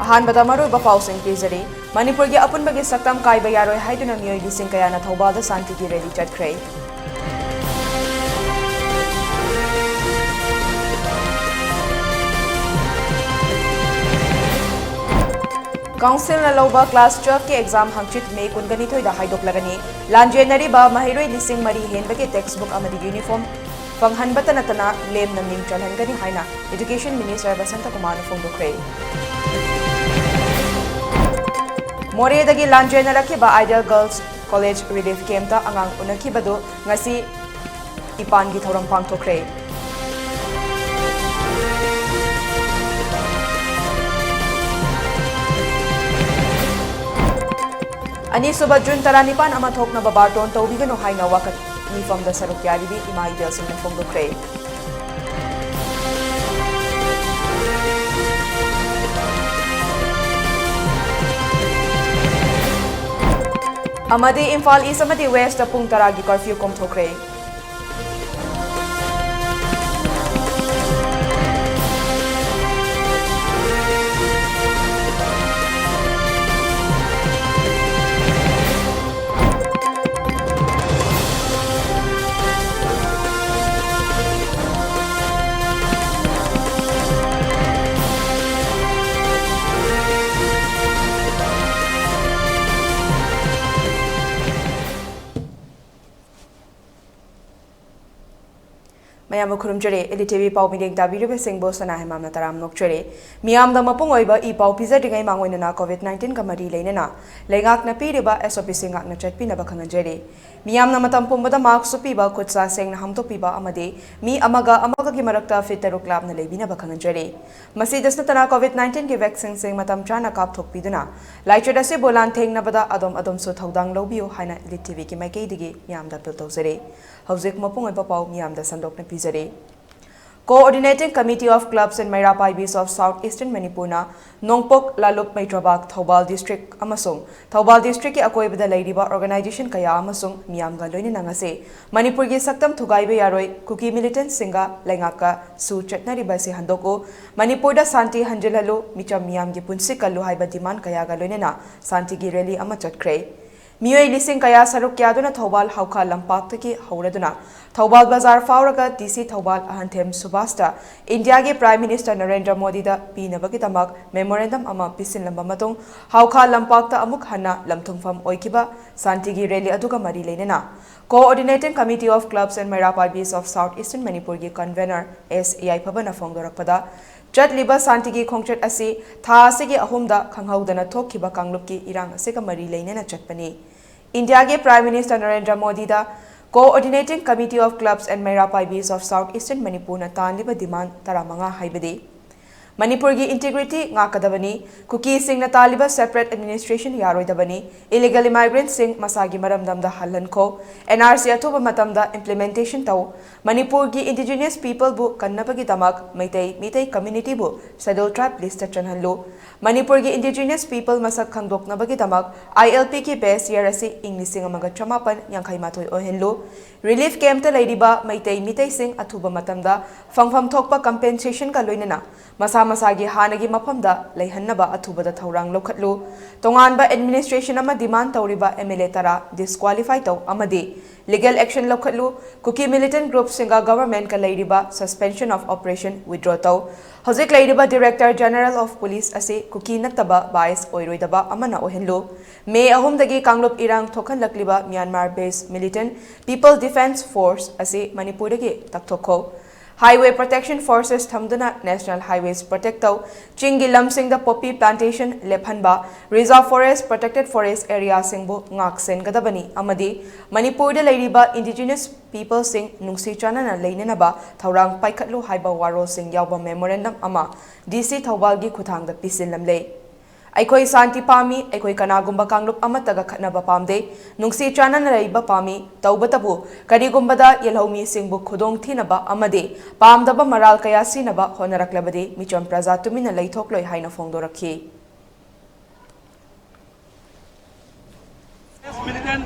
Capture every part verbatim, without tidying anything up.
ꯑꯍꯥꯟꯕꯗ ꯃꯔꯨꯑꯣꯏꯕ ꯄꯥꯎꯁꯤꯡ ꯄꯤꯖꯔꯤ꯫ ꯃꯅꯤꯄꯨꯔꯒꯤ ꯑꯄꯨꯟꯕꯒꯤ ꯁꯛꯇꯝ ꯀꯥꯏꯕ ꯌꯥꯔꯣꯏ ꯍꯥꯏꯗꯨꯅ ꯃꯤꯑꯣꯏ ꯂꯤꯁꯤꯡ ꯀꯌꯥꯅ ꯊꯧꯕꯥꯜꯗ ꯁꯥꯟꯇꯤꯒꯤ ꯔꯦꯂꯤ ꯆꯠꯈ꯭ꯔꯦ꯫ ꯀꯥꯎꯟꯁꯤꯜꯅ ꯂꯧꯕ ꯀ꯭ꯂꯥꯁ ꯇꯨꯋꯦꯜꯐꯀꯤ ꯑꯦꯛꯖꯥꯝ ꯍꯪꯆꯤꯠ ꯃꯦ ꯀꯨꯟꯒꯅꯤꯊꯣꯏꯗ ꯍꯥꯏꯗꯣꯛꯂꯒꯅꯤ꯫ ꯂꯥꯟꯖꯦꯟꯅꯔꯤꯕ ꯃꯍꯩꯔꯣꯏ ꯂꯤꯁꯤꯡ ꯃꯔꯤ ꯍꯦꯟꯕꯒꯤ ꯇꯦꯛꯁꯕꯨꯛ ꯑꯃꯗꯤ ꯌꯨꯅꯤꯐꯣꯔꯝ ꯐꯪꯍꯟꯕꯇ ꯅꯠꯇꯅ ꯂꯦꯝꯅ ꯃꯤꯡ ꯆꯜꯍꯟꯒꯅꯤ ꯍꯥꯏꯅ ꯏꯗꯨꯀꯦꯁꯟ ꯃꯤꯅꯤꯁꯇꯔ ꯕꯁꯟꯇ ꯀꯨꯃꯥꯔꯅ ꯐꯣꯡꯗꯣꯛꯈ꯭ꯔꯦ꯫ ꯃꯣꯔꯦꯗꯒꯤ ꯂꯥꯟꯖꯦꯟꯅꯔꯛꯈꯤꯕ ꯑꯥꯏꯗꯤꯌꯦꯜ ꯒꯔꯜꯁ ꯀꯣꯂꯦꯖ ꯔꯤꯂꯤꯐ ꯀꯦꯝꯞꯇ ꯑꯉꯥꯡ ꯎꯅꯈꯤꯕꯗꯨ ꯉꯁꯤ ꯏꯄꯥꯟꯒꯤ ꯊꯧꯔꯝ ꯄꯥꯡꯊꯣꯛꯈ꯭ꯔꯦ꯫ ꯑꯅꯤꯁꯨꯕ ꯖꯨꯟ ꯇꯔꯥꯅꯤꯄꯥꯟ ꯑꯃ ꯊꯣꯛꯅꯕ ꯕꯥꯔꯇꯣꯟ ꯇꯧꯕꯤꯒꯅꯨ ꯍꯥꯏꯅ ꯋꯥꯀꯠ ꯃꯤꯐꯝꯗ ꯁꯔꯨꯛ ꯌꯥꯔꯤꯕꯤ ꯏꯃꯥ ꯏꯕꯦꯜꯁꯤꯡꯅ ꯐꯣꯡꯗꯣꯛꯈ꯭ꯔꯦ꯫ ꯑꯃꯗꯤ ꯏꯝꯐꯥꯜ ꯏꯁ ꯑꯃꯗꯤ ꯋꯦꯁꯇ ꯄꯨꯡ ꯇꯔꯥꯒꯤ ꯀꯔꯐ꯭ꯌꯨ ꯀꯣꯝꯊꯣꯛꯈ꯭ꯔꯦ꯫ ꯃꯌꯥꯝꯕꯨ ꯈꯨꯔꯨꯝꯖꯔꯤ꯫ ꯏꯂꯤ ꯇꯤꯚꯤ ꯄꯥꯎ ꯃꯤꯠꯌꯦꯡ ꯇꯥꯕꯤꯔꯤꯕꯁꯤꯡꯕꯨ ꯁꯅꯥ ꯍꯦꯃꯥꯝꯅ ꯇꯔꯥꯝ ꯅꯣꯛꯆꯔꯤ꯫ ꯃꯤꯌꯥꯝꯗ ꯃꯄꯨꯡ ꯑꯣꯏꯕ ꯏ ꯄꯥꯎ ꯄꯤꯖꯗ꯭ꯔꯤꯉꯩ ꯃꯥꯡꯑꯣꯏꯅꯅ ꯀꯣꯚꯤꯗ ꯅꯥꯏꯟꯇꯤꯟꯒ ꯃꯔꯤ ꯂꯩꯅꯅ ꯂꯩꯉꯥꯛꯅ ꯄꯤꯔꯤꯕ ꯑꯦꯁ ꯑꯣ ꯄꯤꯁꯤꯡ ꯉꯥꯛꯅ ꯆꯠꯄꯤꯅꯕ ꯈꯪꯍꯟꯖꯔꯤ꯫ ꯃꯤꯌꯥꯝꯅ ꯃꯇꯝ ꯄꯨꯝꯕꯗ ꯃꯥꯛꯁ ꯎꯞꯄꯤꯕ, ꯈꯨꯠ ꯁꯥ ꯁꯦꯡꯅ ꯍꯥꯝꯗꯣꯛꯄꯤꯕ ꯑꯃꯗꯤ ꯃꯤ ꯑꯃꯒ ꯑꯃꯒꯒꯤ ꯃꯔꯛꯇ ꯐꯤꯠ ꯇꯔꯨꯛ ꯂꯥꯞꯅ ꯂꯩꯕꯤꯅꯕ ꯈꯪꯍꯟꯖꯔꯤ꯫ ꯃꯁꯤꯗꯁꯨ ꯅꯠꯇꯅ ꯀꯣꯚꯤꯗ ꯅꯥꯏꯟꯇꯤꯟꯒꯤ ꯚꯦꯛꯁꯤꯟꯁꯤꯡ ꯃꯇꯝ ꯆꯥꯅ ꯀꯥꯞꯊꯣꯛꯄꯤꯗꯨꯅ ꯂꯥꯏꯆꯠ ꯑꯁꯤꯕꯨ ꯂꯥꯟꯊꯦꯡꯅꯕꯗ ꯑꯗꯣꯝ ꯑꯗꯣꯝꯁꯨ ꯊꯧꯗꯥꯡ ꯂꯧꯕꯤꯌꯨ ꯍꯥꯏꯅ ꯏꯂꯤꯠ ꯇꯤꯚꯤꯒꯤ ꯃꯥꯏꯀꯩꯗꯒꯤ ꯃꯤꯌꯥꯝꯗ ꯑꯄꯤꯜ ꯇꯧꯖꯔꯤ꯫ ꯍꯧꯖꯤꯛ ꯃꯄꯨꯡ ꯑꯣꯏꯕ ꯄꯥꯎ ꯃꯤꯌꯥꯝꯗ ꯁꯟꯗꯣꯛꯅ ꯄꯤꯖꯔꯤ꯫ Coordinating Committee of Clubs and Meira Paibis of South Eastern Manipurꯅ ꯅꯣꯡꯄꯣꯛ, ꯂꯥꯂꯨꯞ, ꯃꯩꯇ꯭ꯔꯕꯥꯛ, ꯊꯧꯕꯥꯜ district ꯑꯃꯁꯨꯡ ꯊꯧꯕꯥꯜ districtꯀꯤ ꯑꯀꯣꯏꯕꯗ ꯂꯩꯔꯤꯕ organization ꯀꯌꯥ ꯑꯃꯁꯨꯡ ꯃꯤꯌꯥꯝꯒ ꯂꯣꯏꯅꯅ ꯉꯁꯤ ꯃꯅꯤꯄꯨꯔꯒꯤ ꯁꯛꯇꯝ ꯊꯨꯒꯥꯏꯕ ꯌꯥꯔꯣꯏ, ꯀꯨꯀꯤ militantꯁꯤꯡꯒ ꯂꯩꯉꯥꯛꯀ ꯁꯨ ꯆꯠꯅꯔꯤꯕ ꯑꯁꯤ ꯍꯟꯗꯣꯛꯎ, ꯃꯅꯤꯄꯨꯔꯗ ꯁꯥꯟꯇꯤ ꯍꯟꯖꯤꯜꯍꯜꯂꯨ, ꯃꯤꯆꯝ ꯃꯤꯌꯥꯝꯒꯤ ꯄꯨꯟꯁꯤ ꯀꯜꯂꯨ ꯍꯥꯏꯕ demand ꯀꯌꯥꯒ ꯂꯣꯏꯅꯅ ꯁꯥꯟꯇꯤꯒꯤ rally ꯑꯃ ꯆꯠꯈ꯭ꯔꯦ꯫ ꯃꯤꯑꯣꯏ ꯂꯤꯁꯤꯡ ꯀꯌꯥ ꯁꯔꯨꯛ ꯌꯥꯗꯨꯅ ꯊꯧꯕꯥꯜ ꯍꯧꯈꯥ ꯂꯝꯄꯥꯛꯇꯒꯤ ꯍꯧꯔꯗꯨꯅ ꯊꯧꯕꯥꯜ ꯕꯖꯥꯔ ꯐꯥꯎꯔꯒ DC ꯊꯧꯕꯥꯜ ꯑꯍꯟꯊꯦꯝ ꯁꯨꯚꯥꯁꯇ ꯏꯟꯗꯤꯌꯥꯒꯤ Prime Minister ꯅꯔꯦꯟꯗ꯭ꯔ ꯃꯣꯗꯤꯗ ꯄꯤꯅꯕꯒꯤꯗꯃꯛ memorandum ꯑꯃ ꯄꯤꯁꯤꯜꯂꯝꯕ ꯃꯇꯨꯡ ꯍꯧꯈꯥ ꯂꯝꯄꯥꯛꯇ ꯑꯃꯨꯛ ꯍꯟꯅ ꯂꯝꯊꯨꯡꯐꯝ ꯑꯣꯏꯈꯤꯕ ꯁꯥꯟꯇꯤꯒꯤ rally ꯑꯗꯨꯒ ꯃꯔꯤ ꯂꯩꯅꯅ Coordinating Committee of Clubs and Meira Paibis of South Eastern Manipurꯒꯤ convener S ꯌꯥꯏꯐꯕꯅ ꯐꯣꯡꯗꯣꯔꯛꯄꯗ, ꯆꯠꯂꯤꯕ ꯁꯥꯟꯇꯤꯒꯤ ꯈꯣꯡꯆꯠ ꯑꯁꯤ ꯊꯥ ꯑꯁꯤꯒꯤ ꯑꯍꯨꯝꯗ ꯈꯪꯍꯧꯗꯅ ꯊꯣꯛꯈꯤꯕ ꯀꯥꯡꯂꯨꯞꯀꯤ ꯏꯔꯥꯡ ꯑꯁꯤꯒ ꯃꯔꯤ ꯂꯩꯅꯅ ꯆꯠꯄꯅꯤ꯫ ꯏꯟꯗꯤꯌꯥꯒꯤ Prime Minister Narendra ꯃꯣꯗꯤꯗ Coordinating Committee of Clubs and Meira Paibis of South Eastern ꯃꯅꯤꯄꯨꯔꯅ ꯇꯥꯟꯂꯤꯕ demand ꯇꯔꯥꯃꯉꯥ ꯍꯥꯏꯕꯗꯤ, ꯃꯅꯤꯄꯨꯔꯒꯤ integrity ꯉꯥꯛꯀꯗꯕꯅꯤ, ꯀꯨꯀꯤꯁꯤꯡꯅ ꯇꯥꯜꯂꯤꯕ separate administration ꯌꯥꯔꯣꯏꯗꯕꯅꯤ, illegal immigrantꯁꯤꯡ ꯃꯁꯥꯒꯤ ꯃꯔꯝꯗꯝꯗ ꯍꯜꯍꯟꯈꯣ, NRC ꯑꯊꯨꯕ ꯃꯇꯝꯗ implementation ꯇꯧ, ꯃꯅꯤꯄꯨꯔꯒꯤ indigenous peopleꯕꯨ ꯀꯟꯅꯕꯒꯤꯗꯃꯛ Meitei, Meitei communityꯕꯨ Scheduled Tribe listꯇ ꯆꯟꯍꯜꯂꯨ, ꯃꯅꯤꯄꯨꯔꯒꯤ indigenous people ꯃꯁꯛ ꯈꯪꯗꯣꯛꯅꯕꯒꯤꯗꯃꯛ ILPꯒꯤ base year ꯑꯁꯤ ꯏꯪ ꯂꯤꯁꯤꯡ ꯑꯃꯒ ꯆꯃꯥꯄꯟ ꯌꯥꯡꯈꯩ ꯃꯥꯊꯣꯏ ꯑꯣꯏꯍꯜꯂꯨ, relief campꯇ ꯂꯩꯔꯤꯕ ꯃꯩꯇꯩ, ꯃꯤꯇꯩꯁꯤꯡ ꯑꯊꯨꯕ ꯃꯇꯝꯗ ꯐꯪꯐꯝ ꯊꯣꯛꯄ compensationꯒ ꯂꯣꯏꯅꯅ ꯃꯁꯥ ꯃꯁꯥꯒꯤ ꯍꯥꯟꯅꯒꯤ ꯃꯐꯝꯗ ꯂꯩꯍꯟꯅꯕ ꯑꯊꯨꯕꯗ ꯊꯧꯔꯥꯡ ꯂꯧꯈꯠꯂꯨ꯫ ꯇꯣꯉꯥꯟꯕ administration ꯑꯃ demand ꯇꯧꯔꯤꯕ MLA ꯇꯔꯥ disqualify ꯇꯧ ꯑꯃꯗꯤ legal action ꯂꯧꯈꯠꯂꯨ꯫ ꯀꯨꯀꯤ militant groupꯁꯤꯡꯒ governmentꯀ ꯂꯩꯔꯤꯕ suspension of operation withdraw ꯇꯧ꯫ ꯍꯧꯖꯤꯛ ꯂꯩꯔꯤꯕ Director General of Police ꯑꯁꯤ ꯀꯨꯀꯤ ꯅꯠꯇꯕ bias ꯑꯣꯏꯔꯣꯏꯗꯕ ꯑꯃꯅ ꯑꯣꯏꯍꯜꯂꯨ꯫ ꯃꯦ ꯑꯍꯨꯝꯗꯒꯤ ꯀꯥꯡꯂꯨꯞ ꯏꯔꯥꯡ ꯊꯣꯛꯍꯜꯂꯛꯂꯤꯕ Myanmar based militant People Defence Force ꯑꯁꯤ ꯃꯅꯤꯄꯨꯔꯗꯒꯤ ꯇꯛꯊꯣꯛꯈꯣ꯫ Highway Protection Forces ꯊꯝꯗꯨꯅ National Highways protect ꯇꯧ꯫ ꯆꯤꯡꯒꯤ ꯂꯝꯁꯤꯡꯗ poppy plantation ꯂꯦꯞꯍꯟꯕ, reserve forest, protected forest areaꯁꯤꯡꯕꯨ ꯉꯥꯛ ꯁꯦꯟꯒꯗꯕꯅꯤ ꯑꯃꯗꯤ ꯃꯅꯤꯄꯨꯔꯗ ꯂꯩꯔꯤꯕ indigenous peopleꯁꯤꯡ ꯅꯨꯡꯁꯤ ꯆꯥꯟꯅꯅ ꯂꯩꯅꯅꯕ ꯊꯧꯔꯥꯡ ꯄꯥꯏꯈꯠꯂꯨ ꯍꯥꯏꯕ ꯋꯥꯔꯣꯜꯁꯤꯡ ꯌꯥꯎꯕ memorandum ꯑꯃ DC ꯊꯧꯕꯥꯜꯒꯤ ꯈꯨꯠꯊꯥꯡꯗ ꯄꯤꯁꯤꯜꯂꯝꯂꯦ꯫ ꯑꯩꯈꯣꯏ ꯁꯥꯟꯇꯤ ꯄꯥꯝꯃꯤ꯫ ꯑꯩꯈꯣꯏ ꯀꯅꯥꯒꯨꯝꯕ ꯀꯥꯡꯂꯨꯞ ꯑꯃꯠꯇꯒ ꯈꯠꯅꯕ ꯄꯥꯝꯗꯦ꯫ ꯅꯨꯡꯁꯤ ꯆꯥꯟꯅꯅ ꯂꯩꯕ ꯄꯥꯝꯃꯤ꯫ ꯇꯧꯕꯇꯕꯨ ꯀꯔꯤꯒꯨꯝꯕꯗ ꯌꯦꯜꯍꯧꯃꯤꯁꯤꯡꯕꯨ ꯈꯨꯗꯣꯡ ꯊꯤꯅꯕ ꯑꯃꯗꯤ ꯄꯥꯝꯗꯕ ꯃꯔꯥꯜ ꯀꯌꯥ ꯁꯤꯅꯕ ꯍꯣꯠꯅꯔꯛꯂꯕꯗꯤ ꯃꯤꯆꯝ ꯄ꯭ꯔꯖꯥ ꯇꯨꯃꯤꯟꯅ ꯂꯩꯊꯣꯛꯂꯣꯏ ꯍꯥꯏꯅ ꯐꯣꯡꯗꯣꯔꯛꯈꯤ꯫ Militant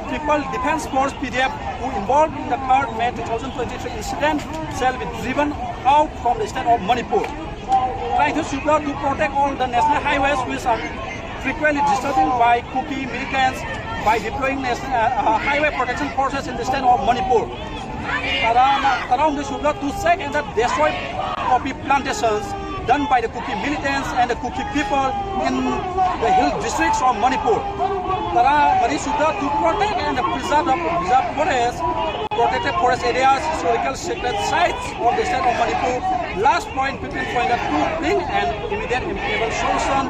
People Defense Force, P D F, who involved in the third May two thousand twenty-three incident shall be driven out from the state of Manipur. Trying to safeguard to protect all the national highways which are frequently disturbed by Kuki militants by deploying national, uh, uh, highway protection forces in the state of Manipur. Tara, Tara Umde Shubla to sack and destroy poppy plantations done by the Kuki militants and the Kuki people in the hill districts of Manipur. Tara Mari Shubla to protect and preserve the preserve forest, protected forest areas, historical sacred sites of the state of Manipur. Last point, fifteen point two, bring an immediate implementation solution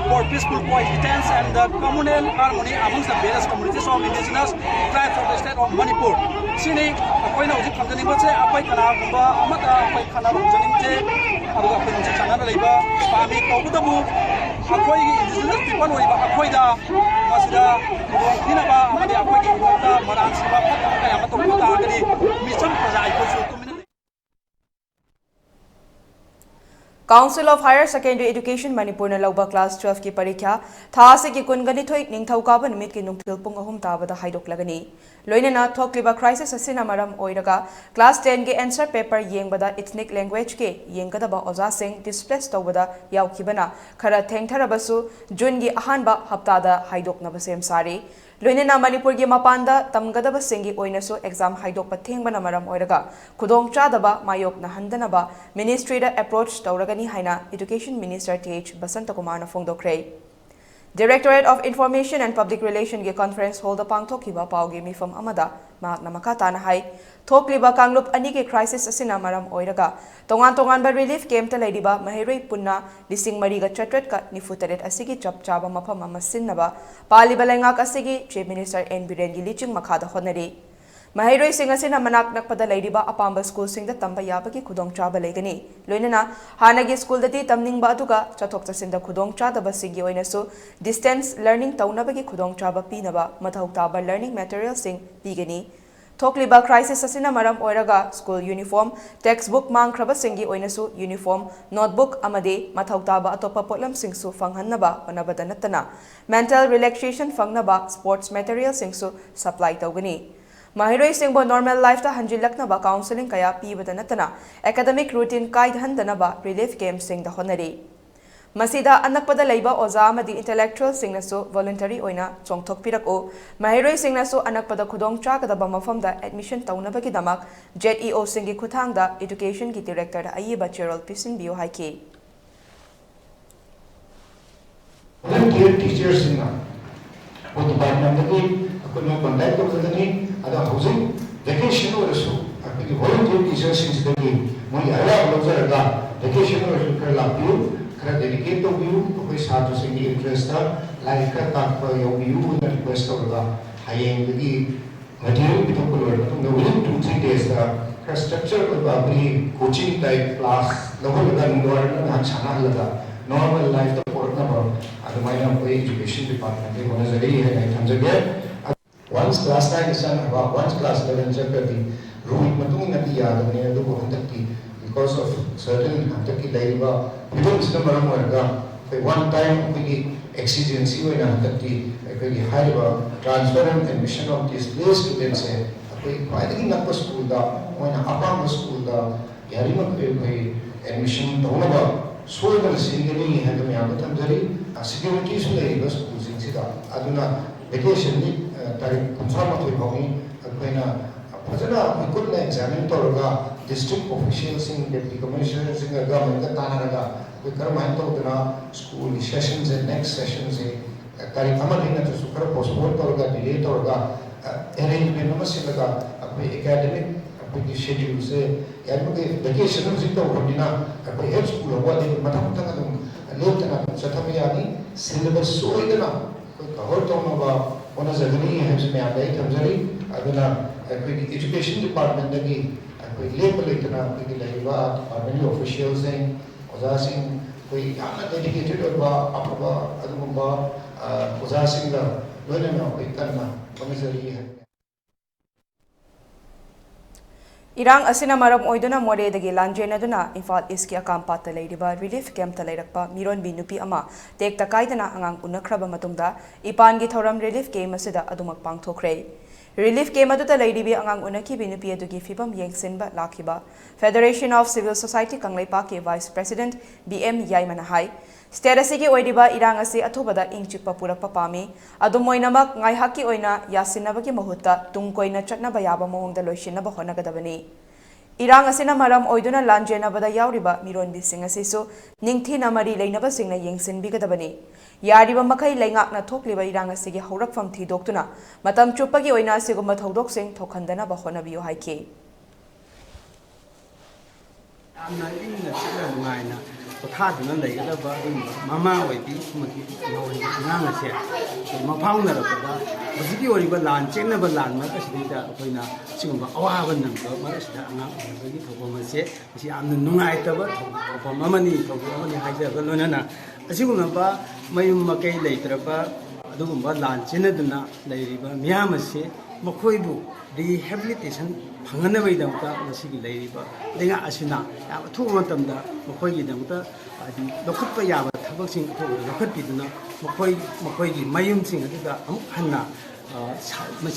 for peaceful coexistence and the communal harmony amongst the various communities of indigenous tribes of the state of Manipur. ꯁꯤꯅꯤ ꯑꯩꯈꯣꯏꯅ ꯍꯧꯖꯤꯛ ꯊꯝꯖꯅꯤꯡꯕꯁꯦ꯫ ꯑꯩꯈꯣꯏ ꯀꯅꯥꯒꯨꯝꯕ ꯑꯃꯠꯇ ꯑꯩꯈꯣꯏ ꯈꯟꯅꯕ ꯍꯧꯖꯅꯤꯡꯗꯦ꯫ ꯑꯗꯨꯒ ꯑꯩꯈꯣꯏ ꯅꯨꯡꯁꯤ ꯆꯥꯟꯅꯅ ꯂꯩꯕ ꯄꯥꯝꯃꯤ꯫ ꯇꯧꯕꯇꯕꯨ ꯑꯩꯈꯣꯏꯒꯤ indigenous people ꯑꯣꯏꯕ ꯑꯩꯈꯣꯏꯗ ꯃꯁꯤꯗ ꯈꯨꯗꯣꯡꯊꯤꯅꯕ ꯑꯃꯗꯤ ꯑꯩꯈꯣꯏꯒꯤ ꯏꯃꯨꯡꯗ ꯃꯔꯥꯟ ꯁꯤꯕ ꯐꯠꯇꯕ ꯀꯌꯥ ꯑꯃ ꯇꯧꯕ ꯇꯥꯔꯒꯗꯤ ꯃꯤꯆꯝ ꯄ꯭ꯔꯖꯥ ꯑꯩꯈꯣꯏꯁꯨ ꯇꯨꯃꯤꯟꯅ ꯂꯩ꯫ Council of Higher Secondary Education ꯃꯅꯤꯄꯨꯔꯅ ꯂꯧꯕ class twelve ꯀꯤ ꯄꯔꯤꯈ꯭ꯌꯥ ꯊꯥ ꯑꯁꯤꯒꯤ ꯀꯨꯟꯒ ꯅꯤꯊꯣꯏ ꯅꯤꯡꯊꯧꯀꯥꯕ ꯅꯨꯃꯤꯠꯀꯤ ꯅꯨꯡꯊꯤꯜ ꯄꯨꯡ ꯑꯍꯨꯝ ꯇꯥꯕꯗ ꯍꯥꯏꯗꯣꯛꯂꯒꯅꯤ꯫ ꯂꯣꯏꯅꯅ ꯊꯣꯛꯂꯤꯕ crisis ꯑꯁꯤꯅ ꯃꯔꯝ ꯑꯣꯏꯔꯒ class ten ꯒꯤ answer paper ꯌꯦꯡꯕꯗ ethnic language ꯀꯤ ꯌꯦꯡꯒꯗꯕ ꯑꯣꯖꯥꯁꯤꯡ displace ꯇꯧꯕꯗ ꯌꯥꯎꯈꯤꯕꯅ ꯈꯔ ꯊꯦꯡꯊꯔꯕꯁꯨ June ꯒꯤ ꯑꯍꯥꯟꯕ ꯍꯞꯇꯥꯗ ꯍꯥꯏꯗꯣꯛꯅꯕ ꯁꯦꯝ ꯁꯥꯔꯤ꯫ ꯂꯣꯏꯅꯅ ꯃꯅꯤꯄꯨꯔꯒꯤ ꯃꯄꯥꯟꯗ ꯇꯝꯒꯗꯕꯁꯤꯡꯒꯤ ꯑꯣꯏꯅꯁꯨ exam ꯍꯥꯏꯗꯣꯛꯄ ꯊꯦꯡꯕꯅ ꯃꯔꯝ ꯑꯣꯏꯔꯒ ꯈꯨꯗꯣꯡꯆꯥꯗꯕ ꯃꯥꯌꯣꯛꯅꯍꯟꯗꯅꯕ ministry ꯗ approach ꯇꯧꯔꯒꯅꯤ ꯍꯥꯏꯅ Education Minister T H ꯕꯁꯟꯇꯀꯨꯃꯥꯔꯅ ꯐꯣꯡꯗꯣꯛꯈ꯭ꯔꯦ꯫ Directorate of Information and Public Relation ꯒꯤ conference hall ꯗ ꯄꯥꯡꯊꯣꯛꯈꯤꯕ ꯄꯥꯎꯒꯤ ꯃꯤꯐꯝ ꯑꯃꯗ ꯃꯍꯥꯛꯅ ꯃꯈꯥ ꯇꯥꯅ ꯍꯥꯏ, ꯊꯣꯛꯂꯤꯕ ꯀꯥꯡꯂꯨꯞ ꯑꯅꯤꯒꯤ crisis ꯑꯁꯤꯅ ꯃꯔꯝ ꯑꯣꯏꯔꯒ ꯇꯣꯉꯥꯟ ꯇꯣꯉꯥꯟꯕ relief camp ꯇ ꯂꯩꯔꯤꯕ ꯃꯍꯩꯔꯣꯏ ꯄꯨꯟꯅ ꯂꯤꯁꯤꯡ ꯃꯔꯤꯒ ꯆꯥꯇ꯭ꯔꯦꯠꯀ ꯅꯤꯐꯨ ꯇꯔꯦꯠ ꯑꯁꯤꯒꯤ ꯆꯞ ꯆꯥꯕ ꯃꯐꯝ ꯑꯃ ꯁꯤꯟꯅꯕ ꯄꯥꯜꯂꯤꯕ ꯂꯩꯉꯥꯛ ꯑꯁꯤꯒꯤ Chief Minister N ꯕꯤꯔꯦꯟꯒꯤ ꯂꯤꯆꯤꯡ ꯃꯈꯥꯗ ꯍꯣꯠꯅꯔꯤ꯫ ꯃꯍꯩꯔꯣꯏꯁꯤꯡ ꯑꯁꯤꯅ ꯃꯅꯥꯛ ꯅꯛꯄꯗ ꯂꯩꯔꯤꯕ ꯑꯄꯥꯝꯕ ꯁ꯭ꯀꯨꯜꯁꯤꯡꯗ ꯇꯝꯕ ꯌꯥꯕꯒꯤ ꯈꯨꯗꯣꯡꯆꯥꯕ ꯂꯩꯒꯅꯤ꯫ ꯂꯣꯏꯅꯅ ꯍꯥꯟꯅꯒꯤ ꯁ꯭ꯀꯨꯜꯗꯗꯤ ꯇꯝꯅꯤꯡꯕ ꯑꯗꯨꯒ ꯆꯠꯊꯣꯛ ꯆꯠꯁꯤꯟꯗ ꯈꯨꯗꯣꯡꯆꯥꯗꯕꯁꯤꯡꯒꯤ ꯑꯣꯏꯅꯁꯨ distance learning ꯇꯧꯅꯕꯒꯤ ꯈꯨꯗꯣꯡꯆꯥꯕ ꯄꯤꯅꯕ ꯃꯊꯧ ꯇꯥꯕ learning materialꯁꯤꯡ ꯄꯤꯒꯅꯤ꯫ ꯊꯣꯛꯂꯤꯕ crisis ꯑꯁꯤꯅ ꯃꯔꯝ ꯑꯣꯏꯔꯒ ꯁ꯭ꯀꯨꯜ ꯌꯨꯅꯤꯐꯣꯔꯝ, text book ꯃꯥꯡꯈ꯭ꯔꯕꯁꯤꯡꯒꯤ ꯑꯣꯏꯅꯁꯨ ꯌꯨꯅꯤꯐꯣꯔꯝ, ꯅꯣꯠꯕꯨꯛ ꯑꯃꯗꯤ ꯃꯊꯧ ꯇꯥꯕ ꯑꯇꯣꯞꯄ ꯄꯣꯠꯂꯝꯁꯤꯡꯁꯨ ꯐꯪꯍꯟꯅꯕ ꯍꯣꯠꯅꯕꯗ ꯅꯠꯇꯅ mental relaxation ꯐꯪꯅꯕ sports materialꯁꯤꯡꯁꯨ supply ꯇꯧꯒꯅꯤ꯫ ꯃꯍꯩꯔꯣꯏꯁꯤꯡꯕꯨ normal lifeꯇ ꯍꯟꯖꯤꯜꯂꯛꯅꯕ counselling ꯀꯌꯥ ꯄꯤꯕꯗ ꯅꯠꯇꯅ academic routine ꯀꯥꯏꯍꯟꯗꯅꯕ relief campꯁꯤꯡꯗ ꯍꯣꯠꯅꯔꯤ꯫ ꯃꯁꯤꯗ ꯑꯅꯛꯄꯗ ꯂꯩꯕ ꯑꯣꯖꯥ ꯑꯃꯗꯤ intellectualꯁꯤꯡꯅꯁꯨ voluntary ꯑꯣꯏꯅ ꯆꯣꯡꯊꯣꯛꯄꯤꯔꯛꯎ꯫ ꯃꯍꯩꯔꯣꯏꯁꯤꯡꯅꯁꯨ ꯑꯅꯛꯄꯗ ꯈꯨꯗꯣꯡ ꯆꯥꯒꯗꯕ ꯃꯐꯝꯗ admission ꯇꯧꯅꯕꯒꯤꯗꯃꯛ ZEOꯁꯤꯡꯒꯤ ꯈꯨꯠꯊꯥꯡꯗ educationꯒꯤ directorꯗ ꯑꯏꯕ ꯆꯦꯔꯣꯜ ꯄꯤꯁꯤꯟꯕꯤꯌꯨ ꯍꯥꯏꯈꯤ꯫ Volunteer teacherꯁꯤꯡꯅ ꯑꯩꯈꯣꯏ departmentꯇꯒꯤ ꯑꯩꯈꯣꯏꯅ contact ꯇꯧꯖꯒꯅꯤ꯫ ꯑꯗꯣ ꯍꯧꯖꯤꯛ vacation ꯑꯣꯏꯔꯁꯨ ꯑꯩꯈꯣꯏꯒꯤ volunteer teacherꯁꯤꯡꯁꯤꯗꯒꯤ ꯃꯣꯏꯒꯤ ꯑꯌꯥꯕ ꯂꯧꯖꯔꯒ vacation ꯑꯣꯏꯔꯁꯨ ꯈꯔ ꯂꯥꯛꯄꯤꯌꯨ, ꯈꯔ dedicate ꯇꯧꯕꯤꯌꯨ꯫ ꯑꯩꯈꯣꯏ ꯁꯥꯇ꯭ꯔꯁꯤꯡꯒꯤ interestꯇ ꯂꯥꯏꯔꯤꯛ ꯈꯔ ꯇꯥꯛꯄ ꯌꯥꯎꯕꯤꯌꯨ ꯍꯥꯏꯅ request ꯇꯧꯔꯒ ꯍꯌꯦꯡꯗꯒꯤ material ꯄꯤꯊꯣꯛꯄ ꯂꯣꯏꯔꯕ ꯃꯇꯨꯡꯗ within two three daysꯇ ꯈꯔ structure ꯑꯣꯏꯕ ꯑꯩꯈꯣꯏꯒꯤ coaching type class ꯂꯧꯍꯜꯂꯒ ꯅꯨꯡꯗꯥꯡꯋꯥꯏꯔꯝꯗ ꯉꯥꯏꯍꯥꯛ ꯁꯥꯟꯅꯍꯜꯂꯒ normal lifeꯇ ꯄꯨꯔꯛꯅꯕ ꯑꯗꯨꯃꯥꯏꯅ ꯑꯩꯈꯣꯏ education departmentꯇꯒꯤ ꯍꯣꯠꯅꯖꯔꯤ ꯍꯥꯏꯅ ꯑꯩ ꯊꯝꯖꯒꯦ꯫ Once class nineꯗ ꯆꯪꯈ꯭ꯔꯕ, once class eleven ꯆꯠꯈ꯭ꯔꯗꯤ ruleꯒꯤ ꯃꯇꯨꯡ ꯏꯟꯅꯗꯤ ꯌꯥꯗꯕꯅꯤ꯫ ꯑꯗꯨꯕꯨ ꯍꯟꯗꯛꯇꯤ because of certain ꯍꯟꯗꯛꯀꯤ ꯂꯩꯔꯤꯕ ꯐꯤꯕꯝꯁꯤꯅ ꯃꯔꯝ ꯑꯣꯏꯔꯒ ꯑꯩꯈꯣꯏ one time ꯑꯩꯈꯣꯏꯒꯤ exigency ꯑꯣꯏꯅ ꯍꯟꯗꯛꯇꯤ ꯑꯩꯈꯣꯏꯒꯤ ꯍꯥꯏꯔꯤꯕ transfer and admission of displaced studentꯁꯦ ꯑꯩꯈꯣꯏ ꯈ꯭ꯋꯥꯏꯗꯒꯤ ꯅꯛꯄ ꯁ꯭ꯀꯨꯜꯗ ꯃꯣꯏꯅ ꯑꯄꯥꯝꯕ ꯁ꯭ꯀꯨꯜꯗ ꯌꯥꯔꯤꯃꯈꯩ ꯑꯩꯈꯣꯏ admission ꯇꯧꯅꯕ ꯁꯣꯏꯗꯅ ꯁꯤꯟꯒꯅꯤ ꯍꯥꯏꯕ ꯃꯌꯥꯝꯗ ꯊꯝꯖꯔꯤ꯫ Securityꯁꯨ ꯂꯩꯔꯤꯕ ꯁ꯭ꯀꯨꯜꯁꯤꯡꯁꯤꯗ꯫ ꯑꯗꯨꯅ vacationꯗꯤ ꯇꯥꯔꯤꯛ ꯀꯨꯟꯊ꯭ꯔꯥ ꯃꯥꯊꯣꯏ ꯐꯥꯎꯅꯤ꯫ ꯑꯩꯈꯣꯏꯅ ꯐꯖꯅ ꯑꯩꯈꯣꯏ ꯀꯨꯞꯅ examine ꯇꯧꯔꯒ district officialꯁꯤꯡ, deputy commissionerꯁꯤꯡꯒ governmentꯀ ꯇꯥꯟꯅꯔꯒ ꯑꯩꯈꯣꯏ ꯀꯔꯝꯍꯥꯏꯅ ꯇꯧꯗꯅ ꯁ꯭ꯀꯨꯜꯒꯤ sessionꯁꯦ, next sessionꯁꯦ ꯇꯥꯔꯤꯛ ꯑꯃꯗꯒꯤ ꯅꯠꯇ꯭ꯔꯁꯨ ꯈꯔ postpone ꯇꯧꯔꯒ, delay ꯇꯧꯔꯒ arrangement ꯑꯃ ꯁꯤꯜꯂꯒ ꯑꯩꯈꯣꯏ academic ꯑꯩꯈꯣꯏꯒꯤ scheduleꯁꯦ ꯌꯥꯔꯤꯃꯈꯩ vacation ꯍꯧꯖꯤꯛ ꯇꯧꯈ꯭ꯔꯕꯅꯤꯅ ꯑꯩꯈꯣꯏ ꯍꯦꯛ ꯁ꯭ꯀꯨꯜ ꯍꯧꯕ ꯑꯗꯩ ꯃꯊꯪ ꯃꯊꯪ ꯑꯗꯨꯝ ꯂꯦꯞꯇꯅ ꯑꯗꯨꯝ ꯆꯠꯊꯕ ꯌꯥꯅꯤ꯫ Syllabus ꯁꯣꯏꯗꯅ ꯑꯩꯈꯣꯏ cover ꯇꯧꯅꯕ ꯍꯣꯠꯅꯖꯒꯅꯤ ꯍꯥꯏꯕꯁꯤ ꯃꯌꯥꯝꯗ ꯑꯩ ꯊꯝꯖꯔꯤ꯫ ꯑꯗꯨꯅ ꯑꯩꯈꯣꯏꯒꯤ ꯏꯗꯨꯀꯦꯁꯟ ꯗꯤꯄꯥꯔꯠꯃꯦꯟꯗꯒꯤ ꯑꯩꯈꯣꯏ ꯂꯦꯞꯄ ꯂꯩꯇꯅ ꯑꯩꯈꯣꯏꯒꯤ ꯂꯩꯔꯤꯕ ꯗꯤꯄꯥꯔꯠꯃꯦꯟꯒꯤ ꯑꯣꯐꯤꯁꯤꯌꯦꯜꯁꯤꯡ, ꯑꯣꯖꯥꯁꯤꯡ, ꯑꯩꯈꯣꯏ ꯌꯥꯝꯅ ꯗꯦꯗꯤꯀꯦꯇꯦꯠ ꯑꯣꯏꯕ ꯑꯐꯕ ꯑꯗꯨꯒꯨꯝꯕ ꯑ, ꯑꯣꯖꯥꯁꯤꯡꯒ ꯂꯣꯏꯅꯅ ꯑꯩꯈꯣꯏ ꯀꯟꯅ ꯍꯣꯠꯅꯖꯔꯤ ꯍꯥꯏꯕꯅꯤ꯫ ꯏꯔꯥꯡ ꯑꯁꯤꯅ ꯃꯔꯝ ꯑꯣꯏꯗꯨꯅ ꯃꯣꯔꯦꯗꯒꯤ ꯂꯥꯟꯖꯦꯟꯅꯗꯨꯅ ꯏꯝꯐꯥꯜ ꯏꯁꯀꯤ ꯑꯀꯥꯝꯄꯥꯠꯇ ꯂꯩꯔꯤꯕ ꯔꯤꯂꯤꯐ ꯀꯦꯝꯞꯇ ꯂꯩꯔꯛꯄ ꯃꯤꯔꯣꯟꯕꯤ ꯅꯨꯄꯤ ꯑꯃ ꯇꯦꯛꯇ ꯀꯥꯏꯗꯅ ꯑꯉꯥꯡ ꯎꯅꯈ꯭ꯔꯕ ꯃꯇꯨꯡꯗ ꯏꯄꯥꯟꯒꯤ ꯊꯧꯔꯝ ꯔꯤꯂꯤꯐ ꯀꯦꯝꯞ ꯑꯁꯤꯗ ꯑꯗꯨꯃꯛ ꯄꯥꯡꯊꯣꯛꯈ꯭ꯔꯦ꯫ ꯔꯤꯂꯤꯐ ꯀꯦꯝꯞ ꯑꯗꯨꯗ ꯂꯩꯔꯤꯕꯤ ꯑꯉꯥꯡ ꯎꯅꯈꯤꯕꯤ ꯅꯨꯄꯤ ꯑꯗꯨꯒꯤ ꯐꯤꯕꯝ ꯌꯦꯡꯁꯤꯟꯕ ꯂꯥꯛꯈꯤꯕ Federation of Civil Society ꯀꯪꯂꯩꯄꯥꯛꯀꯤ ꯚꯥꯏꯁ ꯄ꯭ꯔꯦꯁꯤꯗꯦꯟꯠ ꯕꯤ ꯑꯦꯝ ꯌꯥꯏꯃꯅ ꯍꯥꯏ, ꯁ꯭ꯇꯦꯠ ꯑꯁꯤꯒꯤ ꯑꯣꯏꯔꯤꯕ ꯏꯔꯥꯡ ꯑꯁꯤ ꯑꯊꯨꯕꯗ ꯏꯪ ꯆꯤꯛꯄ ꯄꯨꯔꯛꯄ ꯄꯥꯝꯃꯤ꯫ ꯑꯗꯨꯝ ꯑꯣꯏꯅꯃꯛ, ꯉꯥꯏꯍꯥꯛꯀꯤ ꯑꯣꯏꯅ ꯌꯥꯁꯤꯟꯅꯕꯒꯤ ꯃꯍꯨꯠꯇ ꯇꯨꯡ ꯀꯣꯏꯅ ꯆꯠꯅꯕ ꯌꯥꯕ ꯃꯑꯣꯡꯗ ꯂꯣꯏꯁꯤꯟꯅꯕ ꯍꯣꯠꯅꯒꯗꯕꯅꯤ꯫ ꯏꯔꯥꯡ ꯑꯁꯤꯅ ꯃꯔꯝ ꯑꯣꯏꯗꯨꯅ ꯂꯥꯟꯖꯦꯟꯅꯕꯗ ꯌꯥꯎꯔꯤꯕ ꯃꯤꯔꯣꯟꯕꯤꯁꯤꯡ ꯑꯁꯤꯁꯨ ꯅꯤꯡꯊꯤꯅ ꯃꯔꯤ ꯂꯩꯅꯕꯁꯤꯡꯅ ꯌꯦꯡꯁꯤꯟꯕꯤꯒꯗꯕꯅꯤ꯫ ꯌꯥꯔꯤꯕ ꯃꯈꯩ ꯂꯩꯉꯥꯛꯅ ꯊꯣꯛꯂꯤꯕ ꯏꯔꯥꯡ ꯑꯁꯤꯒꯤ ꯍꯧꯔꯛꯐꯝ ꯊꯤꯗꯣꯛꯇꯨꯅ ꯃꯇꯝ ꯆꯨꯞꯄꯒꯤ ꯑꯣꯏꯅ ꯑꯁꯤꯒꯨꯝꯕ ꯊꯧꯗꯣꯛꯁꯤꯡ ꯊꯣꯛꯍꯟꯗꯅꯕ ꯍꯣꯠꯅꯕꯤꯌꯨ ꯍꯥꯏꯈꯤ꯫ ꯌꯥꯝꯅ ꯏꯪꯅ ꯆꯤꯛꯅ ꯅꯨꯡꯉꯥꯏꯅ ꯄꯣꯊꯥꯗꯨꯅ ꯂꯩꯒꯗꯕ ꯑꯗꯨꯒꯨꯝꯕ ꯃꯃꯥ ꯑꯣꯏꯕꯤ ꯑꯃꯗꯤ ꯅꯧꯔꯤꯕ ꯑꯉꯥꯡ ꯑꯁꯦ ꯑꯩꯈꯣꯏ ꯃꯐꯥꯎꯅꯔꯛꯄꯗ ꯍꯧꯖꯤꯛꯀꯤ ꯑꯣꯏꯔꯤꯕ ꯂꯥꯟ ꯆꯦꯟꯅꯕ ꯂꯥꯟ ꯃꯔꯛ ꯑꯁꯤꯗꯩꯗ ꯑꯩꯈꯣꯏꯅ ꯑꯁꯤꯒꯨꯝꯕ ꯑꯋꯥꯕ ꯅꯪꯕ ꯃꯔꯛ ꯑꯁꯤꯗ ꯑꯉꯥꯡ ꯎꯅꯕꯒꯤ ꯊꯧꯐꯝ ꯑꯁꯦ ꯃꯁꯤ ꯌꯥꯝꯅ ꯅꯨꯡꯉꯥꯏꯇꯕ ꯊꯧꯐꯝ ꯑꯃꯅꯤ, ꯊꯧꯗꯣꯛ ꯑꯃꯅꯤ ꯍꯥꯏꯖꯔꯒ ꯂꯣꯏꯅꯅ ꯑꯁꯤꯒꯨꯝꯂꯕ ꯃꯌꯨꯝ ꯃꯀꯩ ꯂꯩꯇ꯭ꯔꯕ ꯑꯗꯨꯒꯨꯝꯕ ꯂꯥꯟ ꯆꯦꯟꯅꯗꯨꯅ ꯂꯩꯔꯤꯕ ꯃꯤꯌꯥꯝ ꯑꯁꯤ ꯃꯈꯣꯏꯕꯨ ꯔꯤꯍꯦꯕꯤꯂꯤꯇꯦꯁꯟ ꯐꯪꯍꯟꯅꯕꯒꯤꯗꯃꯛꯇ ꯉꯁꯤꯒꯤ ꯂꯩꯔꯤꯕ ꯂꯩꯉꯥꯛ ꯑꯁꯤꯅ ꯌꯥꯝ ꯑꯊꯨꯕ ꯃꯇꯝꯗ ꯃꯈꯣꯏꯒꯤꯗꯃꯛꯇ ꯍꯥꯏꯗꯤ ꯂꯧꯈꯠꯄ ꯌꯥꯕ ꯊꯕꯛꯁꯤꯡ ꯑꯊꯨꯕꯗ ꯂꯧꯈꯠꯄꯤꯗꯨꯅ ꯃꯈꯣꯏ ꯃꯈꯣꯏꯒꯤ ꯃꯌꯨꯝꯁꯤꯡ ꯑꯗꯨꯗ ꯑꯃꯨꯛ ꯍꯟꯅ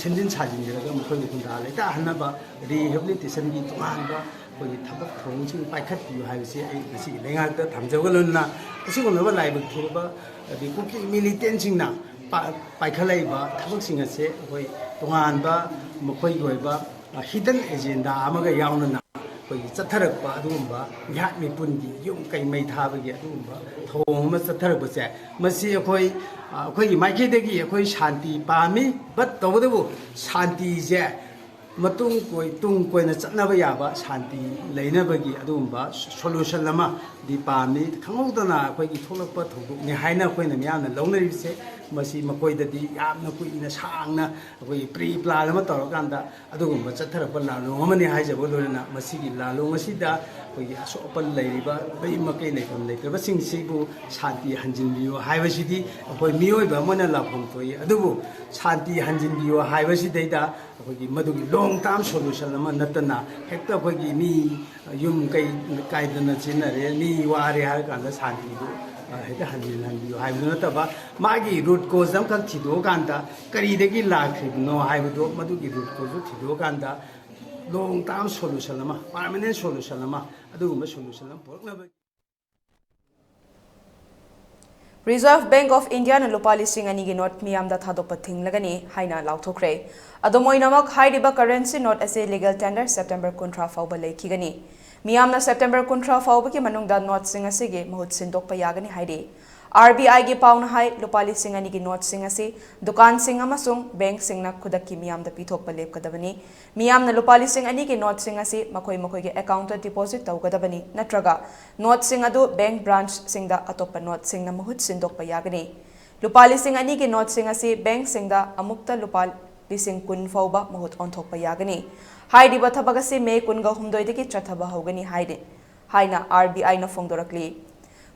ꯁꯦꯝꯖꯤꯟ ꯁꯥꯖꯤꯟꯖꯔꯒ ꯃꯈꯣꯏꯕꯨ ꯈꯨꯟꯗꯥ ꯂꯩꯇꯥꯍꯟꯅꯕ ꯔꯤꯍꯦꯕꯤꯂꯤꯇꯦꯁꯟꯒꯤ ꯇꯣꯉꯥꯟꯕ ꯑꯩꯈꯣꯏꯒꯤ ꯊꯕꯛ ꯊꯧꯔꯝꯁꯤꯡ ꯄꯥꯏꯈꯠꯄꯤꯌꯨ ꯍꯥꯏꯕꯁꯤ ꯑꯩ ꯉꯁꯤꯒꯤ ꯂꯩꯉꯥꯛꯇ ꯊꯝꯖꯕꯒ ꯂꯣꯏꯅꯅ ꯑꯁꯤꯒꯨꯝꯂꯕ ꯂꯥꯏꯕꯛ ꯊꯤꯔꯕ ꯑꯗꯒꯤ ꯀꯨꯀꯤ ꯃꯤꯂꯤꯇꯦꯟꯁꯤꯡꯅ ꯄꯥꯏꯈꯠꯂꯛꯏꯕ ꯊꯕꯛꯁꯤꯡ ꯑꯁꯦ ꯑꯩꯈꯣꯏ ꯇꯣꯉꯥꯟꯕ ꯃꯈꯣꯏꯒꯤ ꯑꯣꯏꯕ ꯍꯤꯗꯟ ꯑꯦꯖꯦꯟꯗꯥ ꯑꯃꯒ ꯌꯥꯎꯅꯅ ꯑꯩꯈꯣꯏꯒꯤ ꯆꯠꯊꯔꯛꯄ ꯑꯗꯨꯒꯨꯝꯕ ꯃꯤꯍꯥꯠ ꯃꯤꯄꯨꯟꯒꯤ ꯌꯨꯝ ꯀꯩ ꯃꯩ ꯊꯥꯕꯒꯤ ꯑꯗꯨꯒꯨꯝꯕ ꯊꯧꯑꯣꯡ ꯑꯃ ꯆꯠꯊꯔꯛꯄꯁꯦ ꯃꯁꯤ ꯑꯩꯈꯣꯏ ꯑꯩꯈꯣꯏꯒꯤ ꯃꯥꯏꯀꯩꯗꯒꯤ ꯑꯩꯈꯣꯏ ꯁꯥꯟꯇꯤ ꯄꯥꯝꯃꯤ꯫ ꯕꯠ ꯇꯧꯕꯇꯕꯨ ꯁꯥꯟꯇꯤꯁꯦ ꯃꯇꯨꯡ ꯀꯣꯏ ꯇꯨꯡ ꯀꯣꯏꯅ ꯆꯠꯅꯕ ꯌꯥꯕ ꯁꯥꯟꯇꯤ ꯂꯩꯅꯕꯒꯤ ꯑꯗꯨꯒꯨꯝꯕ ꯁꯣꯂꯨꯁꯟ ꯑꯃꯗꯤ ꯄꯥꯝꯃꯤ꯫ ꯈꯪꯍꯧꯗꯅ ꯑꯩꯈꯣꯏꯒꯤ ꯊꯣꯛꯂꯛꯄ ꯊꯧꯗꯣꯛꯅꯤ ꯍꯥꯏꯅ ꯑꯩꯈꯣꯏꯅ ꯃꯤꯌꯥꯝꯅ ꯂꯧꯅꯔꯤꯕꯁꯦ ꯃꯁꯤ ꯃꯈꯣꯏꯗꯗꯤ ꯌꯥꯝꯅ ꯀꯨꯏꯅ ꯁꯥꯡꯅ ꯑꯩꯈꯣꯏꯒꯤ ꯄ꯭ꯔꯤ ꯄ꯭ꯂꯥꯟ ꯑꯃ ꯇꯧꯔꯀꯥꯟꯗ ꯑꯗꯨꯒꯨꯝꯕ ꯆꯠꯊꯔꯛꯄ ꯂꯥꯂꯣꯡ ꯑꯃꯅꯤ ꯍꯥꯏꯖꯕ ꯂꯣꯏꯅꯅ, ꯃꯁꯤꯒꯤ ꯂꯥꯂꯣꯡ ꯑꯁꯤꯗ ꯑꯩꯈꯣꯏꯒꯤ ꯑꯁꯣꯛ ꯑꯄꯟ ꯂꯩꯔꯤꯕ ꯃꯌꯨꯝ ꯃꯀꯩ ꯂꯩꯐꯝ ꯂꯩꯇ꯭ꯔꯕꯁꯤꯡꯁꯤꯕꯨ ꯁꯥꯟꯇꯤ ꯍꯟꯖꯤꯟꯕꯤꯌꯨ ꯍꯥꯏꯕꯁꯤꯗꯤ ꯑꯩꯈꯣꯏ ꯃꯤꯑꯣꯏꯕ ꯑꯃꯅ ꯂꯥꯛꯐꯝ ꯊꯣꯛꯏ꯫ ꯑꯗꯨꯕꯨ ꯁꯥꯟꯇꯤ ꯍꯟꯖꯤꯟꯕꯤꯌꯨ ꯍꯥꯏꯕꯁꯤꯗꯩꯗ ꯑꯩꯈꯣꯏꯒꯤ ꯃꯗꯨꯒꯤ ꯂꯣꯡ ꯇꯥꯔꯝ ꯁꯣꯂꯨꯁꯟ ꯑꯃ ꯅꯠꯇꯅ, ꯍꯦꯛꯇ ꯑꯩꯈꯣꯏꯒꯤ ꯃꯤ ꯌꯨꯝ ꯀꯩ ꯀꯥꯏꯗꯅ ꯆꯦꯟꯅꯔꯦ, ꯃꯤ ꯋꯥꯔꯦ ꯍꯥꯏꯔ ꯀꯥꯟꯗ ꯁꯥꯟꯇꯤꯗꯨ, ꯑ, ꯍꯦꯛꯇ ꯍꯟꯖꯤꯟꯍꯟꯕꯤꯌꯨ ꯍꯥꯏꯕꯗꯨ ꯅꯠꯇꯕ, ꯃꯥꯒꯤ ꯔꯨꯠ ꯀꯣꯖ ꯑꯃꯈꯛ ꯊꯤꯗꯣꯛꯑꯀꯥꯟꯗ ꯀꯔꯤꯗꯒꯤ ꯂꯥꯛꯈ꯭ꯔꯤꯕꯅꯣ ꯍꯥꯏꯕꯗꯣ, ꯃꯗꯨꯒꯤ ꯔꯨꯠ ꯀꯣꯖꯇꯨ ꯊꯤꯗꯣꯛꯑꯀꯥꯟꯗ ꯂꯣꯡ ꯇꯥꯔꯝ ꯁꯣꯂꯨꯁꯟ ꯑꯃ, ꯄꯥꯔꯃꯅꯦꯟ ꯁꯣꯂꯨꯁꯟ ꯑꯃ, ꯑꯗꯨꯒꯨꯝꯕ ꯁꯣꯂꯨꯁꯟ ꯑꯃ ꯄꯨꯔꯛꯅꯕ꯫ Reserve Bank of Indiaꯅ ꯂꯨꯄꯥ ꯂꯤꯁꯤꯡ ꯑꯅꯤꯒꯤ ꯅꯣꯠ ꯃꯤꯌꯥꯝꯗ ꯊꯥꯗꯣꯛꯄ ꯊꯤꯡꯂꯒꯅꯤ ꯍꯥꯏꯅ ꯂꯥꯎꯊꯣꯛꯈ꯭ꯔꯦ꯫ ꯑꯗꯨꯝ ꯑꯣꯏꯅꯃꯛ, ꯍꯥꯏꯔꯤꯕ ꯀꯔꯦꯟꯁꯤ ꯅꯣꯠ ꯑꯁꯤ ꯂꯤꯒꯦꯜ ꯇꯦꯟꯗꯔ ꯁꯦꯞꯇꯦꯝꯕꯔ ꯀꯨꯟꯊ꯭ꯔꯥ ꯐꯥꯎꯕ ꯂꯩꯈꯤꯒꯅꯤ꯫ ꯃꯤꯌꯥꯝꯅ ꯁꯦꯞꯇꯦꯝꯕꯔ ꯀꯨꯟꯊ꯭ꯔꯥ ꯐꯥꯎꯕꯒꯤ ꯃꯅꯨꯡꯗ ꯅꯣꯠꯁꯤꯡ ꯑꯁꯤꯒꯤ ꯃꯍꯨꯠ ꯁꯤꯟꯗꯣꯛꯄ ꯌꯥꯒꯅꯤ ꯍꯥꯏꯔꯤ꯫ ꯑꯥꯔ ꯕꯤ ꯑꯥꯏꯒꯤ ꯄꯥꯎꯅ ꯍꯥꯏ, ꯂꯨꯄꯥ ꯂꯤꯁꯤꯡ ꯑꯅꯤꯒꯤ ꯅꯣꯠꯁꯤꯡ ꯑꯁꯤ ꯗꯨꯀꯥꯟꯁꯤꯡ ꯑꯃꯁꯨꯡ ꯕꯦꯡꯛꯁꯤꯡꯅ ꯈꯨꯗꯛꯀꯤ ꯃꯤꯌꯥꯝꯗ ꯄꯤꯊꯣꯛꯄ ꯂꯦꯞꯀꯗꯕꯅꯤ꯫ ꯃꯤꯌꯥꯝꯅ ꯂꯨꯄꯥ ꯂꯤꯁꯤꯡ ꯑꯅꯤꯒꯤ ꯅꯣꯠꯁꯤꯡ ꯑꯁꯤ ꯃꯈꯣꯏ ꯃꯈꯣꯏꯒꯤ ꯑꯦꯀꯥꯎꯟꯠꯇ ꯗꯤꯄꯣꯖꯤꯠ ꯇꯧꯒꯗꯕꯅꯤ, ꯅꯠꯇ꯭ꯔꯒ ꯅꯣꯠꯁꯤꯡ ꯑꯗꯨ ꯕꯦꯡꯛ ꯕ꯭ꯔꯥꯟꯆꯁꯤꯡꯗ ꯑꯇꯣꯞꯄ ꯅꯣꯠꯁꯤꯡꯅ ꯃꯍꯨꯠ ꯁꯤꯟꯗꯣꯛꯄ ꯌꯥꯒꯅꯤ꯫ ꯂꯨꯄꯥ ꯂꯤꯁꯤꯡ ꯑꯅꯤꯒꯤ ꯅꯣꯠꯁꯤꯡ ꯑꯁꯤ ꯕꯦꯡꯛꯁꯤꯡꯗ ꯑꯃꯨꯛꯇ ꯂꯨꯄꯥ ꯂꯤꯁꯤꯡ ꯀꯨꯟ ꯐꯥꯎꯕ ꯃꯍꯨꯠ ꯑꯣꯟꯊꯣꯛꯄ ꯌꯥꯒꯅꯤ꯫ ꯍꯥꯏꯔꯤꯕ ꯊꯕꯛ ꯑꯁꯤ ꯃꯦ ꯀꯨꯟꯒ ꯍꯨꯝꯗꯣꯏꯗꯒꯤ ꯆꯠꯊꯕ ꯍꯧꯒꯅꯤ ꯍꯥꯏꯔꯤ, ꯍꯥꯏꯅ ꯑꯥꯔ ꯕꯤ ꯑꯥꯏꯅ ꯐꯣꯡꯗꯣꯔꯛꯂꯤ꯫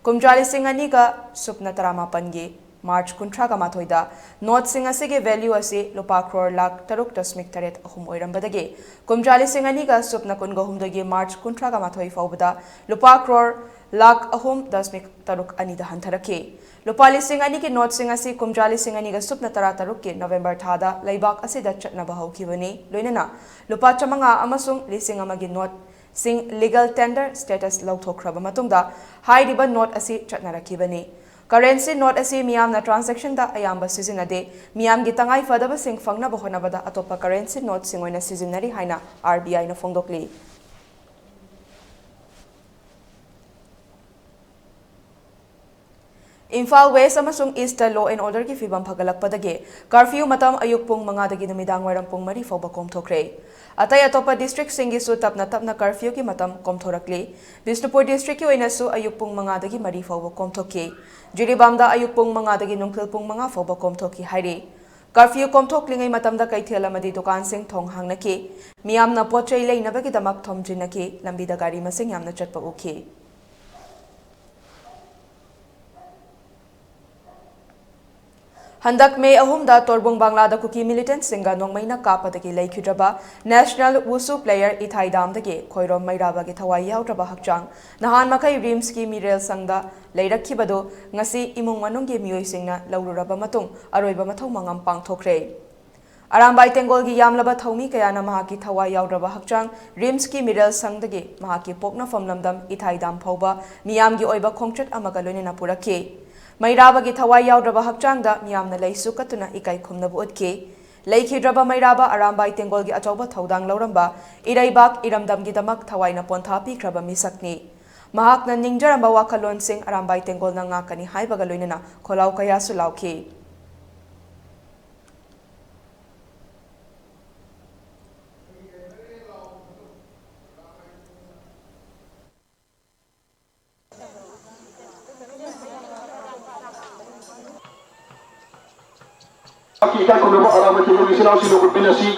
ꯀꯨꯝꯖꯥ ꯂꯤꯁꯤꯡ ꯑꯅꯤꯒ ꯁꯨꯞꯅ ꯇꯔꯥꯃꯥꯄꯟꯒꯤ ꯃꯥꯔꯆ ꯀꯨꯟꯊ꯭ꯔꯥꯒ ꯃꯥꯊꯣꯏꯗ ꯅꯣꯠꯁꯤꯡ ꯑꯁꯤꯒꯤ ꯚꯦꯂ꯭ꯌꯨ ꯑꯁꯤ ꯂꯨꯄꯥ ꯀ꯭ꯔꯣꯔ ꯂꯥꯈ ꯇꯔꯨꯛ ꯗꯁꯃꯤꯛ ꯇꯔꯦꯠ ꯑꯍꯨꯝ ꯑꯣꯏꯔꯝꯕꯗꯒꯤ, ꯀꯨꯝꯖꯥ ꯂꯤꯁꯤꯡ ꯑꯅꯤꯒ ꯁꯨꯞꯅ ꯀꯨꯟꯒ ꯍꯨꯝꯗꯣꯏꯒꯤ ꯃꯥꯔꯆ ꯀꯨꯟꯊ꯭ꯔꯥꯒ ꯃꯥꯊꯣꯏ ꯐꯥꯎꯕꯗ ꯂꯨꯄꯥ ꯀ꯭ꯔꯣꯔ ꯂꯥꯈ ꯑꯍꯨꯝ ꯗꯁꯃꯤꯛ ꯇꯔꯨꯛ ꯑꯅꯤꯗ ꯍꯟꯊꯔꯛꯈꯤ꯫ ꯂꯨꯄꯥ ꯂꯤꯁꯤꯡ ꯑꯅꯤꯒꯤ ꯅꯣꯠꯁꯤꯡ ꯑꯁꯤ ꯀꯨꯝꯖꯥ ꯂꯤꯁꯤꯡ ꯑꯅꯤꯒ ꯁꯨꯞꯅ ꯇꯔꯥ ꯇꯔꯨꯛꯀꯤ ꯅꯕꯦꯝꯕꯔ ꯊꯥꯗ ꯂꯩꯕꯥꯛ ꯑꯁꯤꯗ ꯆꯠꯅꯕ ꯍꯧꯈꯤꯕꯅꯤ, ꯂꯣꯏꯅꯅ ꯂꯨꯄꯥ ꯆꯥꯃꯉꯥ ꯑꯃꯁꯨꯡ ꯂꯤꯁꯤꯡ ꯑꯃꯒꯤ ꯅꯣꯠꯁꯤꯡ ꯂꯤꯒꯦꯜ ꯇꯦꯟꯗꯔ ꯁ꯭ꯇꯦꯇꯁ ꯂꯧꯊꯣꯛꯈ꯭ꯔꯕ ꯃꯇꯨꯡꯗ ꯍꯥꯏꯔꯤꯕ ꯅꯣꯠ ꯑꯁꯤ ꯆꯠꯅꯔꯛꯈꯤꯕꯅꯤ꯫ ꯀꯔꯦꯟꯁꯤ ꯅꯣꯠ ꯑꯁꯤ ꯃꯤꯌꯥꯝꯅ ꯇ꯭ꯔꯥꯟꯖꯦꯛꯁꯟꯗ ꯑꯌꯥꯝꯕ ꯁꯤꯖꯤꯟꯅꯗꯦ, ꯃꯤꯌꯥꯝꯒꯤ ꯇꯉꯥꯏ ꯐꯗꯕꯁꯤꯡ ꯐꯪꯅꯕ ꯍꯣꯠꯅꯕꯗ ꯑꯇꯣꯞꯄ ꯀꯔꯦꯟꯁꯤ ꯅꯣꯠꯁꯤꯡ ꯑꯣꯏꯅ ꯁꯤꯖꯤꯟꯅꯔꯤ ꯍꯥꯏꯅ ꯑꯥꯔ ꯕꯤ ꯑꯥꯏꯅ ꯐꯣꯡꯗꯣꯛꯂꯤ꯫ ꯏꯝꯐꯥꯜ ꯋꯦꯁ ꯑꯃꯁꯨꯡ ꯏꯁꯇ law and orderꯒꯤ ꯐꯤꯕꯝ ꯐꯒꯠꯂꯛꯄꯗꯒꯤ curfew ꯃꯇꯝ ꯑꯌꯨꯛ ꯄꯨꯡ ꯃꯉꯥꯗꯒꯤ ꯅꯨꯃꯤꯗꯥꯡ ꯋꯥꯏꯔꯝ ꯄꯨꯡ ꯃꯔꯤ ꯐꯥꯎꯕ ꯀꯣꯝꯊꯣꯛꯈ꯭ꯔꯦ꯫ ꯑꯇꯩ ꯑꯇꯣꯞꯄ districtꯁꯤꯡꯒꯤꯁꯨ ꯇꯞꯅ ꯇꯞꯅ curfewꯒꯤ ꯃꯇꯝ ꯀꯣꯝꯊꯣꯔꯛꯂꯤ꯫ ꯕꯤꯁꯅꯨꯄꯨꯔ districtꯀꯤ ꯑꯣꯏꯅꯁꯨ ꯑꯌꯨꯛ ꯄꯨꯡ ꯃꯉꯥꯗꯒꯤ ꯃꯔꯤ ꯐꯥꯎꯕ ꯀꯣꯝꯊꯣꯛꯈꯤ꯫ ꯖꯤꯔꯤꯕꯥꯝꯗ ꯑꯌꯨꯛ ꯄꯨꯡ ꯃꯉꯥꯗꯒꯤ ꯅꯨꯡꯊꯤꯜ ꯄꯨꯡ ꯃꯉꯥ ꯐꯥꯎꯕ ꯀꯣꯝꯊꯣꯛꯈꯤ ꯍꯥꯏꯔꯤ꯫ Curfew ꯀꯣꯝꯊꯣꯛꯂꯤꯉꯩ ꯃꯇꯝꯗ ꯀꯩꯊꯦꯜ ꯑꯃꯗꯤ ꯗꯨꯀꯥꯟꯁꯤꯡ ꯊꯣꯡ ꯍꯥꯡꯅꯈꯤ꯫ ꯃꯤꯌꯥꯝꯅ ꯄꯣꯠ ꯆꯩ ꯂꯩꯅꯕꯒꯤꯗꯃꯛ ꯊꯣꯝꯖꯤꯟꯅꯈꯤ꯫ ꯂꯝꯕꯤꯗ ꯒꯥꯔꯤ ꯃꯁꯤꯡ ꯌꯥꯝꯅ ꯆꯠꯄ ꯎꯈꯤ꯫ ꯍꯟꯗꯛ ꯃꯦ ꯑꯍꯨꯝꯗ ꯇꯣꯔꯕꯨꯡ ꯕꯪꯂꯥꯗ ꯀꯨꯀꯤ militantꯁꯤꯡꯒ ꯅꯣꯡꯃꯩꯅ ꯀꯥꯞꯄꯗꯒꯤ ꯂꯩꯈꯤꯗ꯭ꯔꯕ national wushu player ꯏꯊꯥꯏ ꯗꯥꯝꯗꯒꯤ ꯈꯣꯏꯔꯣꯝ ꯃꯩꯔꯥꯕꯒꯤ ꯊꯋꯥꯏ ꯌꯥꯎꯗ꯭ꯔꯕ ꯍꯛꯆꯥꯡ ꯅꯍꯥꯟ ꯃꯈꯩ ꯔꯤꯝꯁꯀꯤ ꯃꯤꯔꯦꯜ ꯁꯪꯗ ꯂꯩꯔꯛꯈꯤꯕꯗꯨ ꯉꯁꯤ ꯏꯃꯨꯡ ꯃꯅꯨꯡꯒꯤ ꯃꯤꯑꯣꯏꯁꯤꯡꯅ ꯂꯧꯔꯨꯔꯕ ꯃꯇꯨꯡ ꯑꯔꯣꯏꯕ ꯃꯊꯧ ꯃꯉꯝ ꯄꯥꯡꯊꯣꯛꯈ꯭ꯔꯦ꯫ ꯑꯔꯥꯝꯕꯥꯏ ꯇꯦꯡꯒꯣꯜꯒꯤ ꯌꯥꯝꯂꯕ ꯊꯧꯃꯤ ꯀꯌꯥꯅ ꯃꯍꯥꯛꯀꯤ ꯊꯋꯥꯏ ꯌꯥꯎꯗ꯭ꯔꯕ ꯍꯛꯆꯥꯡ ꯔꯤꯝꯁꯀꯤ ꯃꯤꯔꯦꯜ ꯁꯪꯗꯒꯤ ꯃꯍꯥꯛꯀꯤ ꯄꯣꯛꯅꯐꯝ ꯂꯝꯗꯝ ꯏꯊꯥꯏ ꯗꯥꯝ ꯐꯥꯎꯕ ꯃꯤꯌꯥꯝꯒꯤ ꯑꯣꯏꯕ ꯈꯣꯡꯆꯠ ꯑꯃꯒ ꯂꯣꯏꯅꯅ ꯄꯨꯔꯛꯈꯤ꯫ ꯃꯩꯔꯥꯕꯒꯤ ꯊꯋꯥꯏ ꯌꯥꯎꯗ꯭ꯔꯕ ꯍꯛꯆꯥꯡꯗ ꯃꯤꯌꯥꯝꯅ ꯂꯩꯁꯨ ꯀꯠꯇꯨꯅ ꯏꯀꯥꯏ ꯈꯨꯝꯅꯕ ꯎꯠꯈꯤ꯫ ꯂꯩꯈꯤꯗ꯭ꯔꯕ ꯃꯩꯔꯥꯕ ꯑꯔꯥꯝꯕꯥꯏ ꯇꯦꯡꯒꯣꯜꯒꯤ ꯑꯆꯧꯕ ꯊꯧꯗꯥꯡ ꯂꯧꯔꯝꯕ ꯏꯔꯩꯕꯥꯛ ꯏꯔꯝꯗꯝꯒꯤꯗꯃꯛ ꯊꯋꯥꯏꯅ ꯄꯣꯟꯊꯥ ꯄꯤꯈ꯭ꯔꯕ ꯃꯤꯁꯛꯅꯤ꯫ ꯃꯍꯥꯛꯅ ꯅꯤꯡꯖꯔꯝꯕ ꯋꯥꯈꯜꯂꯣꯟꯁꯤꯡ ꯑꯔꯥꯝꯕꯥꯏ ꯇꯦꯡꯒꯣꯜꯅ ꯉꯥꯛꯀꯅꯤ ꯍꯥꯏꯕꯒ ꯂꯣꯏꯅꯅ ꯈꯣꯜꯂꯥꯎ ꯀꯌꯥꯁꯨ ꯂꯥꯎꯈꯤ꯫ ꯏꯀꯥꯏ ꯈꯨꯝꯅꯕ ꯑꯔꯥꯝꯕꯥꯏ ꯇꯦꯡꯒꯣꯜꯒꯤ ꯏꯆꯤꯜ ꯏꯅꯥꯎꯁꯤꯡꯗ ꯎꯠꯃꯤꯟꯅꯁꯤ꯫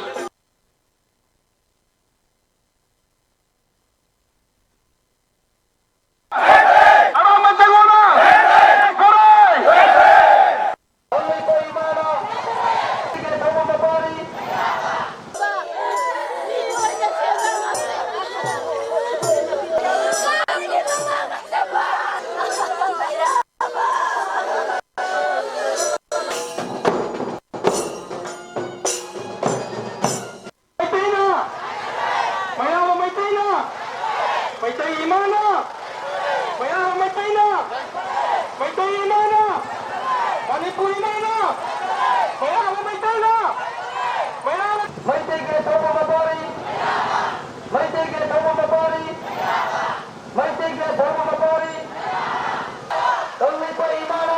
ꯃꯩꯇꯩꯅ! ꯃꯩꯔꯥꯕ ꯃꯩꯇꯩꯅ! ꯃꯩꯇꯩ ꯏꯃꯥꯅ! ꯃꯩꯔꯥꯕ ꯃꯩꯇꯩꯅ! ꯃꯩꯇꯩ ꯏꯃꯥꯅ! ꯃꯅꯤꯄꯨꯔ ꯏꯃꯥꯅ! ꯃꯩꯔꯥꯕ ꯃꯩꯇꯩꯅ! ꯃꯩꯔꯥꯕ ꯃꯩꯇꯩꯒꯤ ꯑꯆꯧꯕ ꯃꯄꯥꯔꯤ! ꯃꯩꯇꯩꯒꯤ ꯑꯆꯧꯕ ꯃꯄꯥꯔꯤ! ꯃꯩꯇꯩꯒꯤ ꯑꯆꯧꯕ ꯃꯄꯥꯔꯤ! ꯀꯪꯂꯩꯄꯥꯛ ꯏꯃꯥꯅ!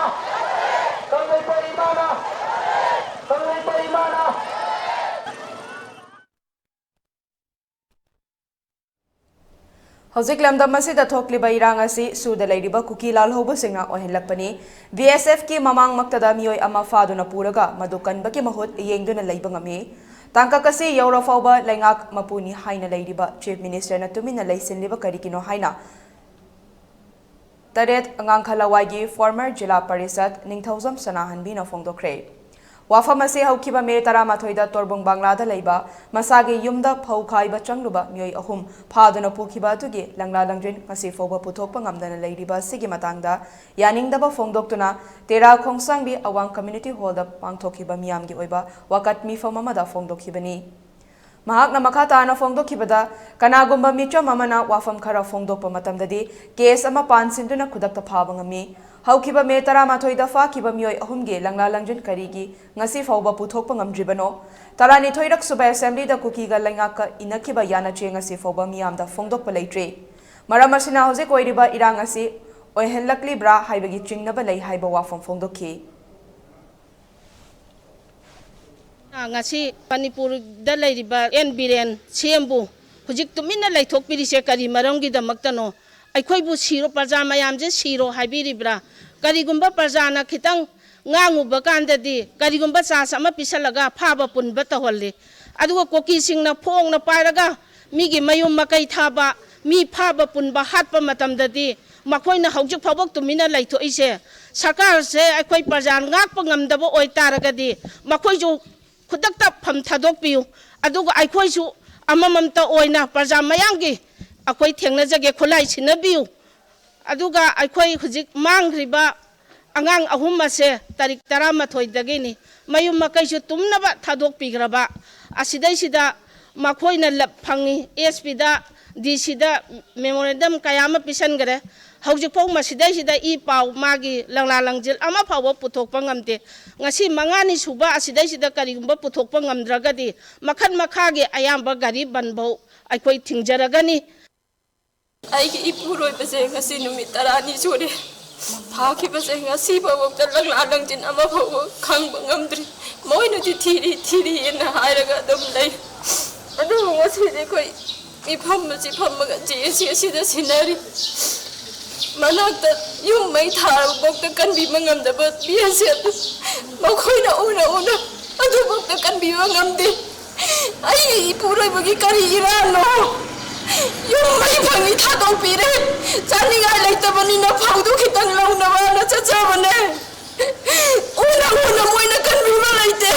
ꯍꯧꯖꯤꯛ ꯂꯝꯗꯝ ꯑꯁꯤꯗ ꯊꯣꯛꯂꯤꯕ ꯏꯔꯥꯡ ꯑꯁꯤ ꯁꯨꯗ ꯂꯩꯔꯤꯕ ꯀꯨꯀꯤ ꯂꯥꯜꯍꯧꯕꯁꯤꯡꯅ ꯑꯣꯏꯍꯜꯂꯛꯄꯅꯤ꯫ ꯕꯤ ꯑꯦꯁ ꯑꯦꯐꯀꯤ ꯃꯃꯥꯡꯃꯛꯇꯗ ꯃꯤꯑꯣꯏ ꯑꯃ ꯐꯥꯗꯨꯅ ꯄꯨꯔꯒ ꯃꯗꯨ ꯀꯟꯕꯒꯤ ꯃꯍꯨꯠ ꯌꯦꯡꯗꯨꯅ ꯂꯩꯕ ꯉꯝꯃꯤ꯫ ꯇꯥꯡꯀꯛ ꯑꯁꯤ ꯌꯧꯔ ꯐꯥꯎꯕ ꯂꯩꯉꯥꯛ ꯃꯄꯨꯅꯤ ꯍꯥꯏꯅ ꯂꯩꯔꯤꯕ ꯆꯤꯐ ꯃꯤꯅꯤꯁꯇꯔꯅ ꯇꯨꯃꯤꯟꯅ ꯂꯩꯁꯤꯜꯂꯤꯕ ꯀꯔꯤꯒꯤꯅꯣ ꯍꯥꯏꯅ ꯇꯔꯦꯠ ꯉꯥꯡꯈ ꯂꯋꯥꯏꯒꯤ ꯐꯣꯔꯃꯔ ꯖꯤꯂꯥ ꯄꯔꯤꯁꯠ ꯅꯤꯡꯊꯧꯖꯝ ꯁꯅꯥꯍꯟꯕꯤꯅ ꯐꯣꯡꯗꯣꯛꯈ꯭ꯔꯦ꯫ ꯋꯥꯐꯝ ꯑꯁꯤ ꯍꯧꯈꯤꯕ ꯃꯦ ꯇꯔꯥꯃꯥꯊꯣꯏꯗ ꯇꯣꯔꯕꯨꯡ ꯕꯪꯂꯥꯗ ꯂꯩꯕ ꯃꯁꯥꯒꯤ ꯌꯨꯝꯗ ꯐꯧ ꯈꯥꯏꯕ ꯆꯪꯂꯨꯕ ꯃꯤꯑꯣꯏ ꯑꯍꯨꯝ ꯐꯥꯗꯨꯅ ꯄꯨꯈꯤꯕ ꯑꯗꯨꯒꯤ ꯂꯪꯂꯥ ꯂꯪꯖꯤꯟ ꯉꯁꯤ ꯐꯥꯎꯕ ꯄꯨꯊꯣꯛꯄ ꯉꯝꯗꯅ ꯂꯩꯔꯤꯕ ꯑꯁꯤꯒꯤ ꯃꯇꯥꯡꯗ ꯌꯥꯅꯤꯡꯗꯕ ꯐꯣꯡꯗꯣꯛꯇꯨꯅ ꯇꯦꯔꯥ ꯈꯣꯡꯁꯥꯡꯕꯤ ꯑꯋꯥꯡ ꯀꯝꯃ꯭ꯌꯨꯅꯤꯇꯤ ꯍꯣꯜꯗ ꯄꯥꯡꯊꯣꯛꯈꯤꯕ ꯃꯤꯌꯥꯝꯒꯤ ꯑꯣꯏꯕ ꯋꯥꯀꯠ ꯃꯤꯐꯝ ꯑꯃꯗ ꯐꯣꯡꯗꯣꯛꯈꯤꯕꯅꯤ꯫ ꯃꯍꯥꯛꯅ ꯃꯈꯥ ꯇꯥꯅ ꯐꯣꯡꯗꯣꯛꯈꯤꯕꯗ, ꯀꯅꯥꯒꯨꯝꯕ ꯃꯤꯆꯝ ꯑꯃꯅ ꯋꯥꯐꯝ ꯈꯔ ꯐꯣꯡꯗꯣꯛꯄ ꯃꯇꯝꯗꯗꯤ ꯀꯦꯁ ꯑꯃ ꯄꯥꯟꯁꯤꯟꯗꯨꯅ ꯈꯨꯗꯛꯇ ꯐꯥꯕ ꯉꯝꯃꯤ꯫ ꯍꯧꯈꯤꯕ ꯃꯦ ꯇꯔꯥꯃꯥꯊꯣꯏꯗ ꯐꯥꯈꯤꯕ ꯃꯤꯑꯣꯏ ꯑꯍꯨꯝꯒꯤ ꯂꯪꯂꯥ ꯂꯪꯖꯤꯟ ꯀꯔꯤꯒꯤ ꯉꯁꯤ ꯐꯥꯎꯕ ꯄꯨꯊꯣꯛꯄ ꯉꯝꯗ꯭ꯔꯤꯕꯅꯣ? ꯇꯔꯥꯅꯤꯊꯣꯏꯔꯛ ꯁꯨꯕ ꯑꯦꯁꯦꯝꯕ꯭ꯂꯤꯗ ꯀꯨꯀꯤꯒ ꯂꯩꯉꯥꯛꯀ ꯏꯅꯈꯤꯕ ꯌꯥꯅꯆꯦ ꯉꯁꯤ ꯐꯥꯎꯕ ꯃꯤꯌꯥꯝꯗ ꯐꯣꯡꯗꯣꯛꯄ ꯂꯩꯇ꯭ꯔꯤ꯫ ꯃꯔꯝ ꯑꯁꯤꯅ ꯍꯧꯖꯤꯛ ꯑꯣꯏꯔꯤꯕ ꯏꯔꯥꯡ ꯑꯁꯤ ꯑꯣꯏꯍꯜꯂꯛꯂꯤꯕ꯭ꯔꯥ ꯍꯥꯏꯕꯒꯤ ꯆꯤꯡꯅꯕ ꯂꯩ ꯍꯥꯏꯕ ꯋꯥꯐꯝ ꯐꯣꯡꯗꯣꯛꯈꯤ꯫ ꯉꯁꯤ ꯃꯅꯤꯄꯨꯔꯗ ꯂꯩꯔꯤꯕ ꯑꯦꯟ ꯕꯤꯔꯦꯟ ꯁꯤ ꯑꯦꯝꯕꯨ ꯍꯧꯖꯤꯛ ꯇꯨꯃꯤꯟꯅ ꯂꯩꯊꯣꯛꯄꯤꯔꯤꯁꯦ ꯀꯔꯤ ꯃꯔꯝꯒꯤꯗꯃꯛꯇꯅꯣ? ꯑꯩꯈꯣꯏꯕꯨ ꯁꯤꯔꯣ, ꯄ꯭ꯔꯖꯥ ꯃꯌꯥꯝꯁꯦ ꯁꯤꯔꯣ ꯍꯥꯏꯕꯤꯔꯤꯕ꯭ꯔꯥ? ꯀꯔꯤꯒꯨꯝꯕ ꯄ꯭ꯔꯖꯥꯅ ꯈꯤꯇꯪ ꯉꯥꯡꯉꯨꯕ ꯀꯥꯟꯗꯗꯤ ꯀꯔꯤꯒꯨꯝꯕ ꯆꯥꯟꯁ ꯑꯃ ꯄꯤꯁꯜꯂꯒ ꯐꯥꯕ ꯄꯨꯟꯕ ꯇꯧꯍꯜꯂꯤ꯫ ꯑꯗꯨꯒ ꯀꯨꯀꯤꯁꯤꯡꯅ ꯐꯣꯡꯅ ꯄꯥꯏꯔꯒ ꯃꯤꯒꯤ ꯃꯌꯨꯝ ꯃꯀꯩ ꯊꯥꯕ, ꯃꯤ ꯐꯥꯕ ꯄꯨꯟꯕ ꯍꯥꯠꯄ ꯃꯇꯝꯗꯗꯤ ꯃꯈꯣꯏꯅ ꯍꯧꯖꯤꯛ ꯐꯥꯎꯕ ꯇꯨꯃꯤꯟꯅ ꯂꯩꯊꯣꯛꯏꯁꯦ꯫ ꯁꯔꯀꯥꯔꯁꯦ ꯑꯩꯈꯣꯏ ꯄ꯭ꯔꯖꯥ ꯉꯥꯛꯄ ꯉꯝꯗꯕ ꯑꯣꯏꯇꯥꯔꯒꯗꯤ ꯃꯈꯣꯏꯁꯨ ꯈꯨꯗꯛꯇ ꯐꯝ ꯊꯥꯗꯣꯛꯄꯤꯌꯨ꯫ ꯑꯗꯨꯒ ꯑꯩꯈꯣꯏꯁꯨ ꯑꯃꯃꯝꯇ ꯑꯣꯏꯅ ꯄ꯭ꯔꯖꯥ ꯃꯌꯥꯝꯒꯤ ꯑꯩꯈꯣꯏ ꯊꯦꯡꯅꯖꯒꯦ, ꯈꯨꯠꯂꯥꯏ ꯁꯤꯟꯅꯕꯤꯌꯨ꯫ ꯑꯗꯨꯒ ꯑꯩꯈꯣꯏ ꯍꯧꯖꯤꯛ ꯃꯥꯡꯈ꯭ꯔꯤꯕ ꯑꯉꯥꯡ ꯑꯍꯨꯝ ꯑꯁꯦ ꯇꯥꯔꯤꯛ ꯇꯔꯥꯃꯥꯊꯣꯏꯗꯒꯤꯅꯤ꯫ ꯃꯌꯨꯝ ꯃꯀꯩꯁꯨ ꯇꯨꯝꯅꯕ ꯊꯥꯗꯣꯛꯄꯤꯈ꯭ꯔꯕ꯫ ꯑꯁꯤꯗꯩꯁꯤꯗ ꯃꯈꯣꯏꯅ ꯂꯞ ꯐꯪꯉꯤ, ꯑꯦꯁ ꯄꯤꯗ, ꯗꯤ ꯁꯤꯗ ꯃꯦꯃꯣꯔꯦꯟꯗꯝ ꯀꯌꯥ ꯑꯃ ꯄꯤꯁꯟꯈ꯭ꯔꯦ꯫ ꯍꯧꯖꯤꯛꯐꯥꯎ ꯃꯁꯤꯗꯩꯁꯤꯗ ꯏ ꯄꯥꯎ ꯃꯥꯒꯤ ꯂꯪꯂꯥ ꯂꯪꯖꯤꯜ ꯑꯃ ꯐꯥꯎꯕ ꯄꯨꯊꯣꯛꯄ ꯉꯝꯗꯦ꯫ ꯉꯁꯤ ꯃꯉꯥꯅꯤ ꯁꯨꯕ ꯑꯁꯤꯗꯩꯁꯤꯗ ꯀꯔꯤꯒꯨꯝꯕ ꯄꯨꯊꯣꯛꯄ ꯉꯝꯗ꯭ꯔꯒꯗꯤ ꯃꯈꯜ ꯃꯈꯥꯒꯤ ꯑꯌꯥꯝꯕ ꯒꯥꯔꯤ ꯕꯟꯐꯧ ꯑꯩꯈꯣꯏ ꯊꯤꯡꯖꯔꯒꯅꯤ꯫ ꯑꯩꯒꯤ ꯏꯄꯨꯔꯣꯏꯕꯁꯦ ꯉꯁꯤ ꯅꯨꯃꯤꯠ ꯇꯔꯥꯅꯤ ꯁꯨꯔꯦ ꯐꯥꯈꯤꯕꯁꯦ꯫ ꯉꯁꯤ ꯐꯥꯎꯕꯗ ꯂꯪꯂꯥ ꯂꯪꯖꯤꯟ ꯑꯃ ꯐꯥꯎꯕ ꯈꯪꯕ ꯉꯝꯗ꯭ꯔꯤ꯫ ꯃꯣꯏꯅꯗꯤ ꯊꯤꯔꯤ ꯊꯤꯔꯤꯅ ꯍꯥꯏꯔꯒ ꯑꯗꯨꯝ ꯂꯩ꯫ ꯑꯗꯨꯕꯨ ꯉꯁꯤꯗꯤ ꯑꯩꯈꯣꯏ ꯃꯤꯐꯝ ꯑꯁꯤ ꯐꯝꯃꯒ ꯖꯦ ꯑꯦꯁ ꯁꯤ ꯑꯁꯤꯗ ꯁꯤꯟꯅꯔꯤ꯫ ꯃꯅꯥꯛꯇ ꯌꯨꯝ ꯃꯩ ꯊꯥꯔꯕꯐꯥꯎꯗ ꯀꯟꯕꯤꯕ ꯉꯝꯗꯕ ꯕꯤ ꯑꯦꯁ ꯑꯦꯐ ꯃꯈꯣꯏꯅ ꯎꯅ ꯎꯅ ꯑꯗꯨꯐꯥꯎꯗ ꯀꯟꯕꯤꯕ ꯉꯝꯗꯦ꯫ ꯑꯩꯒꯤ ꯏꯄꯨꯔꯣꯏꯕꯒꯤ ꯀꯔꯤ ꯏꯔꯥꯟꯅꯣ? ꯌꯨꯝ ꯃꯩ ꯐꯪꯉꯤ ꯊꯥꯗꯣꯛꯄꯤꯔꯦ꯫ ꯆꯥꯅꯤꯡꯉꯥꯏ ꯂꯩꯇꯕꯅꯤꯅ ꯐꯧꯗꯨ ꯈꯤꯇꯪ ꯂꯧꯅꯕꯅ ꯆꯠꯆꯕꯅꯦ꯫ ꯎꯅ ꯎꯅ ꯃꯣꯏꯅ ꯀꯟꯕꯤꯕ ꯂꯩꯇꯦ꯫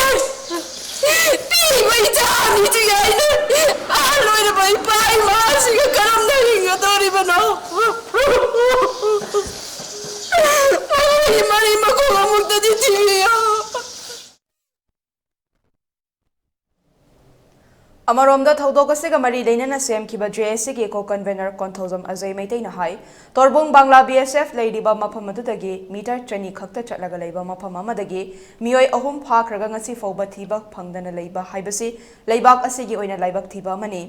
ꯄꯤꯕ ꯏꯆꯥ ꯑꯅꯤꯁꯤ ꯍꯥꯏꯅ ꯑꯍꯜ ꯑꯣꯏꯔꯕ ꯏꯄꯥ ꯏꯃꯥꯁꯤꯒ ꯀꯔꯝꯅ ꯍꯤꯡꯒꯗꯧꯔꯤꯕꯅꯣ? ꯃꯈꯣꯏꯒꯤ ꯃꯔꯤ ꯃꯈꯣꯡ ꯑꯃꯨꯛꯇꯗꯤ ꯊꯤꯕꯤꯌꯨ꯫ ꯑꯃꯔꯣꯝꯗ ꯊꯧꯗꯣꯛ ꯑꯁꯤꯒ ꯃꯔꯤ ꯂꯩꯅꯅ ꯁꯦꯝꯈꯤꯕ ꯖꯦ ꯑꯦꯁ ꯁꯤꯒꯤ ꯀꯣ ꯀꯟꯚꯦꯅꯔ ꯀꯣꯟꯊꯧꯖꯝ ꯑꯖꯌ ꯃꯩꯇꯩꯅ ꯍꯥꯏ, ꯇꯣꯔꯕꯨꯡ ꯕꯪꯂꯥ ꯕꯤ ꯑꯦꯁ ꯑꯦꯐ ꯂꯩꯔꯤꯕ ꯃꯐꯝ ꯑꯗꯨꯗꯒꯤ ꯃꯤꯇꯔ ꯆꯅꯤ ꯈꯛꯇ ꯆꯠꯂꯒ ꯂꯩꯕ ꯃꯐꯝ ꯑꯃꯗꯒꯤ ꯃꯤꯑꯣꯏ ꯑꯍꯨꯝ ꯐꯥꯈ꯭ꯔꯒ ꯉꯁꯤ ꯐꯥꯎꯕ ꯊꯤꯕ ꯐꯪꯗꯅ ꯂꯩꯕ ꯍꯥꯏꯕꯁꯤ ꯂꯩꯕꯥꯛ ꯑꯁꯤꯒꯤ ꯑꯣꯏꯅ ꯂꯥꯏꯕꯛ ꯊꯤꯕ ꯑꯃꯅꯤ꯫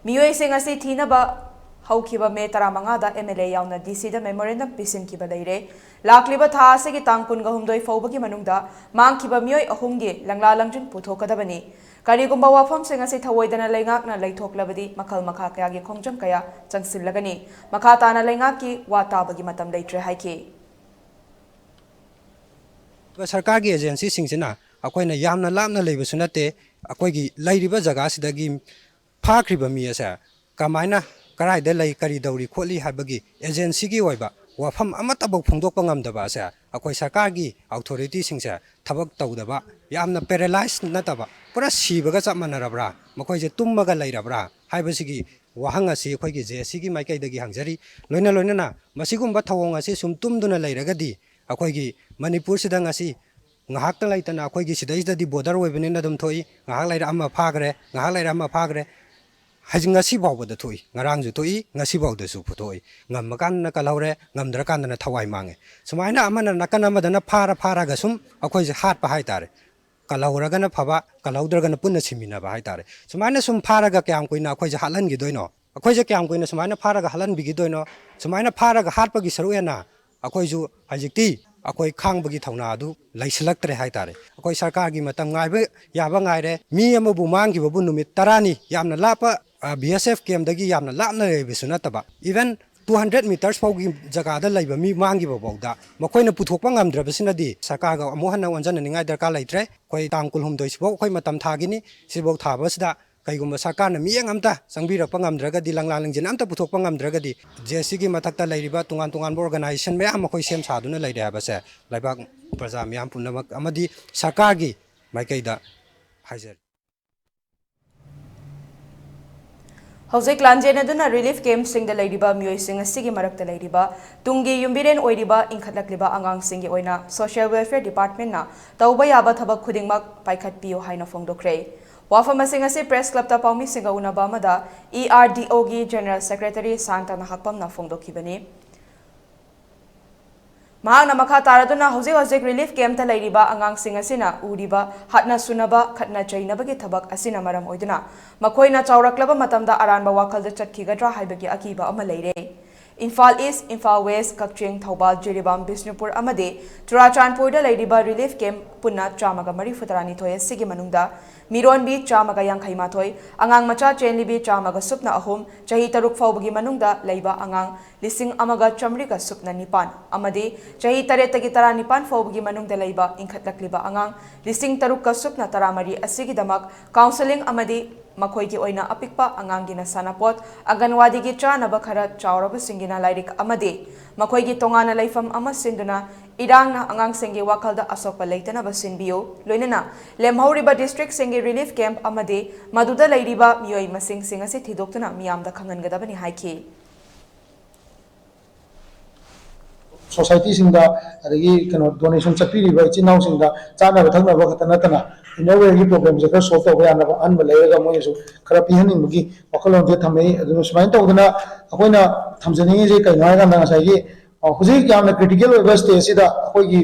ꯃꯤꯑꯣꯏꯁꯤꯡ ꯑꯁꯤ ꯊꯤꯅꯕ ꯍꯧꯈꯤꯕ ꯃꯦ ꯇꯔꯥꯃꯉꯥꯗ ꯑꯦꯝ ꯑꯦꯜ ꯑꯦ ꯌꯥꯎꯅ ꯗꯤ ꯁꯤꯗ ꯃꯦꯃꯣꯔꯦꯟꯗꯝ ꯄꯤꯁꯤꯟꯈꯤꯕ ꯂꯩꯔꯦ꯫ ꯂꯥꯛꯂꯤꯕ ꯊꯥ ꯑꯁꯤꯒꯤ ꯇꯥꯡ ꯀꯨꯟꯒ ꯍꯨꯝꯗꯣꯏ ꯐꯥꯎꯕꯒꯤ ꯃꯅꯨꯡꯗ ꯃꯥꯡꯈꯤꯕ ꯃꯤꯑꯣꯏ ꯑꯍꯨꯝꯒꯤ ꯂꯪꯂꯥ ꯂꯪꯖꯤꯟ ꯄꯨꯊꯣꯛꯀꯗꯕꯅꯤ꯫ ꯀꯔꯤꯒꯨꯝꯕ ꯋꯥꯐꯝꯁꯤꯡ ꯑꯁꯤ ꯊꯧꯑꯣꯏꯗꯅ ꯂꯩꯉꯥꯛꯅ ꯂꯩꯊꯣꯛꯂꯕꯗꯤ ꯃꯈꯜ ꯃꯈꯥ ꯀꯌꯥꯒꯤ ꯈꯣꯡꯖꯪ ꯀꯌꯥ ꯆꯪꯁꯤꯜꯂꯒꯅꯤ꯫ ꯃꯈꯥ ꯇꯥꯅ ꯂꯩꯉꯥꯛꯀꯤ ꯋꯥ ꯇꯥꯕꯒꯤ ꯃꯇꯝ ꯂꯩꯇ꯭ꯔꯦ ꯍꯥꯏꯈꯤ꯫ ꯁꯔꯀꯥꯔꯒꯤ ꯑꯦꯖꯦꯟꯁꯤꯁꯤꯡꯁꯤꯅ ꯑꯩꯈꯣꯏꯅ ꯌꯥꯝꯅ ꯂꯥꯞꯅ ꯂꯩꯕꯁꯨ ꯅꯠꯇꯦ, ꯑꯩꯈꯣꯏꯒꯤ ꯂꯩꯔꯤꯕ ꯖꯒꯥꯁꯤꯗꯒꯤ ꯐꯥꯈ꯭ꯔꯤꯕ ꯃꯤ ꯑꯁꯦ ꯀꯃꯥꯏꯅ, ꯀꯗꯥꯏꯗ ꯂꯩ, ꯀꯔꯤ ꯇꯧꯔꯤ ꯈꯣꯠꯂꯤ ꯍꯥꯏꯕꯒꯤ ꯑꯦꯖꯦꯟꯁꯤꯒꯤ ꯑꯣꯏꯕ ꯋꯥꯐꯝ ꯑꯃꯠꯇꯐꯥꯎ ꯐꯣꯡꯗꯣꯛꯄ ꯉꯝꯗꯕ ꯑꯁꯦ ꯑꯩꯈꯣꯏ ꯁꯔꯀꯥꯔꯒꯤ ꯑꯣꯊꯣꯔꯤꯇꯤꯁꯤꯡꯁꯦ ꯊꯕꯛ ꯇꯧꯗꯕ, ꯌꯥꯝꯅ ꯄꯦꯔꯦꯂꯥꯏꯁ ꯅꯠꯇꯕ ꯄꯨꯔꯥ ꯁꯤꯕꯒ ꯆꯞ ꯃꯥꯟꯅꯔꯕ꯭ꯔꯥ, ꯃꯈꯣꯏꯁꯦ ꯇꯨꯝꯃꯒ ꯂꯩꯔꯕ꯭ꯔꯥ ꯍꯥꯏꯕꯁꯤꯒꯤ ꯋꯥꯍꯪ ꯑꯁꯤ ꯑꯩꯈꯣꯏꯒꯤ ꯖꯦ ꯑꯦꯁ ꯁꯤꯒꯤ ꯃꯥꯏꯀꯩꯗꯒꯤ ꯍꯪꯖꯔꯤ꯫ ꯂꯣꯏꯅ ꯂꯣꯏꯅꯅ ꯃꯁꯤꯒꯨꯝꯕ ꯊꯧꯑꯣꯡ ꯑꯁꯤ ꯁꯨꯝ ꯇꯨꯝꯗꯨꯅ ꯂꯩꯔꯒꯗꯤ ꯑꯩꯈꯣꯏꯒꯤ ꯃꯅꯤꯄꯨꯔꯁꯤꯗ ꯉꯁꯤ ꯉꯥꯏꯍꯥꯛꯇ ꯂꯩꯇꯅ ꯑꯩꯈꯣꯏꯒꯤ ꯁꯤꯗꯩꯁꯤꯗꯗꯤ ꯕꯣꯔꯗꯔ ꯑꯣꯏꯕꯅꯤꯅ ꯑꯗꯨꯝ ꯊꯣꯛꯏ, ꯉꯥꯏꯍꯥꯛ ꯂꯩꯔ ꯑꯃ ꯐꯥꯈ꯭ꯔꯦ, ꯉꯥꯏꯍꯥꯛ ꯂꯩꯔ ꯑꯃ ꯐꯥꯈ꯭ꯔꯦ, ꯍꯧꯖꯤꯛ ꯉꯁꯤ ꯐꯥꯎꯕꯗ ꯊꯣꯛꯏ, ꯉꯔꯥꯡꯁꯨ ꯊꯣꯛꯏ, ꯉꯁꯤ ꯐꯥꯎꯗꯁꯨ ꯊꯣꯛꯏ꯫ ꯉꯝꯃꯀꯥꯟꯗꯅ ꯀꯜꯍꯧꯔꯦ, ꯉꯝꯗ꯭ꯔꯀꯥꯟꯗꯅ ꯊꯋꯥꯏ ꯃꯥꯡꯉꯦ꯫ ꯁꯨꯃꯥꯏꯅ ꯑꯃꯅ ꯅꯥꯀꯟ ꯑꯃꯗꯅ ꯐꯥꯔ ꯐꯥꯔꯒ ꯁꯨꯝ ꯑꯩꯈꯣꯏꯁꯦ ꯍꯥꯠꯄ ꯍꯥꯏꯇꯥꯔꯦ꯫ ꯀꯜꯍꯧꯔꯒꯅ ꯐꯕ, ꯀꯜꯍꯧꯗ꯭ꯔꯒꯅ ꯄꯨꯟꯅ ꯁꯤꯃꯤꯟꯅꯕ ꯍꯥꯏꯇꯥꯔꯦ꯫ ꯁꯨꯃꯥꯏꯅ ꯁꯨꯝ ꯐꯥꯔꯒ ꯀꯌꯥꯝ ꯀꯨꯏꯅ ꯑꯩꯈꯣꯏꯁꯦ ꯍꯥꯠꯍꯟꯈꯤꯗꯣꯏꯅꯣ? ꯑꯩꯈꯣꯏꯁꯦ ꯀꯌꯥꯝ ꯀꯨꯏꯅ ꯁꯨꯃꯥꯏꯅ ꯐꯥꯔꯒ ꯍꯥꯠꯍꯟꯕꯤꯈꯤꯗꯣꯏꯅꯣ? ꯁꯨꯃꯥꯏꯅ ꯐꯥꯔꯒ ꯍꯥꯠꯄꯒꯤ ꯁꯔꯨꯛ ꯍꯦꯟꯅ ꯑꯩꯈꯣꯏꯁꯨ ꯍꯧꯖꯤꯛꯇꯤ ꯑꯩꯈꯣꯏ ꯈꯥꯡꯕꯒꯤ ꯊꯧꯅꯥ ꯑꯗꯨ ꯂꯩꯁꯤꯜꯂꯛꯇ꯭ꯔꯦ ꯍꯥꯏꯇꯥꯔꯦ꯫ ꯑꯩꯈꯣꯏ ꯁꯔꯀꯥꯔꯒꯤ ꯃꯇꯝ ꯉꯥꯏꯕ ꯌꯥꯕ ꯉꯥꯏꯔꯦ꯫ ꯃꯤ ꯑꯃꯕꯨ ꯃꯥꯡꯈꯤꯕꯕꯨ ꯅꯨꯃꯤꯠ ꯇꯔꯥꯅꯤ, ꯌꯥꯝꯅ ꯂꯥꯞꯄ ꯕꯤ ꯑꯦꯁ ꯑꯦꯐ ꯀꯦꯝꯗꯒꯤ ꯌꯥꯝꯅ ꯂꯥꯞꯅ ꯂꯩꯕꯁꯨ ꯅꯠꯇꯕ, ꯏꯚꯟ ꯇꯨ ꯍꯟꯗ꯭ꯔꯦꯠ ꯃꯤꯇꯔꯁ ꯐꯥꯎꯒꯤ ꯖꯒꯥꯗ ꯂꯩꯕ ꯃꯤ ꯃꯥꯡꯈꯤꯕ ꯐꯥꯎꯗ ꯃꯈꯣꯏꯅ ꯄꯨꯊꯣꯛꯄ ꯉꯝꯗ꯭ꯔꯕꯁꯤꯅꯗꯤ ꯁꯔꯀꯥꯔꯒ ꯑꯃꯨꯛ ꯍꯟꯅ ꯑꯣꯟꯖꯟꯅꯅꯤꯡꯉꯥꯏ ꯗꯔꯀꯥꯔ ꯂꯩꯇ꯭ꯔꯦ꯫ ꯑꯩꯈꯣꯏ ꯇꯥꯡ ꯀꯨꯟꯍꯨꯝꯗꯣꯏꯁꯤꯐꯥꯎ ꯑꯩꯈꯣꯏ ꯃꯇꯝ ꯊꯥꯈꯤꯅꯤ꯫ ꯁꯤꯐꯥꯎ ꯊꯥꯕꯁꯤꯗ ꯀꯩꯒꯨꯝꯕ ꯁꯔꯀꯥꯔꯅ ꯃꯤꯠꯌꯦꯡ ꯑꯝꯇ ꯆꯪꯕꯤꯔꯛꯄ ꯉꯝꯗ꯭ꯔꯒꯗꯤ, ꯂꯪꯂꯥ ꯂꯪꯖꯤꯟ ꯑꯝꯇ ꯄꯨꯊꯣꯛꯄ ꯉꯝꯗ꯭ꯔꯒꯗꯤ, ꯖꯦ ꯑꯦꯁ ꯁꯤꯒꯤ ꯃꯊꯛꯇ ꯂꯩꯔꯤꯕ ꯇꯣꯉꯥꯟ ꯇꯣꯉꯥꯟꯕ ꯑꯣꯔꯒꯅꯥꯏꯖꯦꯁꯟ ꯃꯌꯥꯝ ꯑꯩꯈꯣꯏ ꯁꯦꯝ ꯁꯥꯗꯨꯅ ꯂꯩꯔꯦ ꯍꯥꯏꯕꯁꯦ ꯂꯩꯕꯥꯛ ꯄ꯭ꯔꯖꯥ ꯃꯤꯌꯥꯝ ꯄꯨꯝꯅꯃꯛ ꯑꯃꯗꯤ ꯁꯔꯀꯥꯔꯒꯤ ꯃꯥꯏꯀꯩꯗ ꯍꯥꯏꯖꯔꯤ꯫ ꯍꯧꯖꯤꯛ ꯂꯥꯟꯖꯦꯟꯅꯗꯨꯅ ꯔꯤꯂꯤꯐ ꯀꯦꯝꯞꯁꯤꯡꯗ ꯂꯩꯔꯤꯕ ꯃꯤꯑꯣꯏꯁꯤꯡ ꯑꯁꯤꯒꯤ ꯃꯔꯛꯇ ꯂꯩꯔꯤꯕ ꯇꯨꯡꯒꯤ ꯌꯨꯝꯕꯤꯔꯦꯟ ꯑꯣꯏꯔꯤꯕ ꯏꯟꯈꯠꯂꯛꯂꯤꯕ ꯑꯉꯥꯡꯁꯤꯡꯒꯤ ꯑꯣꯏꯅ ꯁꯣꯁꯤꯌꯦꯜ ꯋꯦꯜꯐꯤꯌꯔ ꯗꯤꯄꯥꯔꯠꯃꯦꯟꯠꯅ ꯇꯧꯕ ꯌꯥꯕ ꯊꯕꯛ ꯈꯨꯗꯤꯡꯃꯛ ꯄꯥꯏꯈꯠꯄꯤꯌꯨ ꯍꯥꯏꯅ ꯐꯣꯡꯗꯣꯛꯈ꯭ꯔꯦ꯫ ꯋꯥꯐꯝ ꯑꯁꯤꯡ ꯑꯁꯤ ꯄ꯭ꯔꯦꯁ ꯀ꯭ꯂꯕꯇ ꯄꯥꯎꯃꯤꯁꯤꯡꯒ ꯎꯅꯕ ꯑꯃꯗ ꯏ ꯑꯥꯔ ꯗꯤ ꯑꯣꯒꯤ ꯖꯦꯅꯔꯦꯜ ꯁꯦꯀ꯭ꯔꯦꯇꯔꯤ ꯁꯥꯟꯇ ꯅꯍꯥꯛꯄꯝꯅ ꯐꯣꯡꯗꯣꯛꯈꯤꯕꯅꯤ꯫ ꯃꯍꯥꯛꯅ ꯃꯈꯥ ꯇꯥꯔꯗꯨꯅ ꯍꯧꯖꯤꯛ ꯍꯧꯖꯤꯛ ꯔꯤꯂꯤꯐ ꯀꯦꯝꯞꯇ ꯂꯩꯔꯤꯕ ꯑꯉꯥꯡꯁꯤꯡ ꯑꯁꯤꯅ ꯎꯔꯤꯕ ꯍꯥꯠꯅ ꯁꯨꯅꯕ, ꯈꯠꯅ ꯆꯩꯅꯕꯒꯤ ꯊꯕꯛ ꯑꯁꯤꯅ ꯃꯔꯝ ꯑꯣꯏꯗꯨꯅ ꯃꯈꯣꯏꯅ ꯆꯥꯎꯔꯛꯂꯕ ꯃꯇꯝꯗ ꯑꯔꯥꯟꯕ ꯋꯥꯈꯜꯗ ꯆꯠꯈꯤꯒꯗ꯭ꯔꯥ ꯍꯥꯏꯕꯒꯤ ꯑꯀꯤꯕ ꯑꯃ ꯂꯩꯔꯦ꯫ ꯏꯝꯐꯥꯜ ꯏꯁ, ꯏꯝꯐꯥꯜ ꯋꯦꯁ, ꯀꯛꯆꯤꯡ, ꯊꯧꯕꯥꯜ, ꯖꯤꯔꯤꯕꯥꯝ, ꯕꯤꯁꯅꯨꯄꯨꯔ ꯑꯃꯗꯤ ꯆꯨꯔꯥꯆꯥꯟꯄꯨꯔꯗ ꯂꯩꯔꯤꯕ ꯔꯤꯂꯤꯐ ꯀꯦꯝꯞ ꯄꯨꯟꯅ ꯆꯥꯝꯃꯒ ꯃꯔꯤꯐꯨ ꯇꯔꯥꯅꯤꯊꯣꯏ ꯑꯁꯤꯒꯤ ꯃꯅꯨꯡꯗ ꯃꯤꯔꯣꯟꯕꯤ ꯆꯥꯝꯃꯒ ꯌꯥꯡꯈꯩ ꯃꯥꯊꯣꯏ, ꯑꯉꯥꯡ ꯃꯆꯥ ꯆꯦꯟꯂꯤꯕꯤ ꯆꯥꯝꯃꯒ ꯁꯨꯞꯅ ꯑꯍꯨꯝ, ꯆꯍꯤ ꯇꯔꯨꯛ ꯐꯥꯎꯕꯒꯤ ꯃꯅꯨꯡꯗ ꯂꯩꯕ ꯑꯉꯥꯡ ꯂꯤꯁꯤꯡ ꯑꯃꯒ ꯆꯥꯃꯔꯤꯒ ꯁꯨꯞꯅ ꯅꯤꯄꯥꯟ ꯑꯃꯗꯤ ꯆꯍꯤ ꯇꯔꯦꯠꯇꯒꯤ ꯇꯔꯥꯅꯤꯄꯥꯟ ꯐꯥꯎꯕꯒꯤ ꯃꯅꯨꯡꯗ ꯂꯩꯕ ꯏꯟꯈꯠꯂꯛꯂꯤꯕ ꯑꯉꯥꯡ ꯂꯤꯁꯤꯡ ꯇꯔꯨꯛꯀ ꯁꯨꯞꯅ ꯇꯔꯥꯃꯔꯤ ꯑꯁꯤꯒꯤꯗꯃꯛ ꯀꯥꯎꯟꯁꯦꯂꯤꯡ ꯑꯃꯗꯤ ꯃꯈꯣꯏꯒꯤ ꯑꯣꯏꯅ ꯑꯄꯤꯛꯄ ꯑꯉꯥꯡꯒꯤꯅ ꯁꯥꯟꯅꯄꯣꯠ, ꯑꯪꯒꯟꯋꯥꯗꯤꯒꯤ ꯆꯥꯅꯕ ꯈꯔ, ꯆꯥꯎꯔꯕꯁꯤꯡꯒꯤꯅ ꯂꯥꯏꯔꯤꯛ ꯑꯃꯗꯤ ꯃꯈꯣꯏꯒꯤ ꯇꯣꯉꯥꯟꯅ ꯂꯩꯐꯝ ꯑꯃ ꯁꯤꯟꯗꯨꯅ ꯏꯔꯥꯡꯅ ꯑꯉꯥꯡꯁꯤꯡꯒꯤ ꯋꯥꯈꯜꯗ ꯑꯁꯣꯛꯄ ꯂꯩꯇꯅꯕ ꯁꯤꯟꯕꯤꯌꯨ꯫ ꯂꯣꯏꯅꯅ ꯂꯦꯝꯍꯧꯔꯤꯕ ꯗꯤꯁꯇ꯭ꯔꯤꯛꯁꯤꯡꯒꯤ ꯔꯤꯂꯤꯐ ꯀꯦꯝꯞ ꯑꯃꯗꯤ ꯃꯗꯨꯗ ꯂꯩꯔꯤꯕ ꯃꯤꯑꯣꯏ ꯃꯁꯤꯡꯁꯤꯡ ꯑꯁꯤ ꯊꯤꯗꯣꯛꯇꯨꯅ ꯃꯤꯌꯥꯝꯗ ꯈꯪꯍꯟꯒꯗꯕꯅꯤ ꯍꯥꯏꯈꯤ꯫ ꯁꯣꯁꯥꯏꯇꯤꯁꯤꯡꯗ ꯑꯗꯒꯤ ꯀꯩꯅꯣ ꯗꯣꯅꯦꯁꯟ ꯆꯠꯄꯤꯔꯤꯕ ꯏꯆꯤꯟ ꯏꯅꯥꯎꯁꯤꯡꯗ ꯆꯥꯅꯕ ꯊꯛꯅꯕ ꯈꯛꯇ ꯅꯠꯇꯅ ꯏꯟꯅꯔ ꯋꯦꯌꯔꯒꯤ ꯄ꯭ꯔꯣꯕ꯭ꯂꯦꯝꯁꯦ ꯈꯔ ꯁꯣꯜꯕ ꯇꯧꯕ ꯌꯥꯅꯕ ꯑꯍꯟꯕ ꯂꯩꯔꯒ ꯃꯣꯏꯅꯁꯨ ꯈꯔ ꯄꯤꯍꯟꯅꯤꯡꯕꯒꯤ ꯋꯥꯈꯜꯂꯣꯟꯁꯦ ꯊꯝꯃꯛꯏ꯫ ꯑꯗꯨꯅ ꯁꯨꯃꯥꯏꯅ ꯇꯧꯗꯅ ꯑꯩꯈꯣꯏꯅ ꯊꯝꯖꯅꯤꯡꯉꯤꯁꯦ ꯀꯩꯅꯣ ꯍꯥꯏꯀꯥꯟꯗ ꯉꯁꯥꯏꯒꯤ, ꯑ, ꯍꯧꯖꯤꯛ ꯌꯥꯝꯅ ꯀ꯭ꯔꯤꯇꯤꯀꯦꯜ ꯑꯣꯏꯕ ꯁ꯭ꯇꯦꯖꯁꯤꯗ ꯑꯩꯈꯣꯏꯒꯤ,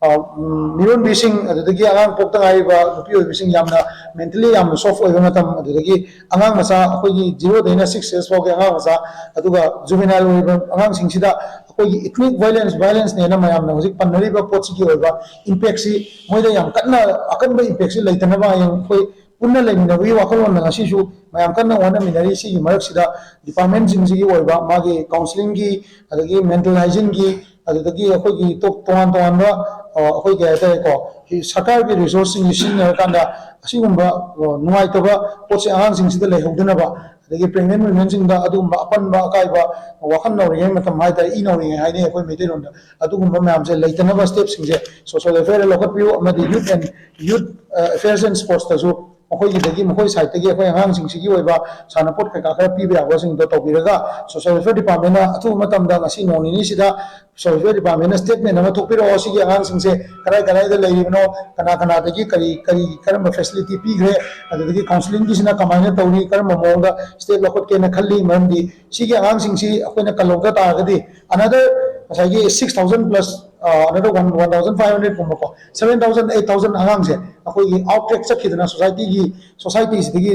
ꯑ, ꯎꯝ, ꯃꯤꯔꯣꯟꯕꯤꯁꯤꯡ ꯑꯗꯨꯗꯒꯤ ꯑꯉꯥꯡ ꯄꯣꯛꯇ ꯉꯥꯏꯔꯤꯕ ꯅꯨꯄꯤ ꯑꯣꯏꯕꯤꯁꯤꯡ ꯌꯥꯝꯅ ꯃꯦꯟꯇꯦꯜꯂꯤ ꯌꯥꯝꯅ ꯁꯣꯐ ꯑꯣꯏꯕ ꯃꯇꯝ, ꯑꯗꯨꯗꯒꯤ ꯑꯉꯥꯡ ꯃꯆꯥ ꯑꯩꯈꯣꯏꯒꯤ ꯖꯤꯔꯣꯗꯩꯅ ꯁꯤꯛꯁ ꯌꯔꯁ ꯐꯥꯎꯒꯤ ꯑꯉꯥꯡ ꯃꯆꯥ, ꯑꯗꯨꯒ ꯖꯨꯕꯦꯅꯥꯏꯜ ꯑꯣꯏꯕ ꯑꯉꯥꯡꯁꯤꯡꯁꯤꯗ ꯑꯩꯈꯣꯏꯒꯤ ꯏꯊꯅꯤꯛ ꯚꯥꯏꯂꯦꯟꯁ, ꯚꯥꯏꯂꯦꯟꯁꯅꯦꯅ ꯃꯌꯥꯝꯅ ꯍꯧꯖꯤꯛ ꯄꯟꯅꯔꯤꯕ ꯄꯣꯠꯁꯤꯒꯤ ꯑꯣꯏꯕ ꯏꯝꯄꯦꯛꯁꯤ ꯃꯣꯏꯗ ꯌꯥꯝ ꯀꯟꯅ ꯑꯀꯟꯕ ꯏꯝꯄꯦꯛꯁꯤ ꯂꯩꯇꯅꯕ ꯍꯌꯦꯡ ꯑꯩꯈꯣꯏ ꯄꯨꯟꯅ ꯂꯩꯃꯤꯟꯅꯕꯒꯤ ꯋꯥꯈꯜꯂꯣꯟꯗ ꯉꯁꯤꯁꯨ ꯃꯌꯥꯝ ꯀꯟꯅ ꯍꯣꯠꯅꯃꯤꯟꯅꯔꯤ꯫ ꯁꯤꯒꯤ ꯃꯔꯛꯁꯤꯗ ꯗꯤꯄꯥꯔꯠꯃꯦꯟꯁꯤꯡꯁꯤꯒꯤ ꯑꯣꯏꯕ ꯃꯥꯒꯤ ꯀꯥꯎꯟꯁꯤꯂꯤꯡꯒꯤ, ꯑꯗꯒꯤ ꯃꯦꯟꯇꯦꯜ ꯍꯥꯏꯖꯤꯟꯒꯤ, ꯑꯗꯨꯗꯒꯤ ꯑꯩꯈꯣꯏꯒꯤ ꯇꯣꯞ- ꯇꯣꯉꯥꯟ ꯇꯣꯉꯥꯟꯕ, ꯑ, ꯑꯩꯈꯣꯏ ꯀꯩ ꯍꯥꯏꯇꯥꯔꯦꯀꯣ, ꯁꯤ ꯁꯔꯀꯥꯔꯒꯤ ꯔꯤꯁꯣꯔꯁꯁꯤꯡꯁꯤ ꯁꯤꯖꯤꯟꯅꯔꯀꯥꯟꯗ ꯑꯁꯤꯒꯨꯝꯕ, ꯑ, ꯅꯨꯡꯉꯥꯏꯇꯕ ꯄꯣꯠꯁꯦ ꯑꯉꯥꯡꯁꯤꯡꯁꯤꯗ ꯂꯩꯍꯧꯗꯅꯕ, ꯑꯗꯒꯤ ꯄ꯭ꯔꯦꯒꯅꯦꯟ ꯋꯤꯃꯦꯟꯁꯤꯡꯗ ꯑꯗꯨꯒꯨꯝꯕ ꯑꯄꯟꯕ ꯑꯀꯥꯏꯕ, ꯋꯥꯈꯜ ꯅꯧꯔꯤꯉꯩ ꯃꯇꯝ ꯍꯥꯏꯇꯥꯔꯦ, ꯏ ꯅꯧꯔꯤꯉꯩ ꯍꯥꯏꯅꯩ ꯑꯩꯈꯣꯏ ꯃꯩꯇꯩꯂꯣꯟꯗ, ꯑꯗꯨꯒꯨꯝꯕ ꯃꯌꯥꯝꯁꯦ ꯂꯩꯇꯅꯕ ꯁ꯭ꯇꯦꯞꯁꯤꯡꯁꯦ ꯁꯣꯁꯤꯌꯦꯜ ꯋꯦꯜꯐꯤꯌꯔꯗ ꯂꯧꯈꯠꯄꯤꯌꯨ꯫ ꯑꯃꯗꯤ ꯌꯨꯠ ꯑꯦꯟ ꯌꯨꯠ ꯑꯦꯐꯦꯌꯔꯁ ꯑꯦꯟ ꯁ꯭ꯄꯣꯔꯠꯁꯇꯁꯨ ꯃꯈꯣꯏꯒꯤꯗꯒꯤ, ꯃꯈꯣꯏ ꯁꯥꯏꯠꯇꯒꯤ ꯑꯩꯈꯣꯏ ꯑꯉꯥꯡꯁꯤꯡꯁꯤꯒꯤ ꯑꯣꯏꯕ ꯁꯥꯟꯅꯄꯣꯠ ꯀꯩꯀꯥ ꯈꯔ ꯄꯤꯕ ꯌꯥꯕꯁꯤꯡꯗꯣ ꯇꯧꯕꯤꯔꯒ, ꯁꯣꯁꯤꯌꯦꯜ ꯋꯦꯜꯐꯤꯌꯔ ꯗꯤꯄꯥꯔꯠꯃꯦꯟꯅ ꯑꯊꯨꯕ ꯃꯇꯝꯗ ꯉꯁꯤ ꯅꯣꯡ ꯅꯤꯅꯤꯁꯤꯗ ꯁꯣꯁꯤꯌꯦꯜ ꯋꯦꯜꯐꯤꯌꯔ ꯗꯤꯄꯥꯔꯠꯃꯦꯟꯅ ꯁ꯭ꯇꯦꯠꯃꯦꯟ ꯑꯃ ꯊꯣꯛꯄꯤꯔꯛꯑꯣ, ꯁꯤꯒꯤ ꯑꯉꯥꯡꯁꯤꯡꯁꯦ ꯀꯗꯥꯏ ꯀꯗꯥꯏꯗ ꯂꯩꯔꯤꯕꯅꯣ, ꯀꯅꯥ ꯀꯅꯥꯗꯒꯤ ꯀꯔꯤ ꯀꯔꯤ ꯀꯔꯝꯕ ꯐꯦꯁꯤꯂꯤꯇꯤ ꯄꯤꯈ꯭ꯔꯦ, ꯑꯗꯨꯗꯒꯤ ꯀꯥꯎꯟꯁꯤꯂꯤꯡꯒꯤꯁꯤꯅ ꯀꯃꯥꯏꯅ ꯇꯧꯔꯤ, ꯀꯔꯝꯕ ꯃꯑꯣꯡꯗ ꯁ꯭ꯇꯦꯞ ꯂꯧꯈꯠꯀꯦꯅ ꯈꯜꯂꯤ꯫ ꯃꯔꯝꯗꯤ ꯁꯤꯒꯤ ꯑꯉꯥꯡꯁꯤꯡꯁꯤ ꯑꯩꯈꯣꯏꯅ ꯀꯜꯍꯧꯗ ꯇꯥꯔꯒꯗꯤ, ꯑꯅꯗꯔ ꯉꯁꯥꯏꯒꯤ six thousand plus, under one one thousand five hundred ꯀꯨꯝꯕꯀꯣ, ꯁꯚꯦꯟ ꯊꯥꯎꯖꯟ ꯑꯩꯠ ꯊꯥꯎꯖꯟ ꯑꯉꯥꯡꯁꯦ ꯑꯩꯈꯣꯏꯒꯤ ꯑꯥꯎꯠ ꯇ꯭ꯔꯦꯛ ꯆꯠꯈꯤꯗꯅ, ꯁꯣꯁꯥꯏꯇꯤꯒꯤ ꯁꯣꯁꯥꯏꯇꯤꯁꯤꯗꯒꯤ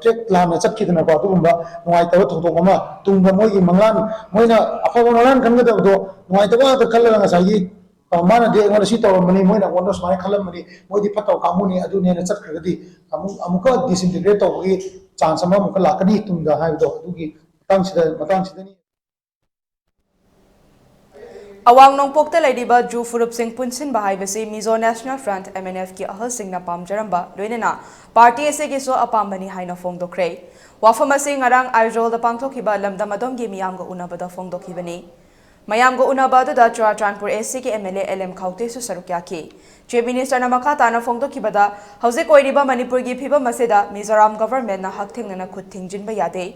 ꯇ꯭ꯔꯦꯛ ꯂꯥꯟꯅ ꯆꯠꯈꯤꯗꯅꯀꯣ, ꯑꯗꯨꯒꯨꯝꯕ ꯅꯨꯡꯉꯥꯏꯇꯕ ꯊꯧꯗꯣꯛ ꯑꯃ ꯇꯨꯡꯗ ꯃꯣꯏꯒꯤ ꯃꯪꯂꯥꯟ, ꯃꯣꯏꯅ ꯑꯐꯕ ꯃꯪꯂꯥꯟ ꯈꯟꯒꯗꯕꯗꯣ ꯅꯨꯡꯉꯥꯏꯇꯕ ꯉꯥꯛꯇ ꯈꯜꯂꯒ ꯉꯁꯥꯏꯒꯤ, ꯑ, ꯃꯥꯅꯗꯤ ꯑꯩꯉꯣꯟꯗ ꯁꯤ ꯇꯧꯔꯝꯕꯅꯤ, ꯃꯣꯏꯅ ꯑꯩꯉꯣꯟꯗ ꯁꯨꯃꯥꯏꯅ ꯈꯜꯂꯝꯕꯅꯤ, ꯃꯣꯏꯗꯤ ꯐꯠꯇꯕ ꯀꯥꯡꯕꯨꯅꯤ, ꯑꯗꯨꯅꯦꯅ ꯆꯠꯈ꯭ꯔꯒꯗꯤ ꯑꯃꯨꯛ ꯑꯃꯨꯛꯀ ꯗꯤꯁꯏꯟꯇꯤꯒ꯭ꯔꯦꯠ ꯇꯧꯕꯒꯤ ꯆꯥꯟꯁ ꯑꯃ ꯑꯃꯨꯛꯀ ꯂꯥꯛꯀꯅꯤ ꯇꯨꯡꯗ ꯍꯥꯏꯕꯗꯣ, ꯑꯗꯨꯒꯤ ꯃꯇꯥꯡꯁꯤꯗ, ꯃꯇꯥꯡꯁꯤꯗꯅꯤ꯫ ꯑꯋꯥꯡ ꯅꯣꯡꯄꯣꯛꯇ ꯂꯩꯔꯤꯕ ꯖꯨ ꯐꯨꯔꯨꯞꯁꯤꯡ ꯄꯨꯟꯁꯤꯟꯕ ꯍꯥꯏꯕꯁꯤ ꯃꯤꯖꯣ ꯅꯦꯁꯅꯦꯜ ꯐ꯭ꯔꯟꯠ, MNF, ꯀꯤ ꯑꯍꯜꯁꯤꯡꯅ ꯄꯥꯝꯖꯔꯝꯕ, ꯂꯣꯏꯅꯅ ꯄꯥꯔꯇꯤ ꯑꯁꯤꯒꯤꯁꯨ ꯑꯄꯥꯝꯕꯅꯤ ꯍꯥꯏꯅ ꯐꯣꯡꯗꯣꯛꯈ꯭ꯔꯦ꯫ ꯋꯥꯐꯝ ꯑꯁꯤ ꯉꯔꯥꯡ ꯑꯥꯏꯖꯣꯜꯗ ꯄꯥꯡꯊꯣꯛꯈꯤꯕ ꯂꯝꯗꯝ ꯑꯗꯣꯝꯒꯤ ꯃꯤꯌꯥꯝꯒ ꯎꯅꯕꯗ ꯐꯣꯡꯗꯣꯛꯈꯤꯕꯅꯤ꯫ ꯃꯌꯥꯝꯒ ꯎꯅꯕ ꯑꯗꯨꯗ ꯆꯨꯔꯥꯆꯥꯟꯄꯨꯔ AC ꯒꯤ MLA LM ꯈꯥꯎꯇꯦꯁꯨ ꯁꯔꯨꯛ ꯌꯥꯈꯤ꯫ ꯆꯤꯐ ꯃꯤꯅꯤꯁꯇꯔꯅ ꯃꯈꯥ ꯇꯥꯅ ꯐꯣꯡꯗꯣꯛꯈꯤꯕꯗ, ꯍꯧꯖꯤꯛ ꯑꯣꯏꯔꯤꯕ ꯃꯅꯤꯄꯨꯔꯒꯤ ꯐꯤꯕꯝ ꯑꯁꯤꯗ ꯃꯤꯖꯣꯔꯥꯝ ꯒꯚꯔꯟꯃꯦꯟꯠꯅ ꯍꯛꯊꯦꯡꯅꯅ ꯈꯨꯠ ꯊꯤꯡꯖꯤꯟꯕ ꯌꯥꯗꯦ꯫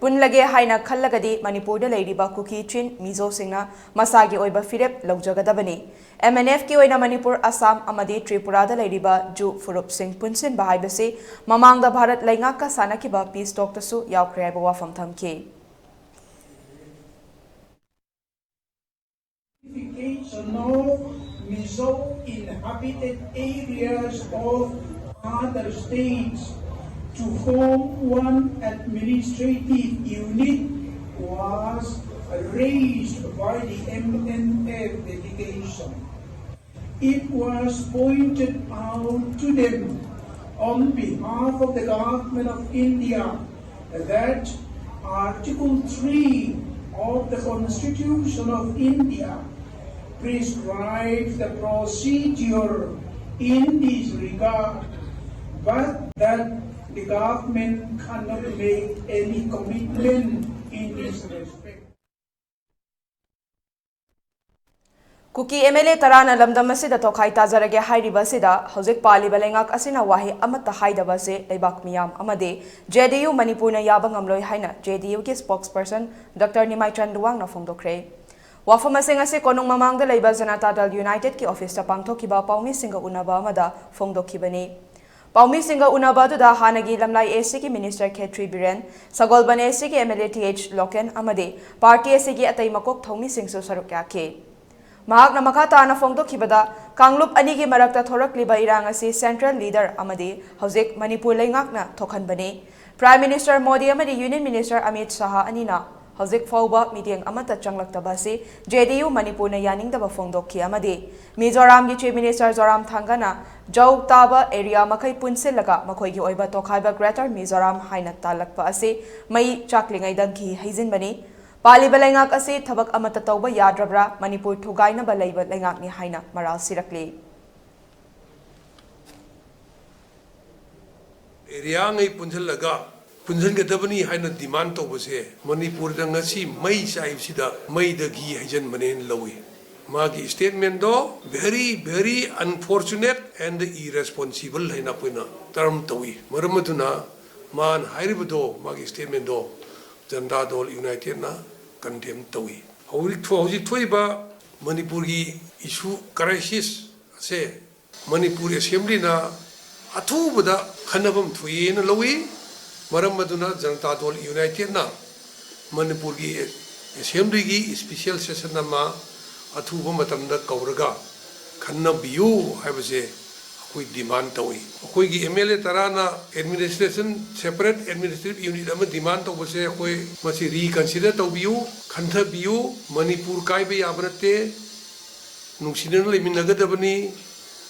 ꯄꯨꯟꯂꯒꯦ ꯍꯥꯏꯅ ꯈꯜꯂꯒꯗꯤ ꯃꯅꯤꯄꯨꯔꯗ ꯂꯩꯔꯤꯕ ꯀꯨꯀꯤ, ꯆꯤꯟ, ꯃꯤꯖꯣꯁꯤꯡꯅ ꯃꯁꯥꯒꯤ ꯑꯣꯏꯕ ꯐꯤꯔꯦꯞ ꯂꯧꯖꯒꯗꯕꯅꯤ꯫ MNF ꯀꯤ ꯑꯣꯏꯅ ꯃꯅꯤꯄꯨꯔ, ꯑꯁꯥꯝ ꯑꯃꯗꯤ ꯇ꯭ꯔꯤꯄꯨꯔꯥꯗ ꯂꯩꯔꯤꯕ ꯖꯨ ꯐꯨꯔꯨꯞꯁꯤꯡ ꯄꯨꯟꯁꯤꯟꯕ ꯍꯥꯏꯕꯁꯤ ꯃꯃꯥꯡꯗ ꯚꯥꯔꯠ ꯂꯩꯉꯥꯛꯀ ꯁꯥꯟꯅꯈꯤꯕ ꯄꯤꯁ ꯇꯣꯛꯇꯁꯨ ꯌꯥꯎꯈ꯭ꯔꯦ ꯍꯥꯏꯕ ꯋꯥꯐꯝ ꯊꯝꯈꯤ꯫ Unification of Mizo inhabited areas of other states to form one administrative unit was raised by the MNF delegation. It was pointed out to them On behalf of the Government of India, that Article three of the Constitution of India prescribes the procedure in this regard, but that the government cannot make any commitment in this respect. ꯀꯨꯀꯤ M L A ꯇꯔꯥꯅ ꯂꯝꯗꯝ ꯑꯁꯤꯗ ꯇꯣꯈꯥꯏ ꯇꯥꯖꯔꯒꯦ ꯍꯥꯏꯔꯤꯕ ꯑꯁꯤꯗ ꯍꯧꯖꯤꯛ ꯄꯥꯜꯂꯤꯕ ꯂꯩꯉꯥꯛ ꯑꯁꯤꯅ ꯋꯥꯍꯩ ꯑꯃꯠꯇ ꯍꯥꯏꯗꯕ ꯑꯁꯤ ꯂꯩꯕꯥꯛ ꯃꯤꯌꯥꯝ ꯑꯃꯗꯤ ꯖꯦ ꯗꯤ ꯌꯨ ꯃꯅꯤꯄꯨꯔꯅ ꯌꯥꯕ ꯉꯝꯂꯣꯏ ꯍꯥꯏꯅ ꯖꯦ ꯗꯤ ꯌꯨꯒꯤ spokesperson Doctor ꯅꯤꯃꯥꯏꯆꯟ ꯂꯨꯋꯥꯡꯅ ꯐꯣꯡꯗꯣꯛꯈ꯭ꯔꯦ꯫ ꯋꯥꯐꯝ ꯑꯁꯤꯡ ꯑꯁꯤ ꯀꯣꯅꯨꯡ ꯃꯃꯥꯡꯗ ꯂꯩꯕ ꯖꯅꯇꯥ ꯗꯜ ꯌꯨꯅꯥꯏꯇꯦꯗꯀꯤ ꯑꯣꯐꯤꯁꯇ ꯄꯥꯡꯊꯣꯛꯈꯤꯕ ꯄꯥꯎꯃꯤꯁꯤꯡꯒ ꯎꯅꯕ ꯑꯃꯗ ꯐꯣꯡꯗꯣꯛꯈꯤꯕꯅꯤ꯫ ꯄꯥꯎꯃꯤꯁꯤꯡꯒ ꯎꯅꯕ ꯑꯗꯨꯗ ꯍꯥꯟꯅꯒꯤ ꯂꯝꯂꯥꯏ ꯑꯦ ꯁꯤꯒꯤ ꯃꯤꯅꯤꯁꯇꯔ ꯈꯦꯇ꯭ꯔꯤ ꯕꯤꯔꯦꯟ, ꯁꯒꯣꯜꯕꯟ ꯑꯦ ꯁꯤꯒꯤ M L A T H local ꯑꯃꯗꯤ ꯄꯥꯔꯇꯤ ꯑꯁꯤꯒꯤ ꯑꯇꯩ ꯃꯀꯣꯛ ꯊꯣꯡꯃꯤꯁꯤꯡꯁꯨ ꯁꯔꯨꯛ ꯌꯥꯈꯤ꯫ ꯃꯍꯥꯛꯅ ꯃꯈꯥ ꯇꯥꯅ ꯐꯣꯡꯗꯣꯛꯈꯤꯕꯗ, ꯀꯥꯡꯂꯨꯞ ꯑꯅꯤꯒꯤ ꯃꯔꯛꯇ ꯊꯣꯔꯛꯂꯤꯕ ꯏꯔꯥꯡ ꯑꯁꯤ ꯁꯦꯟꯇ꯭ꯔꯦꯜ ꯂꯤꯗꯔ ꯑꯃꯗꯤ ꯍꯧꯖꯤꯛ ꯃꯅꯤꯄꯨꯔ ꯂꯩꯉꯥꯛꯅ ꯊꯣꯛꯍꯟꯕꯅꯤ꯫ ꯄ꯭ꯔꯥꯏꯝ ꯃꯤꯅꯤꯁꯇꯔ ꯃꯣꯗꯤ ꯑꯃꯗꯤ ꯌꯨꯅꯤꯌꯟ ꯃꯤꯅꯤꯁꯇꯔ ꯑꯃꯤꯠ ꯁꯥꯍ ꯑꯅꯤꯅ ꯍꯧꯖꯤꯛ ꯐꯥꯎꯕ ꯃꯤꯠꯌꯦꯡ ꯑꯃꯠꯇ ꯆꯪꯂꯛꯇꯕ ꯑꯁꯤ ꯖꯦ ꯗꯤ ꯌꯨ ꯃꯅꯤꯄꯨꯔꯅ ꯌꯥꯅꯤꯡꯗꯕ ꯐꯣꯡꯗꯣꯛꯈꯤ ꯑꯃꯗꯤ ꯃꯤꯖꯣꯔꯥꯝꯒꯤ ꯆꯤꯐ ꯃꯤꯅꯤꯁꯇꯔ ꯖꯣꯔꯥꯝ ꯊꯥꯡꯒꯅ ꯖꯧ ꯇꯥꯕ ꯑꯦꯔꯤꯌꯥ ꯃꯈꯩ ꯄꯨꯟꯁꯤꯜꯂꯒ ꯃꯈꯣꯏꯒꯤ ꯑꯣꯏꯕ ꯇꯣꯈꯥꯏꯕ ꯒ꯭ꯔꯦꯇꯔ ꯃꯤꯖꯣꯔꯥꯝ ꯍꯥꯏꯅ ꯇꯥꯜꯂꯛꯄ ꯑꯁꯤ ꯃꯩ ꯆꯥꯛꯂꯤꯉꯩꯗ ꯘꯤ ꯍꯩꯖꯤꯟꯕꯅꯤ꯫ ꯄꯥꯜꯂꯤꯕ ꯂꯩꯉꯥꯛ ꯑꯁꯤ ꯊꯕꯛ ꯑꯃꯠꯇ ꯇꯧꯕ ꯌꯥꯗ꯭ꯔꯕ꯭ꯔꯥ? ꯃꯅꯤꯄꯨꯔ ꯊꯨꯒꯥꯏꯅꯕ ꯂꯩꯕ ꯂꯩꯉꯥꯛꯅꯤ ꯍꯥꯏꯅ ꯃꯔꯥꯜ ꯁꯤꯔꯛꯂꯤ꯫ ꯑꯦꯔꯤꯌꯥꯉꯩ ꯄꯨꯟꯁꯤꯜꯂꯒ ꯄꯨꯟꯁꯤꯟꯒꯗꯕꯅꯤ ꯍꯥꯏꯅ ꯗꯤꯃꯥꯟ ꯇꯧꯕꯁꯦ ꯃꯅꯤꯄꯨꯔꯗ ꯉꯁꯤ ꯃꯩ ꯆꯥꯏꯕꯁꯤꯗ ꯃꯩꯗ ꯘꯤ ꯍꯩꯖꯤꯟꯕꯅꯦꯅ ꯂꯧꯏ꯫ ꯃꯥꯒꯤ statement ꯗꯣ very very unfortunate and irresponsible ꯍꯥꯏꯅ ꯑꯩꯈꯣꯏꯅ term ꯇꯧꯏ꯫ ꯃꯔꯝ ꯑꯗꯨꯅ ꯃꯥꯅ ꯍꯥꯏꯔꯤꯕꯗꯣ, ꯃꯥꯒꯤ statement ꯗꯣ ꯖꯟꯇꯥ ꯗꯜ ꯌꯨꯅꯥꯏꯇꯦꯗꯅ condemn ꯇꯧꯏ꯫ ꯍꯧꯖꯤꯛ ꯊꯣ-, ꯍꯧꯖꯤꯛ ꯊꯣꯛꯏꯕ ꯃꯅꯤꯄꯨꯔꯒꯤ issue crisis ꯑꯁꯦ ꯃꯅꯤꯄꯨꯔ ꯑꯦꯁꯦꯝꯕ꯭ꯂꯤꯅ ꯑꯊꯨꯕꯗ ꯈꯟꯅꯐꯝ ꯊꯣꯛꯏꯅ ꯂꯧꯏ꯫ ꯃꯔꯝ ꯑꯗꯨꯅ ꯖꯅꯇꯥ ꯗꯜ ꯌꯨꯅꯥꯏꯇꯦꯗꯅ ꯃꯅꯤꯄꯨꯔꯒꯤ ꯑꯦꯁꯦꯝꯕ꯭ꯂꯤꯒꯤ special session ꯑꯃ ꯑꯊꯨꯕ ꯃꯇꯝꯗ ꯀꯧꯔꯒ ꯈꯟꯅꯕꯤꯌꯨ ꯍꯥꯏꯕꯁꯦ ꯑꯩꯈꯣꯏ demand ꯇꯧꯏ꯫ ꯑꯩꯈꯣꯏꯒꯤ ꯑꯦꯝ ꯑꯦꯜ ꯑꯦ ꯇꯔꯥꯅ administration, separate administrative unit ꯑꯃ demand ꯇꯧꯕꯁꯦ ꯑꯩꯈꯣꯏ ꯃꯁꯤ reconsider ꯇꯧꯕꯤꯌꯨ, ꯈꯟꯊꯕꯤꯌꯨ꯫ ꯃꯅꯤꯄꯨꯔ ꯀꯥꯏꯕ ꯌꯥꯕ ꯅꯠꯇꯦ꯫ ꯅꯨꯡꯁꯤꯅꯅ ꯂꯩꯃꯤꯟꯅꯒꯗꯕꯅꯤ꯫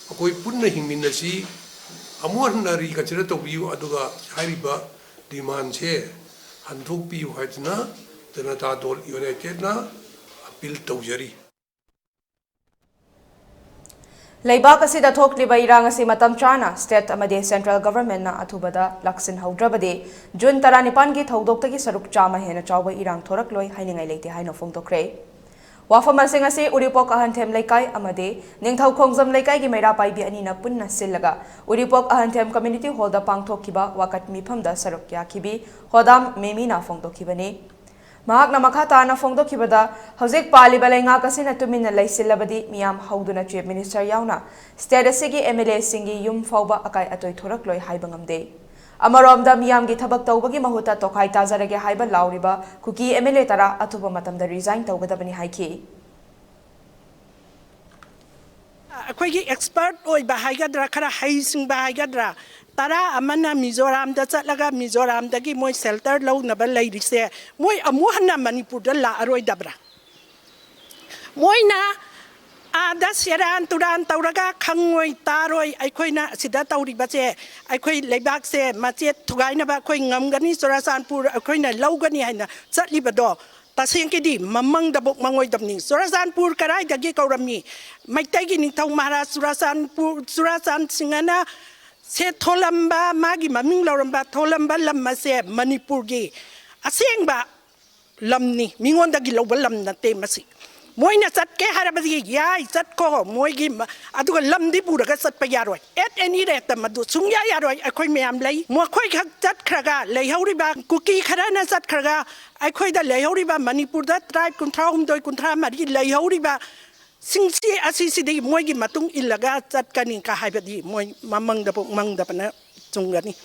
ꯑꯩꯈꯣꯏ ꯄꯨꯟꯅ ꯍꯤꯡꯃꯤꯟꯅꯁꯤ꯫ ꯑꯃꯨꯛ ꯍꯟꯅ ꯔꯤꯀꯟꯁꯤꯗꯔ ꯇꯧꯕꯤꯌꯨ, ꯑꯗꯨꯒ ꯍꯥꯏꯔꯤꯕ ꯗꯤꯃꯥꯟꯁꯦ ꯍꯟꯗꯣꯛꯄꯤꯌꯨ ꯍꯥꯏꯗꯨꯅ ꯖꯅꯇꯥ ꯗꯣꯜ ꯌꯨꯅꯥꯏꯇꯦꯗꯅ ꯑꯄꯤꯜ ꯇꯧꯖꯔꯤ꯫ ꯂꯩꯕꯥꯛ ꯑꯁꯤꯗ ꯊꯣꯛꯂꯤꯕ ꯏꯔꯥꯡ ꯑꯁꯤ ꯃꯇꯝ ꯆꯥꯅ ꯁ꯭ꯇꯦꯠ ꯑꯃꯗꯤ ꯁꯦꯟꯇ꯭ꯔꯦꯜ ꯒꯚꯔꯟꯃꯦꯟꯠꯅ ꯑꯊꯨꯕꯗ ꯂꯥꯛꯁꯤꯟꯍꯧꯗ꯭ꯔꯕꯗꯤ, ꯖꯨꯟ ꯇꯔꯥꯅꯤꯄꯥꯟꯒꯤ ꯊꯧꯗꯣꯛꯇꯒꯤ ꯁꯔꯨꯛ ꯆꯥꯝꯃ ꯍꯦꯟꯅ ꯆꯥꯎꯕ ꯏꯔꯥꯡ ꯊꯣꯔꯛꯂꯣꯏ ꯍꯥꯏꯅꯤꯡꯉꯥꯏ ꯂꯩꯇꯦ ꯍꯥꯏꯅ ꯐꯣꯡꯗꯣꯛꯈ꯭ꯔꯦ꯫ ꯋꯥꯐꯝ ꯑꯁꯤꯡ ꯑꯁꯤ ꯎꯔꯤꯄꯣꯛ ꯑꯍꯟꯊꯦꯝ ꯂꯩꯀꯥꯏ ꯑꯃꯗꯤ ꯅꯤꯡꯊꯧ ꯈꯣꯡꯖꯝ ꯂꯩꯀꯥꯏꯒꯤ ꯃꯩꯔꯥ ꯄꯥꯏꯕꯤ ꯑꯅꯤꯅ ꯄꯨꯟꯅ ꯁꯤꯜꯂꯒ ꯎꯔꯤꯄꯣꯛ ꯑꯍꯟꯊꯦꯝ ꯀꯝꯃ꯭ꯌꯨꯅꯤꯇꯤ ꯍꯣꯜꯗ ꯄꯥꯡꯊꯣꯛꯈꯤꯕ ꯋꯥꯀꯠ ꯃꯤꯐꯝꯗ ꯁꯔꯨꯛ ꯌꯥꯈꯤꯕꯤ ꯍꯣꯗꯥꯝ ꯃꯦꯃꯤꯅ ꯐꯣꯡꯗꯣꯛꯈꯤꯕꯅꯤ꯫ ꯃꯍꯥꯛꯅ ꯃꯈꯥ ꯇꯥꯅ ꯐꯣꯡꯗꯣꯛꯈꯤꯕꯗ, ꯍꯧꯖꯤꯛ ꯄꯥꯜꯂꯤꯕ ꯂꯩꯉꯥꯛ ꯑꯁꯤꯅ ꯇꯨꯃꯤꯟꯅ ꯂꯩꯁꯤꯜꯂꯕꯗꯤ ꯃꯤꯌꯥꯝ ꯍꯧꯗꯨꯅ ꯆꯤꯐ ꯃꯤꯅꯤꯁꯇꯔ ꯌꯥꯎꯅ ꯁ꯭ꯇꯦꯠ ꯑꯁꯤꯒꯤ ꯑꯦꯝ ꯑꯦꯜ ꯑꯦꯁꯤꯡꯒꯤ ꯌꯨꯝ ꯐꯥꯎꯕ ꯑꯀꯥꯏ ꯑꯇꯣꯏ ꯊꯣꯔꯛꯂꯣꯏ ꯍꯥꯏꯕ ꯉꯝꯗꯦ꯫ ꯑꯃꯔꯣꯝꯗ ꯃꯤꯌꯥꯝꯒꯤ ꯊꯕꯛ ꯇꯧꯕꯒꯤ ꯃꯍꯨꯠꯇ ꯇꯣꯈꯥꯏ ꯇꯥꯖꯔꯒꯦ ꯍꯥꯏꯕ ꯂꯥꯎꯔꯤꯕ ꯀꯨꯀꯤ ꯑꯦꯝ ꯑꯦꯜ ꯑꯦ ꯇꯔꯥ ꯑꯊꯨꯕ ꯃꯇꯝꯗ ꯔꯤꯖꯥꯏꯟ ꯇꯧꯒꯗꯕꯅꯤ ꯍꯥꯏꯈꯤ꯫ ꯑꯩꯈꯣꯏꯒꯤ ꯑꯦꯛꯁꯄꯔꯠ ꯑꯣꯏꯕ ꯍꯥꯏꯒꯗ꯭ꯔꯥ, ꯈꯔ ꯍꯩꯁꯤꯡꯕ ꯍꯥꯏꯒꯗ꯭ꯔꯥ, ꯇꯔꯥ ꯑꯃꯅ ꯃꯤꯖꯣꯔꯥꯝꯗ ꯆꯠꯂꯒ ꯃꯤꯖꯣꯔꯥꯝꯗꯒꯤ ꯃꯣꯏ ꯁꯦꯜꯇꯔ ꯂꯧꯅꯕ ꯂꯩꯔꯤꯁꯦ, ꯃꯣꯏ ꯑꯃꯨꯛ ꯍꯟꯅ ꯃꯅꯤꯄꯨꯔꯗ ꯂꯥꯛꯑꯔꯣꯏꯗꯕ꯭ꯔꯥ? ꯃꯣꯏꯅ ꯑꯥꯗ ꯁꯦꯔꯥꯟ ꯇꯨꯔꯥꯟ ꯇꯧꯔꯒ ꯈꯪꯉꯣꯏ ꯇꯥꯔꯣꯏ꯫ ꯑꯩꯈꯣꯏꯅ ꯑꯁꯤꯗ ꯇꯧꯔꯤꯕꯁꯦ, ꯑꯩꯈꯣꯏ ꯂꯩꯕꯥꯛꯁꯦ ꯃꯆꯦꯠ ꯊꯨꯒꯥꯏꯅꯕ ꯑꯩꯈꯣꯏ ꯉꯝꯒꯅꯤ, ꯆꯨꯔꯥꯆꯥꯟꯄꯨꯔ ꯑꯩꯈꯣꯏꯅ ꯂꯧꯒꯅꯤ ꯍꯥꯏꯅ ꯆꯠꯂꯤꯕꯗꯣ, ꯇꯁꯦꯡꯀꯤꯗꯤ ꯃꯃꯪꯗꯕꯨꯛ ꯃꯪꯉꯣꯏꯗꯕꯅꯤ꯫ ꯆꯨꯔꯥꯆꯥꯟꯄꯨꯔ ꯀꯗꯥꯏꯗꯒꯤ ꯀꯧꯔꯝꯃꯤ? ꯃꯩꯇꯩꯒꯤ ꯅꯤꯡꯊꯧ ꯃꯍꯥꯔꯥꯖ ꯆꯨꯔꯥꯆꯥꯟꯄꯨꯔ, ꯆꯨꯔꯥꯆꯥꯟ ꯁꯤꯡꯍꯅ ꯁꯦ ꯊꯣꯂꯝꯕ, ꯃꯥꯒꯤ ꯃꯃꯤꯡ ꯂꯧꯔꯝꯕ ꯊꯣꯂꯝꯕ ꯂꯝ ꯑꯁꯦ ꯃꯅꯤꯄꯨꯔꯒꯤ ꯑꯁꯦꯡꯕ ꯂꯝꯅꯤ, ꯃꯤꯉꯣꯟꯗꯒꯤ ꯂꯧꯕ ꯂꯝ ꯅꯠꯇꯦ ꯃꯁꯤ꯫ ꯃꯣꯏꯅ ꯆꯠꯀꯦ ꯍꯥꯏꯔꯕꯗꯤ ꯌꯥꯏ, ꯆꯠꯈꯣ, ꯃꯣꯏꯒꯤ ꯃ-, ꯑꯗꯨꯒ ꯂꯝꯗꯤ ꯄꯨꯔꯒ ꯆꯠꯄ ꯌꯥꯔꯣꯏ꯫ At any rate ꯃꯗꯨ ꯁꯨꯡꯌꯥ ꯌꯥꯔꯣꯏ꯫ ꯑꯩꯈꯣꯏ ꯃꯌꯥꯝ ꯂꯩ꯫ ꯃꯈꯣꯏ ꯈꯛ ꯆꯠꯈ꯭ꯔꯒ ꯂꯩꯍꯧꯔꯤꯕ ꯀꯨꯀꯤ ꯈꯔꯅ ꯆꯠꯈ꯭ꯔꯒ ꯑꯩꯈꯣꯏꯗ ꯂꯩꯍꯧꯔꯤꯕ ꯃꯅꯤꯄꯨꯔꯗ ꯇ꯭ꯔꯥꯏꯕ ꯀꯨꯟꯊ꯭ꯔꯥ ꯍꯨꯝꯗꯣꯏ, ꯀꯨꯟꯊ꯭ꯔꯥ ꯃꯔꯤ ꯂꯩꯍꯧꯔꯤꯕ ꯁꯤꯡꯁꯤ ꯑꯁꯤꯁꯤꯗꯤ ꯃꯣꯏꯒꯤ ꯃꯇꯨꯡ ꯏꯜꯂꯒ ꯆꯠꯀꯅꯤ ꯀ ꯍꯥꯏꯕꯗꯤ ꯃꯣꯏ ꯃꯃꯪꯗꯕꯨ ꯃꯪꯗꯕꯅ ꯆꯨꯝꯒꯅꯤ꯫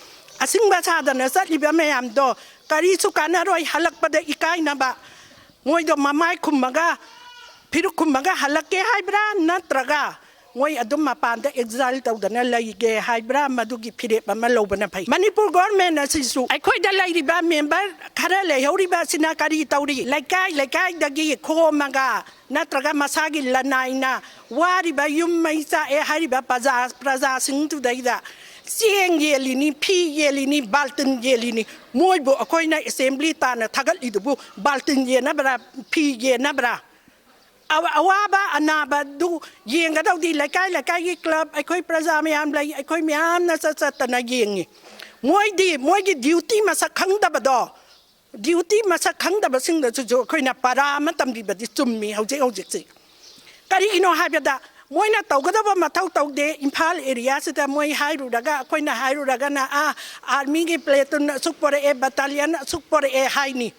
ꯑꯁꯤꯡꯕ ꯁꯥꯗꯅ ꯆꯠꯂꯤꯕ ꯃꯌꯥꯝꯗꯣ ꯀꯔꯤꯁꯨ ꯀꯥꯟꯅꯔꯣꯏ, ꯍꯜꯂꯛꯄꯗ ꯏꯀꯥꯏꯅꯕ꯫ ꯃꯣꯏꯗꯣ ꯃꯃꯥꯏ ꯈꯨꯝꯃꯒ, ꯐꯤꯔꯨꯛ ꯈꯨꯝꯃꯒ ꯍꯜꯂꯛꯀꯦ ꯍꯥꯏꯕ꯭ꯔꯥ, ꯅꯠꯇ꯭ꯔꯒ ꯃꯣꯏ ꯑꯗꯨꯝ ꯃꯄꯥꯟꯗ ꯑꯦꯛꯖꯥꯏꯜ ꯇꯧꯗꯅ ꯂꯩꯒꯦ ꯍꯥꯏꯕ꯭ꯔꯥ? ꯃꯗꯨꯒꯤ ꯐꯤꯔꯦꯞ ꯑꯃ ꯂꯧꯕꯅ ꯐꯩ꯫ ꯃꯅꯤꯄꯨꯔ ꯒꯣꯔꯃꯦꯟ ꯑꯁꯤꯁꯨ ꯑꯩꯈꯣꯏꯗ ꯂꯩꯔꯤꯕ ꯃꯦꯝꯕꯔ ꯈꯔ ꯂꯩꯍꯧꯔꯤꯕ ꯑꯁꯤꯅ ꯀꯔꯤ ꯇꯧꯔꯤ? ꯂꯩꯀꯥꯏ ꯂꯩꯀꯥꯏꯗꯒꯤ ꯈꯣꯝꯃꯒ ꯅꯠꯇ꯭ꯔꯒ ꯃꯁꯥꯒꯤ ꯂꯅꯥꯏꯅ ꯋꯥꯔꯤꯕ ꯌꯨꯝ ꯃꯩ ꯆꯥꯛꯑꯦ ꯍꯥꯏꯔꯤꯕ ꯄ꯭ꯔꯖꯥ, ꯄ꯭ꯔꯖꯥꯁꯤꯡꯗꯨꯗꯩꯗ ꯆꯦꯡ ꯌꯦꯜꯂꯤꯅꯤ, ꯐꯤ ꯌꯦꯜꯂꯤꯅꯤ, ꯕꯥꯜꯇꯤꯟ ꯌꯦꯜꯂꯤꯅꯤ꯫ ꯃꯣꯏꯕꯨ ꯑꯩꯈꯣꯏꯅ ꯑꯦꯁꯦꯝꯕ꯭ꯂꯤ ꯇꯥꯟꯅ ꯊꯥꯒꯠꯂꯤꯗꯨꯕꯨ ꯕꯥꯜꯇꯤꯟ ꯌꯦꯟꯅꯕ꯭ꯔꯥ, ꯐꯤ ꯌꯦꯟꯅꯕ꯭ꯔꯥ? ꯑꯋ-, ꯑꯋꯥꯕ ꯑꯅꯥꯕꯗꯨ ꯌꯦꯡꯒꯗꯧꯗꯤ ꯂꯩꯀꯥꯏ ꯂꯩꯀꯥꯏꯒꯤ ꯀ꯭ꯂꯕ, ꯑꯩꯈꯣꯏ ꯄ꯭ꯔꯖꯥ ꯃꯌꯥꯝ ꯂꯩ, ꯑꯩꯈꯣꯏ ꯃꯌꯥꯝꯅ ꯆꯠ ꯆꯠꯇꯅ ꯌꯦꯡꯉꯤ꯫ ꯃꯣꯏꯗꯤ ꯃꯣꯏꯒꯤ ꯗ꯭ꯌꯨꯇꯤ ꯃꯁꯛ ꯈꯪꯗꯕꯗꯣ, ꯗ꯭ꯌꯨꯇꯤ ꯃꯁꯛ ꯈꯪꯗꯕꯁꯤꯡꯗꯁꯨ ꯑꯩꯈꯣꯏꯅ ꯄꯔꯥ ꯑꯃ ꯇꯝꯕꯤꯕꯗꯤ ꯆꯨꯝꯃꯤ ꯍꯧꯖꯤꯛ ꯍꯧꯖꯤꯛꯁꯤ꯫ ꯀꯔꯤꯒꯤꯅꯣ ꯍꯥꯏꯕꯗ, ꯃꯣꯏꯅ ꯇꯧꯒꯗꯕ ꯃꯊꯧ ꯇꯧꯗꯦ꯫ ꯏꯝꯐꯥꯜ ꯑꯦꯔꯤꯌꯥꯁꯤꯗ ꯃꯣꯏ ꯍꯥꯏꯔꯨꯔꯒ, ꯑꯩꯈꯣꯏꯅ ꯍꯥꯏꯔꯨꯔꯒꯅ, "ꯑꯥ, ꯑꯥꯔꯃꯤꯒꯤ ꯄ꯭ꯂꯦꯇꯨꯟ ꯑꯁꯨꯛ ꯄꯣꯔꯛꯑꯦ, ꯕꯠꯇꯥꯂꯤꯌꯟ ꯑꯁꯨꯛ ꯄꯣꯔꯛꯑꯦ" ꯍꯥꯏꯅꯤ꯫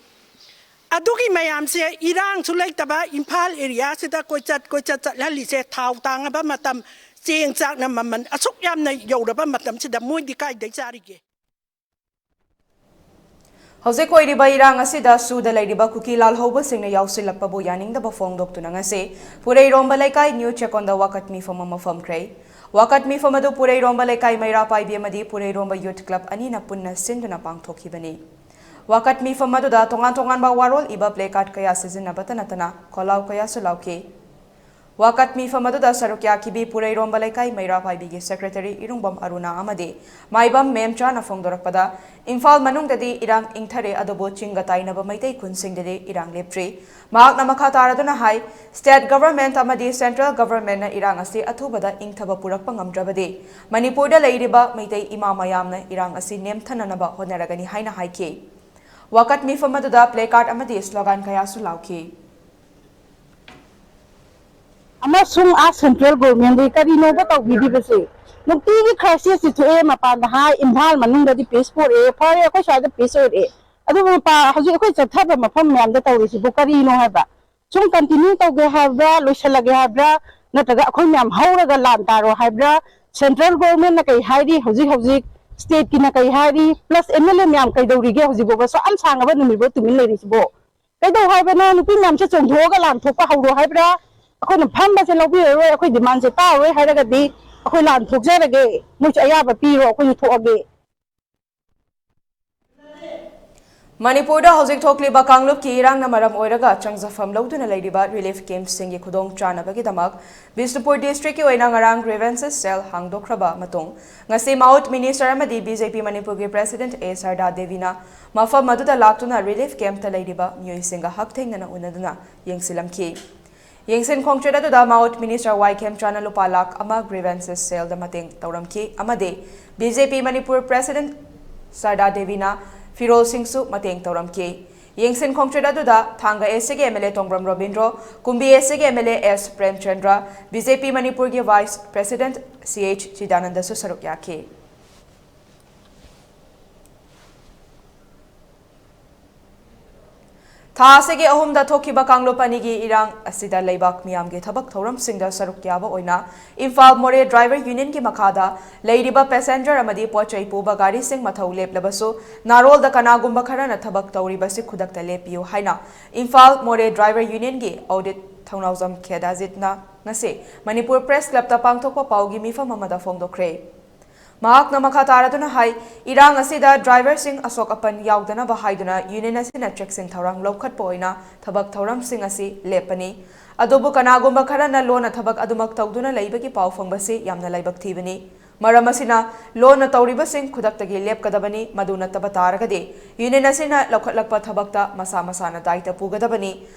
ꯑꯗꯨꯒꯤ ꯃꯌꯥꯝꯁꯦ ꯏꯔꯥꯡꯁꯨ ꯂꯩꯇꯕ, ꯏꯝꯐꯥꯜ ꯑꯦꯔꯤꯌꯥꯁꯤꯗ ꯀꯣꯏꯆꯠ ꯀꯣꯏꯆꯠ ꯆꯠꯍꯜꯂꯤꯁꯦ, ꯊꯥꯎ ꯇꯥꯡꯉꯕ ꯃꯇꯝ, ꯆꯦꯡ ꯆꯥꯛꯅ ꯃꯃꯜ ꯑꯁꯨꯛ ꯌꯥꯝꯅ ꯌꯧꯔꯕ ꯃꯇꯝꯁꯤꯗ ꯃꯣꯏꯗꯤ ꯀꯥꯏꯗꯩ ꯆꯥꯔꯤꯒꯦ? ꯍꯧꯖꯤꯛ ꯑꯣꯏꯔꯤꯕ ꯏꯔꯥꯡ ꯑꯁꯤꯗ ꯁꯨꯗ ꯂꯩꯔꯤꯕ ꯀꯨꯀꯤ ꯂꯥꯜꯍꯧꯕꯁꯤꯡꯅ ꯌꯥꯎꯁꯤꯜꯂꯛꯄꯕꯨ ꯌꯥꯅꯤꯡꯗꯕ ꯐꯣꯡꯗꯣꯛꯇꯨꯅ ꯉꯁꯤ ꯄꯨꯔꯩꯔꯣꯝꯕ ꯂꯩꯀꯥꯏ ꯅ꯭ꯌꯨ ꯆꯦꯛꯀꯣꯟꯗ ꯋꯥꯀꯠ ꯃꯤꯐꯝ ꯑꯃ ꯐꯝꯈ꯭ꯔꯦ꯫ ꯋꯥꯀꯠ ꯃꯤꯐꯝ ꯑꯗꯨ ꯄꯨꯔꯩꯔꯣꯝꯕ ꯂꯩꯀꯥꯏ ꯃꯩꯔꯥ ꯄꯥꯏꯕꯤ ꯑꯃꯗꯤ ꯄꯨꯔꯩꯔꯣꯝꯕ ꯌꯨꯊ ꯀ꯭ꯂꯕ ꯑꯅꯤꯅ ꯄꯨꯟꯅ ꯁꯤꯟꯗꯨꯅ ꯄꯥꯡꯊꯣꯛꯈꯤꯕꯅꯤ꯫ ꯋꯥꯀꯠ ꯃꯤꯐꯝ ꯑꯗꯨꯗ ꯇꯣꯉꯥꯟ ꯇꯣꯉꯥꯟꯕ ꯋꯥꯔꯣꯜ ꯏꯕ ꯄ꯭ꯂꯦ ꯀꯥꯔꯗ ꯀꯌꯥ ꯁꯤꯖꯤꯟꯅꯕꯇ ꯅꯠꯇꯅ ꯈꯣꯜꯂꯥꯎ ꯀꯌꯥꯁꯨ ꯂꯥꯎꯈꯤ꯫ ꯋꯥꯀꯠ ꯃꯤꯐꯝ ꯑꯗꯨꯗ ꯁꯔꯨꯛ ꯌꯥꯈꯤꯕꯤ ꯄꯨꯔꯩꯔꯣꯝꯕ ꯂꯩꯀꯥꯏ ꯃꯩꯔꯥ ꯄꯥꯏꯕꯤꯒꯤ ꯁꯦꯀ꯭ꯔꯦꯇꯔꯤ ꯏꯔꯨꯡꯕꯝ ꯑꯔꯨꯅꯥ ꯑꯃꯗꯤ ꯃꯥꯏꯕꯝ ꯃꯦꯝꯆꯥꯅ ꯐꯣꯡꯗꯣꯔꯛꯄꯗ, ꯏꯝꯐꯥꯜ ꯃꯅꯨꯡꯗꯗꯤ ꯏꯔꯥꯡ ꯏꯪꯊꯔꯦ, ꯑꯗꯨꯕꯨ ꯆꯤꯡꯒ ꯇꯥꯏꯅꯕ ꯃꯩꯇꯩ ꯈꯨꯟꯁꯤꯡꯗꯗꯤ ꯏꯔꯥꯡ ꯂꯦꯞꯇ꯭ꯔꯤ꯫ ꯃꯍꯥꯛꯅ ꯃꯈꯥ ꯇꯥꯔꯗꯨꯅ ꯍꯥꯏ, ꯁ꯭ꯇꯦꯠ ꯒꯚꯔꯟꯃꯦꯟꯠ ꯑꯃꯗꯤ ꯁꯦꯟꯇ꯭ꯔꯦꯜ ꯒꯚꯔꯟꯃꯦꯟꯠꯅ ꯏꯔꯥꯡ ꯑꯁꯤ ꯑꯊꯨꯕꯗ ꯏꯪꯊꯕ ꯄꯨꯔꯛꯄ ꯉꯝꯗ꯭ꯔꯕꯗꯤ ꯃꯅꯤꯄꯨꯔꯗ ꯂꯩꯔꯤꯕ ꯃꯩꯇꯩ ꯏꯃꯥ ꯃꯌꯥꯝꯅ ꯏꯔꯥꯡ ꯑꯁꯤ ꯅꯦꯝꯊꯅꯅꯕ ꯍꯣꯠꯅꯔꯒꯅꯤ ꯍꯥꯏꯅ ꯍꯥꯏꯈꯤ꯫ ꯋꯥꯀꯠ ꯃꯤꯐꯝ ꯑꯗꯨꯗ ꯄ꯭ꯂꯦ ꯀꯥꯔꯗ ꯑꯃꯗꯤ ꯁ꯭ꯂꯣꯒꯥꯟ ꯀꯌꯥꯁꯨ ꯂꯥꯎꯈꯤ꯫ ꯑꯃꯁꯨꯡ ꯑꯥ ꯁꯦꯟꯇ꯭ꯔꯦꯜ ꯒꯣꯔꯃꯦꯟꯒꯤ ꯀꯔꯤꯅꯣꯕ ꯇꯧꯕꯤꯔꯤꯕꯁꯦ? ꯅꯨꯡꯇꯤꯒꯤ ꯈ꯭ꯔꯥꯏꯁꯤꯁꯁꯤ ꯊꯣꯛꯑꯦ, ꯃꯄꯥꯟꯗ ꯍꯥꯏ, ꯏꯝꯐꯥꯜ ꯃꯅꯨꯡꯗꯗꯤ ꯄꯤꯁ ꯄꯣꯔꯛꯑꯦ, ꯐꯔꯦ, ꯑꯩꯈꯣꯏ ꯁ꯭ꯋꯥꯏꯗ ꯄꯤꯁ ꯑꯣꯏꯔꯛꯑꯦ, ꯑꯗꯨꯕꯨ ꯃꯄꯥ-, ꯍꯧꯖꯤꯛ ꯑꯩꯈꯣꯏ ꯆꯠꯊꯕ ꯃꯐꯝ ꯃꯌꯥꯝꯗ ꯇꯧꯔꯤꯁꯤꯕꯨ ꯀꯔꯤꯅꯣ ꯍꯥꯏꯕ? ꯁꯨꯝ ꯀꯟꯇꯤꯅ꯭ꯌꯨ ꯇꯧꯒꯦ ꯍꯥꯏꯕ꯭ꯔꯥ, ꯂꯣꯏꯁꯤꯜꯂꯒꯦ ꯍꯥꯏꯕ꯭ꯔꯥ, ꯅꯠꯇ꯭ꯔꯒ ꯑꯩꯈꯣꯏ ꯃꯌꯥꯝ ꯍꯧꯔꯒ ꯂꯥꯟ ꯇꯥꯔꯣ ꯍꯥꯏꯕ꯭ꯔꯥ? ꯁꯦꯟꯇ꯭ꯔꯦꯜ ꯒꯣꯔꯃꯦꯟꯅ ꯀꯩ ꯍꯥꯏꯔꯤ ꯍꯧꯖꯤꯛ ꯍꯧꯖꯤꯛ, ꯁ꯭ꯇꯦꯠꯀꯤꯅ ꯀꯩ ꯍꯥꯏꯔꯤ, ꯄ꯭ꯂꯁ ꯑꯦꯝ ꯑꯦꯜ ꯑꯦ ꯃꯌꯥꯝ ꯀꯩꯗꯧꯔꯤꯒꯦ ꯍꯧꯖꯤꯛ ꯐꯥꯎꯕ ꯁꯨꯛ ꯌꯥꯝ ꯁꯥꯡꯉꯕ ꯅꯨꯃꯤꯠ ꯐꯥꯎ ꯇꯨꯃꯤꯟ ꯂꯩꯔꯤꯁꯤꯕꯣ? ꯀꯩꯗꯧ ꯍꯥꯏꯕꯅꯣ? ꯅꯨꯄꯤ ꯃꯌꯥꯝꯁꯦ ꯆꯣꯡꯊꯣꯛꯑꯒ ꯂꯥꯟ ꯊꯣꯛꯄ ꯍꯧꯔꯣ ꯍꯥꯏꯕ꯭ꯔꯥ? ꯑꯩꯈꯣꯏꯅ ꯐꯝꯕꯁꯦ ꯂꯧꯕꯤꯔꯔꯣꯏ, ꯑꯩꯈꯣꯏ ꯗꯤꯃꯥꯟꯁꯦ ꯇꯥꯔꯔꯣꯏ ꯍꯥꯏꯔꯒꯗꯤ ꯑꯩꯈꯣꯏ ꯂꯥꯟ ꯊꯣꯛꯆꯔꯒꯦ, ꯃꯣꯏꯁꯨ ꯑꯌꯥꯕ ꯄꯤꯔꯣ, ꯑꯩꯈꯣꯏꯁꯨ ꯊꯣꯛꯑꯒꯦ꯫ ꯃꯅꯤꯄꯨꯔꯗ ꯍꯧꯖꯤꯛ ꯊꯣꯛꯂꯤꯕ ꯀꯥꯡꯂꯨꯞꯀꯤ ꯏꯔꯥꯡꯅ ꯃꯔꯝ ꯑꯣꯏꯔꯒ ꯆꯪꯖꯐꯝ ꯂꯧꯗꯨꯅ ꯂꯩꯔꯤꯕ relief camp ꯁꯤꯡꯒꯤ ꯈꯨꯗꯣꯡ ꯆꯥꯅꯕꯒꯤꯗꯃꯛ ꯕꯤꯁꯅꯨꯄꯨꯔ district ꯀꯤ ꯑꯣꯏꯅ ꯉꯔꯥꯡ grievances cell ꯍꯥꯡꯗꯣꯛꯈ꯭ꯔꯕ ꯃꯇꯨꯡ, ꯉꯁꯤ ꯃꯥꯎꯠ minister ꯑꯃꯗꯤ B J P ꯃꯅꯤꯄꯨꯔꯒꯤ president A ꯁꯔꯗꯥ ꯗꯦꯕꯤꯅ ꯃꯐꯝ ꯑꯗꯨꯗ ꯂꯥꯛꯇꯨꯅ relief camp ꯇ ꯂꯩꯔꯤꯕ ꯃꯤꯑꯣꯏꯁꯤꯡꯒ ꯍꯛꯊꯦꯡꯅꯅ ꯎꯅꯗꯨꯅ ꯌꯦꯡꯁꯤꯜꯂꯝꯈꯤ꯫ ꯌꯦꯡꯁꯤꯟ ꯈꯣꯡꯆꯠ ꯑꯗꯨꯗ ꯃꯥꯎꯠ minister ꯋꯥꯏ ꯈꯦꯝꯆꯥꯅ ꯂꯨꯄꯥ ꯂꯥꯈ ꯑꯃ grievances cell ꯗ ꯃꯇꯦꯡ ꯇꯧꯔꯝꯈꯤ ꯑꯃꯗꯤ B J P Manipur president ꯁꯔꯗꯥ ꯗꯦꯕꯤꯅ ꯐꯤꯔꯣꯜꯁꯤꯡꯁꯨ ꯃꯇꯦꯡ ꯇꯧꯔꯝꯈꯤ꯫ ꯌꯦꯡꯁꯤꯟ ꯈꯣꯡꯆꯠ ꯑꯗꯨꯗ ꯊꯥꯡꯒ S C ꯒꯤ M L A Tongbram Robindro, ꯀꯨꯝꯕꯤ S C ꯒꯤ M L A S Premchandra, B J P ꯃꯅꯤꯄꯨꯔꯒꯤ vice president C H ꯆꯤꯗꯥꯅꯟꯗꯁꯨ ꯁꯔꯨꯛ ꯌꯥꯈꯤ꯫ ꯊꯥ ꯑꯁꯤꯒꯤ ꯑꯍꯨꯝꯗ ꯊꯣꯛꯈꯤꯕ ꯀꯥꯡꯂꯨꯞ ꯑꯅꯤꯒꯤ ꯏꯔꯥꯡ ꯑꯁꯤꯗ ꯂꯩꯕꯥꯛ ꯃꯤꯌꯥꯝꯒꯤ ꯊꯕꯛ ꯊꯧꯔꯝꯁꯤꯡꯗ ꯁꯔꯨꯛ ꯌꯥꯕ ꯑꯣꯏꯅ ꯏꯝꯐꯥꯜ ꯃꯣꯔꯦ driver union ꯒꯤ ꯃꯈꯥꯗ ꯂꯩꯔꯤꯕ passenger ꯑꯃꯗꯤ ꯄꯣꯠ ꯆꯩ ꯄꯨꯕ ꯒꯥꯔꯤꯁꯤꯡ ꯃꯊꯧ ꯂꯦꯞꯂꯕꯁꯨ, ꯅꯥꯔꯣꯜꯗ ꯀꯅꯥꯒꯨꯝꯕ ꯈꯔꯅ ꯊꯕꯛ ꯇꯧꯔꯤꯕꯁꯤ ꯈꯨꯗꯛꯇ ꯂꯦꯞꯄꯤꯌꯨ ꯍꯥꯏꯅ ꯏꯝꯐꯥꯜ ꯃꯣꯔꯦ driver union ꯒꯤ ꯑꯣꯗꯤꯠ ꯊꯧꯅꯥꯎꯖꯝ ꯈꯦꯗꯥꯖꯤꯠꯅ ꯉꯁꯤ ꯃꯅꯤꯄꯨꯔ press club ꯇ ꯄꯥꯡꯊꯣꯛꯄ ꯄꯥꯎꯒꯤ ꯃꯤꯐꯝ ꯑꯃꯗ ꯐꯣꯡꯗꯣꯛꯈ꯭ꯔꯦ꯫ ꯃꯍꯥꯛꯅ ꯃꯈꯥ ꯇꯥꯔꯗꯨꯅ ꯍꯥꯏ, ꯏꯔꯥꯡ ꯑꯁꯤꯗ driver ꯁꯤꯡ ꯑꯁꯣꯛ ꯑꯄꯟ ꯌꯥꯎꯗꯅꯕ ꯍꯥꯏꯗꯨꯅ union ꯑꯁꯤꯅ ꯆꯦꯛꯁꯤꯟ ꯊꯧꯔꯥꯡ ꯂꯧꯈꯠꯄ ꯑꯣꯏꯅ ꯊꯕꯛ ꯊꯧꯔꯝꯁꯤꯡ ꯑꯁꯤ ꯂꯦꯞꯄꯅꯤ꯫ ꯑꯗꯨꯕꯨ ꯀꯅꯥꯒꯨꯝꯕ ꯈꯔꯅ ꯂꯣꯟꯅ ꯊꯕꯛ ꯑꯗꯨꯃꯛ ꯇꯧꯗꯨꯅ ꯂꯩꯕꯒꯤ ꯄꯥꯎ ꯐꯪꯕꯁꯤ ꯌꯥꯝꯅ ꯂꯥꯏꯕꯛ ꯊꯤꯕꯅꯤ꯫ ꯃꯔꯝ ꯑꯁꯤꯅ ꯂꯣꯟꯅ ꯇꯧꯔꯤꯕꯁꯤꯡ ꯈꯨꯗꯛꯇꯒꯤ ꯂꯦꯞꯀꯗꯕꯅꯤ꯫ ꯃꯗꯨ ꯅꯠꯇꯕ ꯇꯥꯔꯒꯗꯤ union ꯑꯁꯤꯅ ꯂꯧꯈꯠꯂꯛꯄ ꯊꯕꯛꯇ ꯃꯁꯥ ꯃꯁꯥꯅ ꯗꯥꯏꯇ ꯄꯨꯒꯗꯕꯅꯤ꯫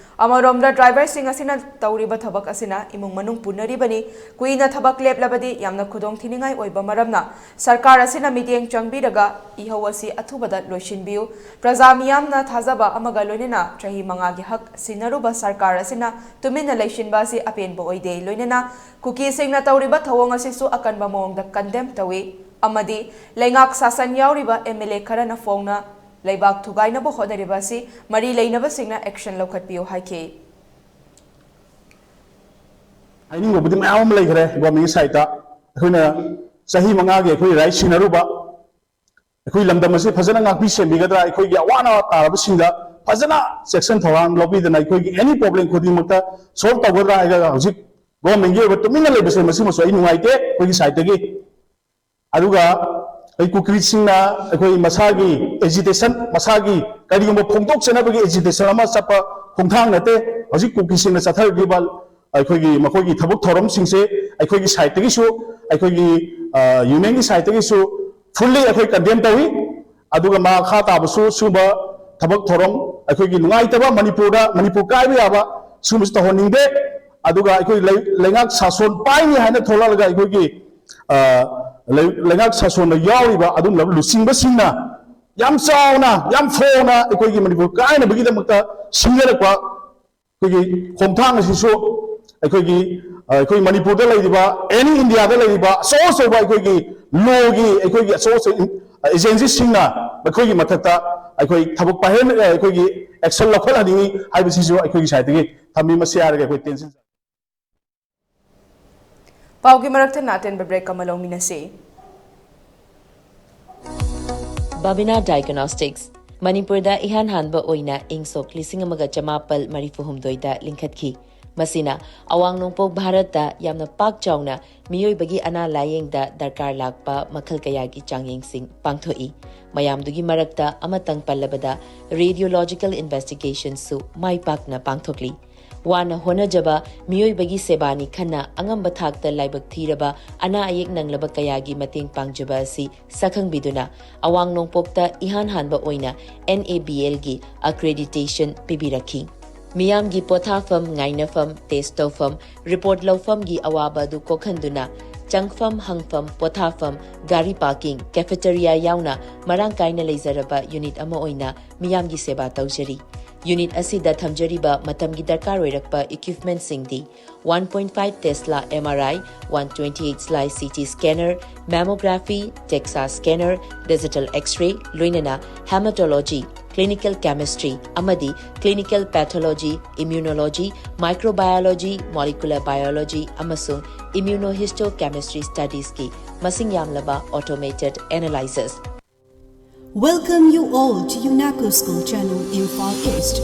ꯑꯃꯔꯣꯝꯗ driver ꯁꯤꯡ ꯑꯁꯤꯅ ꯇꯧꯔꯤꯕ ꯊꯕꯛ ꯑꯁꯤꯅ ꯏꯃꯨꯡ ꯃꯅꯨꯡ ꯄꯨꯅꯔꯤꯕꯅꯤ꯫ ꯀꯨꯏꯅ ꯊꯕꯛ ꯂꯦꯞꯂꯕꯗꯤ ꯌꯥꯝꯅ ꯈꯨꯗꯣꯡ ꯊꯤꯅꯤꯡꯉꯥꯏ ꯑꯣꯏꯕ ꯃꯔꯝꯅ ꯁꯔꯀꯥꯔ ꯑꯁꯤꯅ ꯃꯤꯠꯌꯦꯡ ꯆꯪꯕꯤꯔꯒ ꯏꯍꯧ ꯑꯁꯤ ꯑꯊꯨꯕꯗ ꯂꯣꯏꯁꯤꯟꯕꯤꯌꯨ꯫ ꯄ꯭ꯔꯖꯥ ꯃꯤꯌꯥꯝꯅ ꯊꯥꯖꯕ ꯑꯃꯒ ꯂꯣꯏꯅꯅ ꯆꯍꯤ ꯃꯉꯥꯒꯤ ꯍꯛ ꯁꯤꯟꯅꯔꯨꯕ ꯁꯔꯀꯥꯔ ꯑꯁꯤꯅ ꯇꯨꯃꯤꯟꯅ ꯂꯩꯁꯤꯟꯕ ꯑꯁꯤ ꯑꯄꯦꯟꯕ ꯑꯣꯏꯗꯦ꯫ ꯂꯣꯏꯅꯅ ꯀꯨꯀꯤꯁꯤꯡꯅ ꯇꯧꯔꯤꯕ ꯊꯧꯑꯣꯡ ꯑꯁꯤꯁꯨ ꯑꯀꯟꯕ ꯃꯑꯣꯡꯗ condemn ꯇꯧꯏ ꯑꯃꯗꯤ ꯂꯩꯉꯥꯛ ꯁꯥꯁꯟ ꯌꯥꯎꯔꯤꯕ M L A ꯈꯔꯅ ꯐꯣꯡꯅ ꯂꯩꯕꯥꯛ ꯊꯨꯒꯥꯏꯅꯕ ꯍꯣꯠꯅꯔꯤꯕ ꯑꯁꯤ ꯃꯔꯤ ꯂꯩꯅꯕꯁꯤꯡꯅ action ꯂꯧꯈꯠꯄꯤꯌꯨ ꯍꯥꯏꯈꯤ꯫ ꯍꯥꯏꯅꯤꯡꯕꯕꯨꯗꯤ ꯃꯌꯥꯝ ꯑꯃ ꯂꯩꯈ꯭ꯔꯦ government ꯒꯤ side ꯇ꯫ ꯑꯩꯈꯣꯏꯅ ꯆꯍꯤ ꯃꯉꯥꯒꯤ ꯑꯩꯈꯣꯏ right ꯁꯤꯟꯅꯔꯨꯕ, ꯑꯩꯈꯣꯏ ꯂꯝꯗꯝ ꯑꯁꯤ ꯐꯖꯅ ꯉꯥꯛꯄꯤ ꯁꯦꯟꯕꯤꯒꯗ꯭ꯔꯥ, ꯑꯩꯈꯣꯏꯒꯤ ꯑꯋꯥ ꯑꯅꯥ ꯇꯥꯔꯕꯁꯤꯡꯗ ꯐꯖꯅ ꯆꯦꯛꯁꯤꯟ ꯊꯧꯔꯥꯡ ꯂꯧꯕꯤꯗꯅ ꯑꯩꯈꯣꯏꯒꯤ any problem ꯈꯨꯗꯤꯡꯃꯛꯇ solve ꯇꯧꯒꯗ꯭ꯔꯥ ꯍꯥꯏꯔꯒ ꯍꯧꯖꯤꯛ government ꯀꯤ ꯑꯣꯏꯕ ꯇꯨꯃꯤꯟꯅ ꯂꯩꯕꯁꯦ ꯃꯁꯤꯃꯁꯨ ꯑꯩ ꯅꯨꯡꯉꯥꯏꯇꯦ ꯑꯩꯈꯣꯏꯒꯤ side ꯇꯒꯤ꯫ ꯑꯗꯨꯒ ꯑꯩ ꯀꯨꯀꯤꯁꯤꯡꯅ ꯑꯩꯈꯣꯏ ꯃꯁꯥꯒꯤ ꯑꯦꯖꯤꯇꯦꯁꯟ, ꯃꯁꯥꯒꯤ ꯀꯔꯤꯒꯨꯝꯕ ꯐꯣꯡꯗꯣꯛꯆꯅꯕꯒꯤ ꯑꯦꯖꯤꯇꯦꯁꯟ ꯑꯃ ꯆꯠꯄ ꯈꯣꯡꯊꯥꯡ ꯅꯠꯇꯦ꯫ ꯍꯧꯖꯤꯛ ꯀꯨꯀꯤꯁꯤꯡꯅ ꯆꯠꯊꯔꯤꯕ ꯑꯩꯈꯣꯏꯒꯤ ꯃꯈꯣꯏꯒꯤ ꯊꯕꯛ ꯊꯧꯔꯝꯁꯤꯡꯁꯦ ꯑꯩꯈꯣꯏꯒꯤ ꯁꯥꯏꯠꯇꯒꯤꯁꯨ, ꯑꯩꯈꯣꯏꯒꯤ ꯌꯨꯅꯤꯌꯟꯒꯤ ꯁꯥꯏꯠꯇꯒꯤꯁꯨ ꯐꯨꯜꯂꯤ ꯑꯩꯈꯣꯏ ꯀꯟꯗꯦꯝ ꯇꯧꯏ꯫ ꯑꯗꯨꯒ ꯃꯈꯥ ꯇꯥꯕꯁꯨ ꯁꯤꯒꯨꯝꯕ ꯊꯕꯛ ꯊꯧꯔꯝ ꯑꯩꯈꯣꯏꯒꯤ ꯅꯨꯡꯉꯥꯏꯇꯕ, ꯃꯅꯤꯄꯨꯔꯗ, ꯃꯅꯤꯄꯨꯔ ꯀꯥꯏꯕ ꯌꯥꯕ ꯁꯤꯒꯨꯝꯕꯁꯤ ꯇꯧꯍꯟꯅꯤꯡꯗꯦ꯫ ꯑꯗꯨꯒ ꯑꯩꯈꯣꯏ ꯂꯩ-, ꯂꯩꯉꯥꯛ ꯁꯥꯁꯣꯟ ꯄꯥꯏꯅꯤ ꯍꯥꯏꯅ ꯊꯣꯛꯂꯛꯂꯒ ꯑꯩꯈꯣꯏꯒꯤ, ꯑ, ꯂꯩ-, ꯂꯩꯉꯥꯛ ꯁꯥꯁꯣꯟꯗ ꯌꯥꯎꯔꯤꯕ ꯑꯗꯨꯒꯨꯝꯂꯕ ꯂꯨꯆꯤꯡꯕꯁꯤꯡꯅ ꯌꯥꯝ ꯆꯥꯎꯅ, ꯌꯥꯝ ꯐꯣꯡꯅ ꯑꯩꯈꯣꯏꯒꯤ ꯃꯅꯤꯄꯨꯔ ꯀꯥꯏꯅꯕꯒꯤꯗꯃꯛꯇ ꯁꯤꯡꯅꯔꯛꯄ ꯑꯩꯈꯣꯏꯒꯤ ꯈꯣꯡꯊꯥꯡ ꯑꯁꯤꯁꯨ ꯑꯩꯈꯣꯏꯒꯤ, ꯑ, ꯑꯩꯈꯣꯏ ꯃꯅꯤꯄꯨꯔꯗ ꯂꯩꯔꯤꯕ, ꯑꯦꯅꯤ ꯏꯟꯗꯤꯌꯥꯗ ꯂꯩꯔꯤꯕ ꯑꯆꯧ ꯑꯆꯧꯕ ꯑꯩꯈꯣꯏꯒꯤ ꯂꯣꯒꯤ ꯑꯩꯈꯣꯏꯒꯤ ꯑꯆꯧ ꯑꯆꯧꯕ ꯏꯟ-, ꯑ, ꯑꯦꯖꯦꯟꯁꯤꯁꯤꯡꯅ ꯑꯩꯈꯣꯏꯒꯤ ꯃꯊꯛꯇ ꯑꯩꯈꯣꯏ ꯊꯕꯛ ꯄꯥꯏꯍꯟ-, ꯑ, ꯑꯩꯈꯣꯏꯒꯤ ꯑꯦꯛꯁꯟ ꯂꯧꯈꯠꯍꯟꯅꯤꯡꯉꯤ ꯍꯥꯏꯕꯁꯤꯁꯨ ꯑꯩꯈꯣꯏꯒꯤ ꯁꯥꯏꯠꯇꯒꯤ ꯊꯝꯃꯤ꯫ ꯃꯁꯤ ꯍꯥꯏꯔꯒ ꯑꯩꯈꯣꯏ ꯇꯦꯟꯁꯤꯟꯖꯔꯦ꯫ ꯄꯥꯎꯒꯤ ꯃꯔꯛ ꯊꯠꯅ ꯑꯇꯦꯟꯕ ꯕ꯭ꯔꯦꯛ ꯑꯃ ꯂꯧꯃꯤꯟꯅꯁꯤ꯫ ꯕꯥꯕꯤꯅꯥ ꯗꯥꯏꯒꯅꯣꯁꯇꯤꯛꯁ ꯃꯅꯤꯄꯨꯔꯗ ꯏꯍꯥꯟ ꯍꯥꯟꯕ ꯑꯣꯏꯅ ꯏꯪ ꯁꯣꯛ ꯂꯤꯁꯤꯡ ꯑꯃꯒ ꯆꯃꯥꯄꯜ ꯃꯔꯤꯐꯨ ꯍꯨꯝꯗꯣꯏꯗ ꯂꯤꯡꯈꯠꯈꯤ꯫ ꯃꯁꯤꯅ ꯑꯋꯥꯡ ꯅꯣꯡꯄꯣꯛ ꯚꯥꯔꯠꯇ ꯌꯥꯝꯅ ꯄꯥꯛ ꯆꯥꯎꯅ ꯃꯤꯑꯣꯏꯕꯒꯤ ꯑꯅꯥ ꯂꯥꯌꯦꯡꯗ ꯗꯔꯀꯥꯔ ꯂꯥꯛꯄ ꯃꯈꯜ ꯀꯌꯥꯒꯤ ꯆꯥꯡꯌꯦꯡꯁꯤꯡ ꯄꯥꯡꯊꯣꯛꯏ꯫ ꯃꯌꯥꯝꯗꯨꯒꯤ ꯃꯔꯛꯇ ꯑꯃꯇꯪ ꯄꯜꯂꯕꯗ, radiological investigationꯁꯨ ꯃꯥꯏ ꯄꯥꯛꯅ ꯄꯥꯡꯊꯣꯛꯂꯤ꯫ ꯋꯥꯅ ꯍꯣꯠꯅꯖꯕ ꯃꯤꯑꯣꯏꯕꯒꯤ ꯁꯦꯕꯥꯅꯤ ꯈꯟꯅ ꯑꯉꯝꯕ ꯊꯥꯛꯇ ꯂꯥꯏꯕꯛ ꯊꯤꯔꯕ ꯑꯅꯥ ꯑꯌꯦꯛ ꯅꯪꯂꯕ ꯀꯌꯥꯒꯤ ꯃꯇꯦꯡ ꯄꯥꯡꯖꯕ ꯑꯁꯤ ꯁꯛꯈꯪꯕꯤꯗꯨꯅ, ꯑꯋꯥꯡ ꯅꯣꯡꯄꯣꯛꯇ ꯏꯍꯥꯟ ꯍꯥꯟꯕ ꯑꯣꯏꯅ NABLꯒꯤ accreditation ꯄꯤꯕꯤꯔꯛꯈꯤ꯫ ꯃꯤꯌꯥꯝꯒꯤ ꯄꯣꯊꯥꯐꯝ, ꯉꯥꯏꯅꯐꯝ, test ꯇꯧꯐꯝ, report ꯂꯧꯐꯝꯒꯤ ꯑꯋꯥꯕ ꯑꯗꯨ ꯀꯣꯛꯍꯟꯗꯨꯅ, ꯆꯪꯐꯝ, ꯍꯪꯐꯝ, ꯄꯣꯊꯥꯐꯝ, ꯒꯥꯔꯤ parking, cafeteria ꯌꯥꯎꯅ ꯃꯔꯥꯡ ꯀꯥꯏꯅ ꯂꯩꯖꯔꯕ unit ꯑꯃ ꯑꯣꯏꯅ ꯃꯤꯌꯥꯝꯒꯤ ꯁꯦꯕꯥ ꯇꯧꯖꯔꯤ꯫ Unit ꯑꯁꯤꯗ ꯊꯝꯖꯔꯤꯕ ꯃꯇꯝꯒꯤ ꯗꯔꯀꯥꯔ ꯑꯣꯏꯔꯛꯄ equipmentꯁꯤꯡꯗꯤ: one point five Tesla MRI, one twenty-eight slice CT scanner, mammography, DEXA scanner, digital X-ray, ꯂꯣꯏꯅꯅ hematology, clinical chemistry ꯑꯃꯗꯤ clinical pathology, immunology, microbiology, molecular biology ꯑꯃꯁꯨꯡ immunohistochemistry studiesꯀꯤ ꯃꯁꯤꯡ ꯌꯥꯝꯂꯕ automated analyzers꯫ Welcome you all to UNACO School Channel, Imphal East.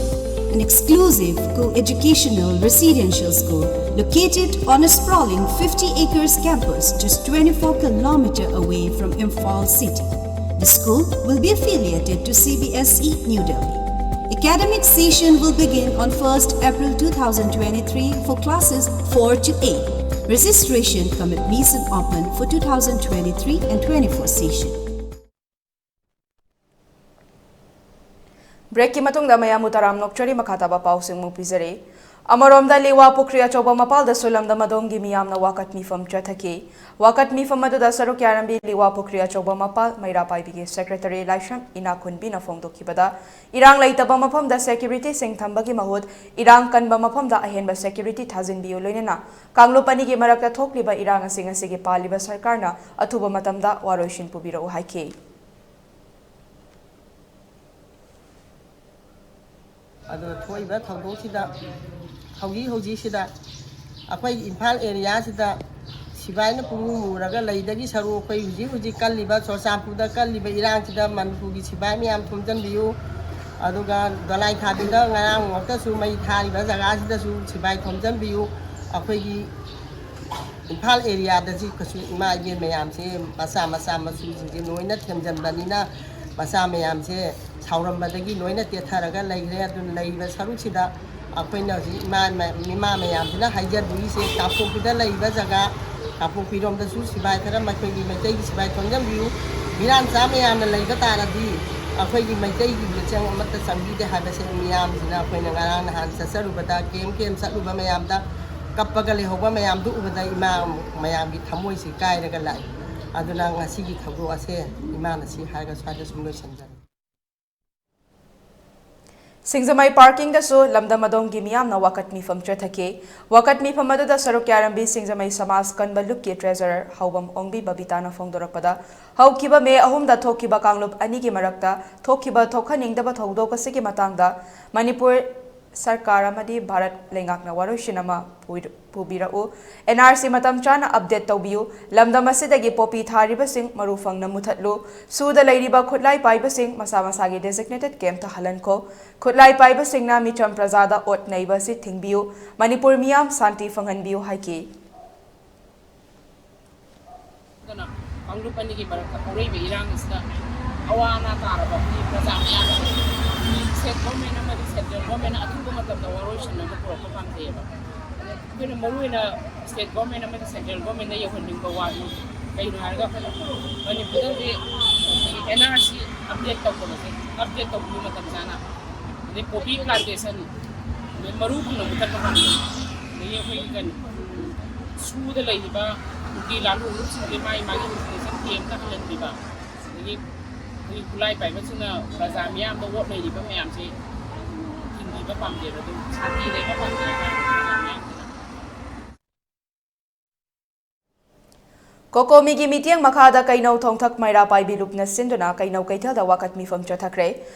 An exclusive co-educational residential school located on a sprawling fifty acres campus just twenty-four kilometer away from Imphal city. The school will be affiliated to C B S E New Delhi. Academic session will begin on first April two thousand twenty-three for classes four to eight. Registration cum admission open for two thousand twenty-three and twenty-four session. ꯕ꯭ꯔꯦꯛꯀꯤ ꯃꯇꯨꯡꯗ ꯃꯌꯥꯝꯕꯨ ꯇꯔꯥꯝ ꯅꯣꯛꯆꯔꯤ꯫ ꯃꯈꯥ ꯇꯥꯕ ꯄꯥꯎꯁꯤꯡ ꯑꯃꯨꯛ ꯄꯤꯖꯔꯤ꯫ ꯑꯃꯔꯣꯝꯗ ꯂꯤꯋꯥ ꯄꯨꯈ꯭ꯔꯤ ꯑꯆꯧꯕ ꯃꯄꯥꯜꯗꯁꯨ ꯂꯝꯗꯝ ꯑꯗꯣꯝꯒꯤ ꯃꯤꯌꯥꯝꯅ ꯋꯥꯀꯠ ꯃꯤꯐꯝ ꯆꯠꯊꯈꯤ꯫ ꯋꯥꯀꯠ ꯃꯤꯐꯝ ꯑꯗꯨꯗ ꯁꯔꯨꯛ ꯌꯥꯔꯝꯕꯤ ꯂꯤꯋꯥ ꯄꯨꯈ꯭ꯔꯤ ꯑꯆꯧꯕ ꯃꯄꯥꯜ ꯃꯩꯔꯥ ꯄꯥꯏꯕꯤꯒꯤ ꯁꯦꯀ꯭ꯔꯦꯇꯔꯤ ꯂꯥꯏꯁ꯭ꯔꯝ ꯏꯅꯥꯈꯨꯟꯕꯤꯅ ꯐꯣꯡꯗꯣꯛꯈꯤꯕꯗ, ꯏꯔꯥꯡ ꯂꯩꯇꯕ ꯃꯐꯝꯗ ꯁꯦꯀ꯭ꯌꯨꯔꯤꯇꯤꯁꯤꯡ ꯊꯝꯕꯒꯤ ꯃꯍꯨꯠ ꯏꯔꯥꯡ ꯀꯟꯕ ꯃꯐꯝꯗ ꯑꯍꯦꯟꯕ ꯁꯦꯀ꯭ꯌꯨꯔꯤꯇꯤ ꯊꯥꯖꯤꯟꯕꯤꯌꯨ, ꯂꯣꯏꯅꯅ ꯀꯥꯡꯂꯨꯞ ꯑꯅꯤꯒꯤ ꯃꯔꯛꯇ ꯊꯣꯛꯂꯤꯕ ꯏꯔꯥꯡꯁꯤꯡ ꯑꯁꯤꯒꯤ ꯄꯥꯜꯂꯤꯕ ꯁꯔꯀꯥꯔꯅ ꯑꯊꯨꯕ ꯃꯇꯝꯗ ꯋꯥꯔꯣꯏꯁꯤꯟ ꯄꯨꯕꯤꯔꯛꯎ ꯍꯥꯏꯈꯤ꯫ ꯑꯗꯨ ꯊꯣꯛꯏꯕ ꯊꯧꯗꯣꯛꯁꯤꯗ ꯍꯧꯖꯤꯛ ꯍꯧꯖꯤꯛꯁꯤꯗ ꯑꯩꯈꯣꯏ ꯏꯝꯐꯥꯜ ꯑꯦꯔꯤꯌꯥꯁꯤꯗ ꯁꯤꯕꯥꯏꯅ ꯄꯨꯡꯃꯨ ꯃꯨꯔꯒ ꯂꯩꯗꯒꯤ ꯁꯔꯨ ꯑꯩꯈꯣꯏ ꯍꯧꯖꯤꯛ ꯍꯧꯖꯤꯛ ꯀꯜꯂꯤꯕ ꯆꯨꯔꯆꯥꯟꯄꯨꯔꯗ ꯀꯜꯂꯤꯕ ꯏꯔꯥꯡꯁꯤꯗ ꯃꯅꯤꯄꯨꯔꯒꯤ ꯁꯤꯕꯥꯏ ꯃꯌꯥꯝ ꯊꯣꯝꯖꯤꯟꯕꯤꯌꯨ꯫ ꯑꯗꯨꯒ ꯗꯣꯂꯥꯏ ꯊꯥꯕꯤꯗ ꯉꯔꯥꯡ ꯉꯥꯛꯇꯁꯨ ꯃꯩ ꯊꯥꯔꯤꯕ ꯖꯒꯥꯁꯤꯗꯁꯨ ꯁꯤꯕꯥꯏ ꯊꯣꯝꯖꯤꯟꯕꯤꯌꯨ꯫ ꯑꯩꯈꯣꯏꯒꯤ ꯏꯝꯐꯥꯜ ꯑꯦꯔꯤꯌꯥꯗꯁꯤ ꯀꯩꯁꯨ ꯏꯃꯥ ꯏꯕꯦꯟ ꯃꯌꯥꯝꯁꯦ ꯃꯆꯥ ꯃꯆꯥ ꯃꯁꯨꯁꯤꯡꯁꯦ ꯂꯣꯏꯅ ꯊꯦꯝꯖꯤꯟꯕꯅꯤꯅ ꯃꯆꯥ ꯃꯌꯥꯝꯁꯦ ꯁꯥꯎꯔꯝꯕꯗꯒꯤ ꯂꯣꯏꯅ ꯇꯦꯊꯔꯒ ꯂꯩꯈ꯭ꯔꯦ꯫ ꯑꯗꯨꯅ ꯂꯩꯔꯤꯕ ꯁꯔꯨꯛꯁꯤꯗ ꯑꯩꯈꯣꯏꯅ ꯍꯧꯖꯤꯛ ꯏꯃꯥ ꯏꯃꯥ ꯃꯌꯥꯝꯁꯤꯅ ꯍꯥꯏꯖꯗꯣꯏꯁꯦ ꯀꯥꯡꯄꯣꯛꯄꯤꯗ ꯂꯩꯔꯤꯕ ꯖꯒꯥ ꯀꯥꯡꯄꯣꯛꯄꯤꯔꯣꯝꯗꯁꯨ ꯁꯤꯕꯥꯏ ꯈꯔ ꯃꯈꯣꯏꯒꯤ ꯃꯩꯇꯩꯒꯤ ꯁꯤꯕꯥꯏ ꯊꯣꯟꯖꯟꯕꯤꯌꯨ꯫ ꯃꯤꯔꯥꯟꯆꯥ ꯃꯌꯥꯝꯅ ꯂꯩꯕ ꯇꯥꯔꯗꯤ ꯑꯩꯈꯣꯏꯒꯤ ꯃꯩꯇꯩꯒꯤ ꯃꯤꯆꯪ ꯑꯃꯠꯇ ꯆꯪꯕꯤꯗꯦ ꯍꯥꯏꯕꯁꯦ ꯃꯤꯌꯥꯝꯁꯤꯅ ꯑꯩꯈꯣꯏꯅ ꯉꯔꯥꯡ ꯅꯍꯥꯟ ꯆꯠꯆꯔꯨꯕꯗ ꯀꯦꯝ ꯀꯦꯝ ꯆꯠꯂꯨꯕ ꯃꯌꯥꯝꯗ ꯀꯞꯄꯒ ꯂꯩꯍꯧꯕ ꯃꯌꯥꯝꯗꯨ ꯎꯕꯗ ꯏꯃꯥ ꯃꯌꯥꯝꯒꯤ ꯊꯃꯣꯏꯁꯤ ꯀꯥꯏꯔꯒ ꯂꯥꯛꯏ꯫ ꯑꯗꯨꯅ ꯉꯁꯤꯒꯤ ꯊꯧꯗꯣꯛ ꯑꯁꯦ ꯏꯃꯥꯅ ꯁꯤ ꯍꯥꯏꯔꯒ ꯁ꯭ꯋꯥꯏꯗ ꯁꯨꯝ ꯂꯣꯏꯁꯤꯟꯖꯔꯦ꯫ ꯁꯤꯡꯖꯃꯩ ꯄꯥꯔꯀꯤꯡꯗꯁꯨ ꯂꯝꯗꯝ ꯑꯗꯣꯝꯒꯤ ꯃꯤꯌꯥꯝꯅ ꯋꯥꯀꯠ ꯃꯤꯐꯝ ꯆꯠꯊꯈꯤ꯫ ꯋꯥꯀꯠ ꯃꯤꯐꯝ ꯑꯗꯨꯗ ꯁꯔꯨꯛ ꯌꯥꯔꯝꯕꯤ ꯁꯤꯡꯖꯃꯩ ꯁꯃꯥꯖ ꯀꯟꯕ ꯂꯨꯞꯀꯤ ꯇ꯭ꯔꯦꯖꯔꯔ ꯍꯥꯎꯕꯝ ꯑꯣꯡꯕꯤ ꯕꯕꯤꯇꯥꯅ ꯐꯣꯡꯗꯣꯔꯛꯄꯗ, ꯍꯧꯈꯤꯕ ꯃꯦ ꯑꯍꯨꯝꯗ ꯊꯣꯛꯈꯤꯕ ꯀꯥꯡꯂꯨꯞ ꯑꯅꯤꯒꯤ ꯃꯔꯛꯇ ꯊꯣꯛꯈꯤꯕ ꯊꯣꯛꯍꯟꯅꯤꯡꯗꯕ ꯊꯧꯗꯣꯛ ꯑꯁꯤꯒꯤ ꯃꯇꯥꯡꯗ ꯃꯅꯤꯄꯨꯔ ꯁꯔꯀꯥꯔ ꯑꯃꯗꯤ ꯚꯥꯔꯠ ꯂꯩꯉꯥꯛꯅ ꯋꯥꯔꯣꯏꯁꯤꯟ ꯑꯃ ꯄꯨꯏ-, ꯄꯨꯕꯤꯔꯛꯎ꯫ ꯑꯦꯟ ꯑꯥꯔ ꯁꯤ ꯃꯇꯝ ꯆꯥꯅ ꯑꯞꯗꯦꯠ ꯇꯧꯕꯤꯌꯨ꯫ ꯂꯝꯗꯝ ꯑꯁꯤꯗꯒꯤ ꯄꯣꯄꯤ ꯊꯥꯔꯤꯕꯁꯤꯡ ꯃꯔꯨ ꯐꯪꯅ ꯃꯨꯊꯠꯂꯨ꯫ ꯁꯨꯗ ꯂꯩꯔꯤꯕ ꯈꯨꯠꯂꯥꯏ ꯄꯥꯏꯕꯁꯤꯡ ꯃꯁꯥ ꯃꯁꯥꯒꯤ ꯗꯦꯖꯤꯒꯅꯦꯇꯦꯗ ꯀꯦꯝꯞꯇ ꯍꯜꯍꯟꯈꯣ꯫ ꯈꯨꯠꯂꯥꯏ ꯄꯥꯏꯕꯁꯤꯡꯅ ꯃꯤꯆꯝ ꯄ꯭ꯔꯖꯥꯗ ꯑꯣꯠ ꯅꯩꯕ ꯑꯁꯤ ꯊꯤꯡꯕꯤꯌꯨ꯫ ꯃꯅꯤꯄꯨꯔ ꯃꯤꯌꯥꯝ ꯁꯥꯟꯇꯤ ꯐꯪꯍꯟꯕꯤꯌꯨ ꯍꯥꯏꯈꯤ꯫ ꯑꯗꯨꯅ ꯀꯥꯡꯂꯨꯞ ꯑꯅꯤꯒꯤ ꯃꯔꯛꯇ ꯍꯧꯔꯛꯏꯕ ꯏꯔꯥꯡ ꯑꯁꯤꯗ ꯑꯋꯥ ꯑꯅꯥ ꯇꯥꯔꯕ ꯑꯩꯈꯣꯏ ꯄ꯭ꯔꯖꯥ ꯃꯌꯥꯝ ꯑꯁꯤ ꯁ꯭ꯇꯦꯠ ꯒꯣꯔꯃꯦꯟ ꯑꯃꯗꯤ ꯁꯦꯟꯇ꯭ꯔꯦꯜ ꯒꯣꯔꯃꯦꯟꯅ ꯑꯊꯨꯕ ꯃꯇꯝꯗ ꯋꯥꯔꯣꯏꯁꯤꯟ ꯑꯃ ꯄꯨꯔꯛꯄ ꯄꯥꯝꯖꯩꯌꯦꯕ꯫ ꯑꯗꯨꯅ ꯑꯩꯈꯣꯏꯅ ꯃꯔꯨꯑꯣꯏꯅ ꯁ꯭ꯇꯦꯠ ꯒꯣꯔꯃꯦꯟ ꯑꯃꯗꯤ ꯁꯦꯟꯇ꯭ꯔꯦꯜ ꯒꯣꯔꯃꯦꯟꯗ ꯌꯧꯍꯟꯅꯤꯡꯕ ꯋꯥꯗꯤ ꯀꯩꯅꯣ ꯍꯥꯏꯔꯒ ꯑꯩꯈꯣꯏꯅ ꯃꯅꯤꯄꯨꯔꯗ ꯍꯧꯖꯤꯛ ꯑꯩꯈꯣꯏꯒꯤ ꯑꯦꯟ ꯑꯥꯔ ꯁꯤ ꯑꯞꯗꯦꯠ ꯇꯧꯗꯕꯁꯦ ꯑꯞꯗꯦꯠ ꯇꯧꯕꯤꯌꯨ ꯃꯇꯝ ꯆꯥꯅ꯫ ꯑꯗꯩ ꯄꯣꯄꯤ ꯄ꯭ꯂꯥꯟꯇꯦꯁꯟ, ꯑꯗꯩ ꯃꯔꯨ ꯐꯪꯅ ꯃꯨꯊꯠꯄ ꯉꯝꯗꯦ꯫ ꯑꯗꯒꯤ ꯑꯩꯈꯣꯏꯒꯤ ꯀꯩꯅꯣ, ꯁꯨꯗ ꯂꯩꯔꯤꯕ ꯀꯨꯀꯤ ꯂꯥꯂꯣꯡꯕꯁꯤꯡꯁꯦ ꯃꯥꯒꯤ ꯃꯥꯒꯤ ꯏꯟꯐꯣꯔꯃꯦꯁꯟ ꯀꯦꯝꯇ ꯍꯜꯍꯟꯕꯤꯕ, ꯑꯗꯒꯤ ꯑꯩꯈꯣꯏꯒꯤ ꯈꯨꯠꯂꯥꯏ ꯄꯥꯏꯕꯁꯤꯡꯅ ꯄ꯭ꯔꯖꯥ ꯃꯤꯌꯥꯝꯗ ꯑꯣꯠ ꯅꯩꯔꯤꯕ ꯃꯌꯥꯝꯁꯦ ꯊꯤꯡꯕꯤꯕ ꯄꯥꯝꯖꯩꯕ꯫ ꯑꯗꯨ ꯁꯥꯟꯇꯤ ꯂꯩꯕ ꯄꯥꯝꯖꯩꯕ ꯄ꯭ꯔꯖꯥ ꯃꯤꯌꯥꯝꯁꯤꯅ꯫ ꯀꯣꯀꯣꯃꯤꯒꯤ ꯃꯤꯠꯌꯦꯡ ꯃꯈꯥꯗ ꯀꯩꯅꯧ ꯊꯣꯡꯊꯛ ꯃꯩꯔꯥ ꯄꯥꯏꯕꯤ ꯂꯨꯞꯅ ꯁꯤꯟꯗꯨꯅ ꯀꯩꯅꯧ ꯀꯩꯊꯦꯜꯗ ꯋꯥꯀꯠ ꯃꯤꯐꯝ ꯆꯠꯊꯈ꯭ꯔꯦ꯫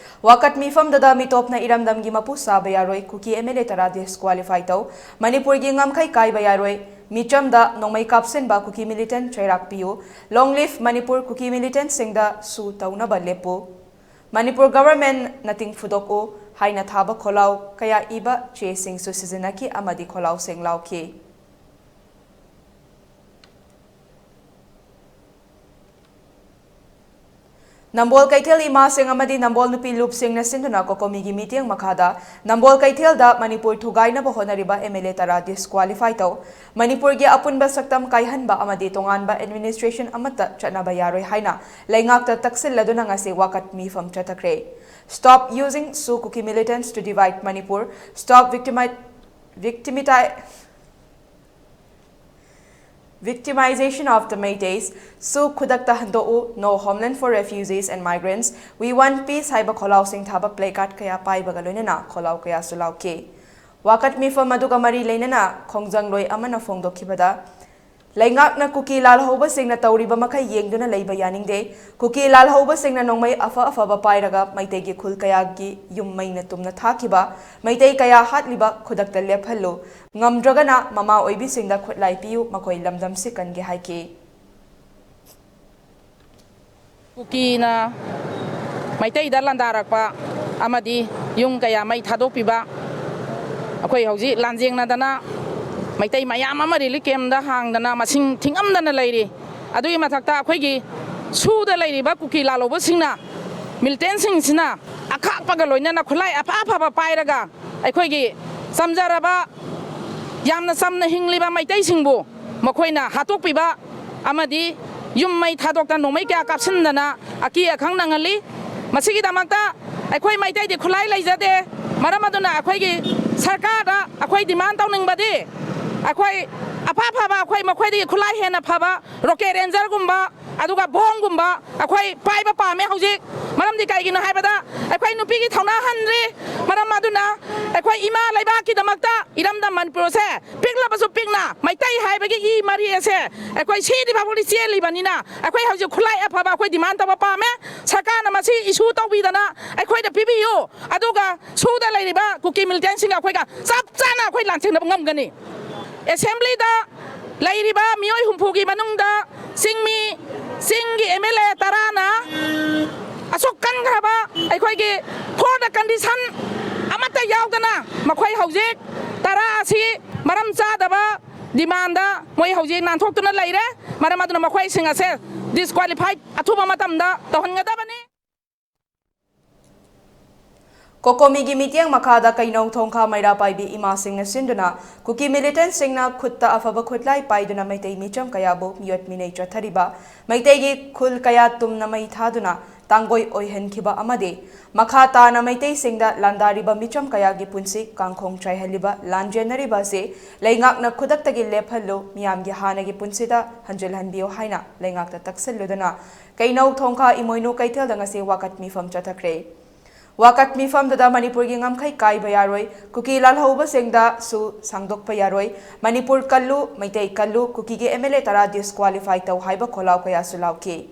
ꯋꯥꯀꯠ ꯃꯤꯐꯝꯗꯨꯗ ꯃꯤꯇꯣꯞꯅ ꯏꯔꯝꯗꯝꯒꯤ ꯃꯄꯨ ꯁꯥꯕ ꯌꯥꯔꯣꯏ, ꯀꯨꯀꯤ ꯑꯦꯝ ꯑꯦꯜ ꯑꯦ ꯇꯔꯥ ꯗꯤꯁꯀ꯭ꯋꯥꯂꯤꯐꯥꯏ ꯇꯧ, ꯃꯅꯤꯄꯨꯔꯒꯤ ꯉꯝꯈꯩ ꯀꯥꯏꯕ ꯌꯥꯔꯣꯏ, ꯃꯤꯆꯝꯗ ꯅꯣꯡꯃꯩ ꯀꯥꯞꯁꯤꯟꯕ ꯀꯨꯀꯤ ꯃꯤꯂꯤꯇꯦꯟ ꯆꯩꯔꯥꯛ ꯄꯤꯌꯨ, ꯂꯣꯡ ꯂꯤꯐ ꯃꯅꯤꯄꯨꯔ, ꯀꯨꯀꯤ ꯃꯤꯂꯤꯇꯦꯟꯁꯤꯡꯗ ꯁꯨ ꯇꯧꯅꯕ ꯂꯦꯞꯄꯨ, ꯃꯅꯤꯄꯨꯔ ꯒꯚꯔꯟꯃꯦꯟꯠ ꯅꯇꯤꯡ ꯐꯨꯗꯣꯛꯎ ꯍꯥꯏꯅ ꯊꯥꯕ ꯈꯣꯜꯂꯥꯎ ꯀꯌꯥ ꯏꯕ ꯆꯦꯁꯤꯡꯁꯨ ꯁꯤꯖꯤꯟꯅꯈꯤ ꯑꯃꯗꯤ ꯈꯣꯜꯂꯥꯎꯁꯤꯡ ꯂꯥꯎꯈꯤ꯫ ꯅꯝꯕꯣꯜ ꯀꯩꯊꯦꯜ ꯏꯃꯥꯁꯤꯡ ꯑꯃꯗꯤ ꯅꯝꯕꯣꯜ ꯅꯨꯄꯤ ꯂꯨꯞꯁꯤꯡꯅ ꯁꯤꯟꯗꯨꯅ ꯀꯣꯀꯣꯃꯤꯒꯤ ꯃꯤꯠꯌꯦꯡ ꯃꯈꯥꯗ ꯅꯝꯕꯣꯜ ꯀꯩꯊꯦꯜꯗ ꯃꯅꯤꯄꯨꯔ ꯊꯨꯒꯥꯏꯅꯕ ꯍꯣꯠꯅꯔꯤꯕ ꯑꯦꯝ ꯑꯦꯜ ꯑꯦ ꯇꯔꯥ ꯗꯤꯁꯀ꯭ꯋꯥꯂꯤꯐꯥꯏ ꯇꯧ, ꯃꯅꯤꯄꯨꯔꯒꯤ ꯑꯄꯨꯟꯕ ꯁꯛꯇꯝ ꯀꯥꯏꯍꯟꯕ ꯑꯃꯗꯤ ꯇꯣꯉꯥꯟꯕ ꯑꯦꯗꯃꯤꯅꯤꯁꯇ꯭ꯔꯦꯁꯟ ꯑꯃꯠꯇ ꯆꯠꯅꯕ ꯌꯥꯔꯣꯏ ꯍꯥꯏꯅ ꯂꯩꯉꯥꯛꯇ ꯇꯛꯁꯤꯜꯂꯗꯨꯅ ꯉꯁꯤ ꯋꯥꯀꯠ ꯃꯤꯐꯝ ꯆꯠꯊꯈ꯭ꯔꯦ꯫ Stop using Su Kuki militants to divide Manipur, stop victimi-, victimiti-, victimization of the Meiteis, Su ꯈꯨꯗꯛꯇ ꯍꯟꯗꯣꯛꯎ, No Homeland for Refugees and Migrants, We Want Peace ꯍꯥꯏꯕ ꯈꯣꯜꯂꯥꯎꯁꯤꯡ ꯊꯥꯕ placard ꯀꯌꯥ ꯄꯥꯏꯕꯒ ꯂꯣꯏꯅꯅ ꯈꯣꯜꯂꯥꯎ ꯀꯌꯥꯁꯨ ꯂꯥꯎꯈꯤ꯫ ꯋꯥꯀꯠ ꯃꯤꯐꯝ ꯑꯗꯨꯒ ꯃꯔꯤ ꯂꯩꯅꯅ ꯈꯣꯡꯖꯪꯂꯣꯏ ꯑꯃꯅ ꯐꯣꯡꯗꯣꯛꯈꯤꯕꯗ, ꯂꯩꯉꯥꯛꯅ ꯀꯨꯀꯤ ꯂꯥꯜꯍꯧꯕꯁꯤꯡꯅ ꯇꯧꯔꯤꯕ ꯃꯈꯩ ꯌꯦꯡꯗꯨꯅ ꯂꯩꯕ ꯌꯥꯅꯤꯡꯗꯦ꯫ ꯀꯨꯀꯤ ꯂꯥꯜꯍꯧꯕꯁꯤꯡꯅ ꯅꯣꯡꯃꯩ ꯑꯐ ꯑꯐꯕ ꯄꯥꯏꯔꯒ ꯃꯩꯇꯩꯒꯤ ꯈꯨꯜ ꯀꯌꯥꯒꯤ ꯌꯨꯝ ꯃꯩꯅ ꯇꯨꯝꯅ ꯊꯥꯈꯤꯕ ꯃꯩꯇꯩ ꯀꯌꯥ ꯍꯥꯠꯂꯤꯕ ꯈꯨꯗꯛꯇ ꯂꯦꯞꯍꯜꯂꯨ꯫ ꯉꯝꯗ꯭ꯔꯒꯅ ꯃꯃꯥ ꯑꯣꯏꯕꯤꯁꯤꯡꯗ ꯈꯨꯠꯂꯥꯏ ꯄꯤꯌꯨ, ꯃꯈꯣꯏ ꯂꯝꯗꯝꯁꯤ ꯀꯟꯒꯦ ꯍꯥꯏꯈꯤ꯫ ꯀꯨꯀꯤꯅ ꯃꯩꯇꯩꯗ ꯂꯥꯟꯗꯥꯔꯛꯄ ꯑꯃꯗꯤ ꯌꯨꯝ ꯀꯌꯥ ꯃꯩ ꯊꯥꯗꯣꯛꯄꯤꯕ, ꯑꯩꯈꯣꯏ ꯍꯧꯖꯤꯛ ꯂꯥꯟꯖꯦꯡꯅꯗꯅ ꯃꯩꯇꯩ ꯃꯌꯥꯝ ꯑꯃ ꯔꯤꯂꯤꯐ ꯀꯦꯝꯗ ꯍꯥꯡꯗꯅ ꯃꯁꯤꯡ ꯊꯤꯉꯝꯗꯅ ꯂꯩꯔꯤ꯫ ꯑꯗꯨꯒꯤ ꯃꯊꯛꯇ ꯑꯩꯈꯣꯏꯒꯤ ꯁꯨꯗ ꯂꯩꯔꯤꯕ ꯀꯨꯀꯤ ꯂꯥꯜꯍꯧꯕꯁꯤꯡꯅ, ꯃꯤꯂꯤꯇꯦꯟꯁꯤꯡꯁꯤꯅ ꯑꯈꯥꯛꯄꯒ ꯂꯣꯏꯅꯅ ꯈꯨꯠꯂꯥꯏ ꯑꯐ ꯑꯐꯕ ꯄꯥꯏꯔꯒ ꯑꯩꯈꯣꯏꯒꯤ ꯆꯝꯖꯔꯕ, ꯌꯥꯝꯅ ꯆꯝꯅ ꯍꯤꯡꯂꯤꯕ ꯃꯩꯇꯩꯁꯤꯡꯕꯨ ꯃꯈꯣꯏꯅ ꯍꯥꯠꯇꯣꯛꯄꯤꯕ ꯑꯃꯗꯤ ꯌꯨꯝ ꯃꯩ ꯊꯥꯗꯣꯛꯇꯅ ꯅꯣꯡꯃꯩ ꯀꯌꯥ ꯀꯥꯞꯁꯤꯟꯗꯅ ꯑꯀꯤ ꯑꯈꯪ ꯅꯪꯍꯜꯂꯤ꯫ ꯃꯁꯤꯒꯤꯗꯃꯛꯇ ꯑꯩꯈꯣꯏ ꯃꯩꯇꯩꯗꯤ ꯈꯨꯠꯂꯥꯏ ꯂꯩꯖꯗꯦ꯫ ꯃꯔꯝ ꯑꯗꯨꯅ ꯑꯩꯈꯣꯏꯒꯤ ꯁꯔꯀꯥꯔꯗ ꯑꯩꯈꯣꯏ ꯗꯤꯃꯥꯟ ꯇꯧꯅꯤꯡꯕꯗꯤ, ꯑꯩꯈꯣꯏ ꯑꯐ ꯑꯐꯕ ꯑꯩꯈꯣꯏ ꯃꯈꯣꯏꯗꯒꯤ ꯈꯨꯠꯂꯥꯏ ꯍꯦꯟꯅ ꯐꯕ ꯔꯣꯀꯦꯠ ꯔꯦꯟꯖꯔꯒꯨꯝꯕ, ꯑꯗꯨꯒ ꯕꯣꯝꯒꯨꯝꯕ ꯑꯩꯈꯣꯏ ꯄꯥꯏꯕ ꯄꯥꯝꯃꯦ ꯍꯧꯖꯤꯛ꯫ ꯃꯔꯝꯗꯤ ꯀꯩꯒꯤꯅꯣ ꯍꯥꯏꯕꯗ ꯑꯩꯈꯣꯏ ꯅꯨꯄꯤꯒꯤ ꯊꯧꯅꯥ ꯍꯟꯗ꯭ꯔꯤ꯫ ꯃꯔꯝ ꯑꯗꯨꯅ ꯑꯩꯈꯣꯏ ꯏꯃꯥ ꯂꯩꯕꯥꯛꯀꯤꯗꯃꯛꯇ ꯏꯔꯝꯗꯝ ꯃꯅꯤꯄꯨꯔꯁꯦ ꯄꯤꯛꯂꯕꯁꯨ ꯄꯤꯛꯅ ꯃꯩꯇꯩ ꯍꯥꯏꯕꯒꯤ ꯏ ꯃꯔꯤ ꯑꯁꯦ ꯑꯩꯈꯣꯏ ꯁꯤꯗ꯭ꯔꯤ ꯐꯥꯎꯕꯗꯤ ꯆꯦꯜꯂꯤꯕꯅꯤꯅ ꯑꯩꯈꯣꯏ ꯍꯧꯖꯤꯛ ꯈꯨꯠꯂꯥꯏ ꯑꯐꯕ ꯑꯩꯈꯣꯏ ꯗꯤꯃꯥꯟ ꯇꯧꯕ ꯄꯥꯝꯃꯦ꯫ ꯁꯔꯀꯥꯔꯅ ꯃꯁꯤ ꯏꯁꯨ ꯇꯧꯕꯤꯗꯅ ꯑꯩꯈꯣꯏꯗ ꯄꯤꯕꯤꯌꯨ꯫ ꯑꯗꯨꯒ ꯁꯨꯗ ꯂꯩꯔꯤꯕ ꯀꯨꯀꯤ ꯃꯤꯂꯤꯇꯦꯟꯁꯤꯡꯒ ꯑꯩꯈꯣꯏꯒ ꯆꯞ ꯆꯥꯅ ꯑꯩꯈꯣꯏ ꯂꯥꯟꯊꯦꯡꯅꯕ ꯉꯝꯒꯅꯤ꯫ ꯑꯦꯁꯦꯝꯕ꯭ꯂꯤꯗ ꯂꯩꯔꯤꯕ ꯃꯤꯑꯣꯏ ꯍꯨꯝꯐꯨꯒꯤ ꯃꯅꯨꯡꯗ ꯆꯤꯡꯃꯤ, ꯆꯤꯡꯒꯤ ꯑꯦꯝ ꯑꯦꯜ ꯑꯦ ꯇꯔꯥꯅ ꯑꯁꯨꯛ ꯀꯟꯈ꯭ꯔꯕ ꯑꯩꯈꯣꯏꯒꯤ ꯐꯣꯔ ꯗ ꯀꯟꯗꯤꯁꯟ ꯑꯃꯠꯇ ꯌꯥꯎꯗꯅ ꯃꯈꯣꯏ ꯍꯧꯖꯤꯛ ꯇꯔꯥ ꯑꯁꯤ ꯃꯔꯝ ꯆꯥꯗꯕ ꯗꯤꯃꯥꯟꯗ ꯃꯣꯏ ꯍꯧꯖꯤꯛ ꯅꯥꯟꯊꯣꯛꯇꯨꯅ ꯂꯩꯔꯦ꯫ ꯃꯔꯝ ꯑꯗꯨꯅ ꯃꯈꯣꯏꯁꯤꯡ ꯑꯁꯦ ꯗꯤꯁꯀ꯭ꯋꯥꯂꯤꯐꯥꯏ ꯑꯊꯨꯕ ꯃꯇꯝꯗ ꯇꯧꯍꯟꯒꯗꯕꯅꯤ꯫ ꯀꯣꯀꯣꯃꯤꯒꯤ ꯃꯤꯠꯌꯦꯡ ꯃꯈꯥꯗ ꯀꯩꯅꯧ ꯊꯣꯡꯈꯥ ꯃꯩꯔꯥ ꯄꯥꯏꯕꯤ ꯏꯃꯥꯁꯤꯡꯅ ꯁꯤꯟꯗꯨꯅ ꯀꯨꯀꯤ ꯃꯤꯂꯤꯇꯦꯟꯠꯁꯤꯡꯅ ꯈꯨꯠꯇ ꯑꯐꯕ ꯈꯨꯠꯂꯥꯏ ꯄꯥꯏꯗꯨꯅ ꯃꯩꯇꯩ ꯃꯤꯆꯝ ꯀꯌꯥꯕꯨ ꯃꯤꯑꯣꯠ ꯃꯤꯅꯩ ꯆꯠꯊꯔꯤꯕ, ꯃꯩꯇꯩꯒꯤ ꯈꯨꯜ ꯀꯌꯥ ꯇꯨꯝꯅ ꯃꯩ ꯊꯥꯗꯨꯅ ꯇꯥꯡꯒꯣꯏ ꯑꯣꯏꯍꯟꯈꯤꯕ ꯑꯃꯗꯤ ꯃꯈꯥ ꯇꯥꯅ ꯃꯩꯇꯩꯁꯤꯡꯗ ꯂꯥꯟꯗꯥꯔꯤꯕ ꯃꯤꯆꯝ ꯀꯌꯥꯒꯤ ꯄꯨꯟꯁꯤ ꯀꯥꯡꯈꯣꯡ ꯆꯥꯏꯍꯜꯂꯤꯕ ꯂꯥꯟꯖꯦꯟꯅꯔꯤꯕ ꯑꯁꯤ ꯂꯩꯉꯥꯛꯅ ꯈꯨꯗꯛꯇꯒꯤ ꯂꯦꯞꯍꯜꯂꯨ, ꯃꯤꯌꯥꯝꯒꯤ ꯍꯥꯟꯅꯒꯤ ꯄꯨꯟꯁꯤꯗ ꯍꯟꯖꯤꯜꯍꯟꯕꯤꯌꯨ ꯍꯥꯏꯅ ꯂꯩꯉꯥꯛꯇ ꯇꯛꯁꯤꯜꯂꯨꯗꯨꯅ ꯀꯩꯅꯧ ꯊꯣꯡꯈꯥ ꯏꯃꯣꯏꯅꯨ ꯀꯩꯊꯦꯜꯗ ꯉꯁꯤ ꯋꯥꯀꯠ ꯃꯤꯐꯝ ꯆꯠꯊꯈ꯭ꯔꯦ꯫ ꯋꯥꯀꯠ ꯃꯤꯐꯝꯗꯨꯗ ꯃꯅꯤꯄꯨꯔꯒꯤ ꯉꯝꯈꯩ ꯀꯥꯏꯕ ꯌꯥꯔꯣꯏ, ꯀꯨꯀꯤ ꯂꯥꯜꯍꯧꯕꯁꯤꯡꯗ ꯁꯨ ꯁꯥꯡꯗꯣꯛꯄ ꯌꯥꯔꯣꯏ, ꯃꯅꯤꯄꯨꯔ ꯀꯜꯂꯨ, ꯃꯩꯇꯩ ꯀꯜꯂꯨ, ꯀꯨꯀꯤꯒꯤ M L A ꯇꯔꯥ disqualify ꯇꯧ ꯍꯥꯏꯕ ꯈꯣꯜꯂꯥꯎ ꯀꯌꯥꯁꯨ ꯂꯥꯎꯈꯤ꯫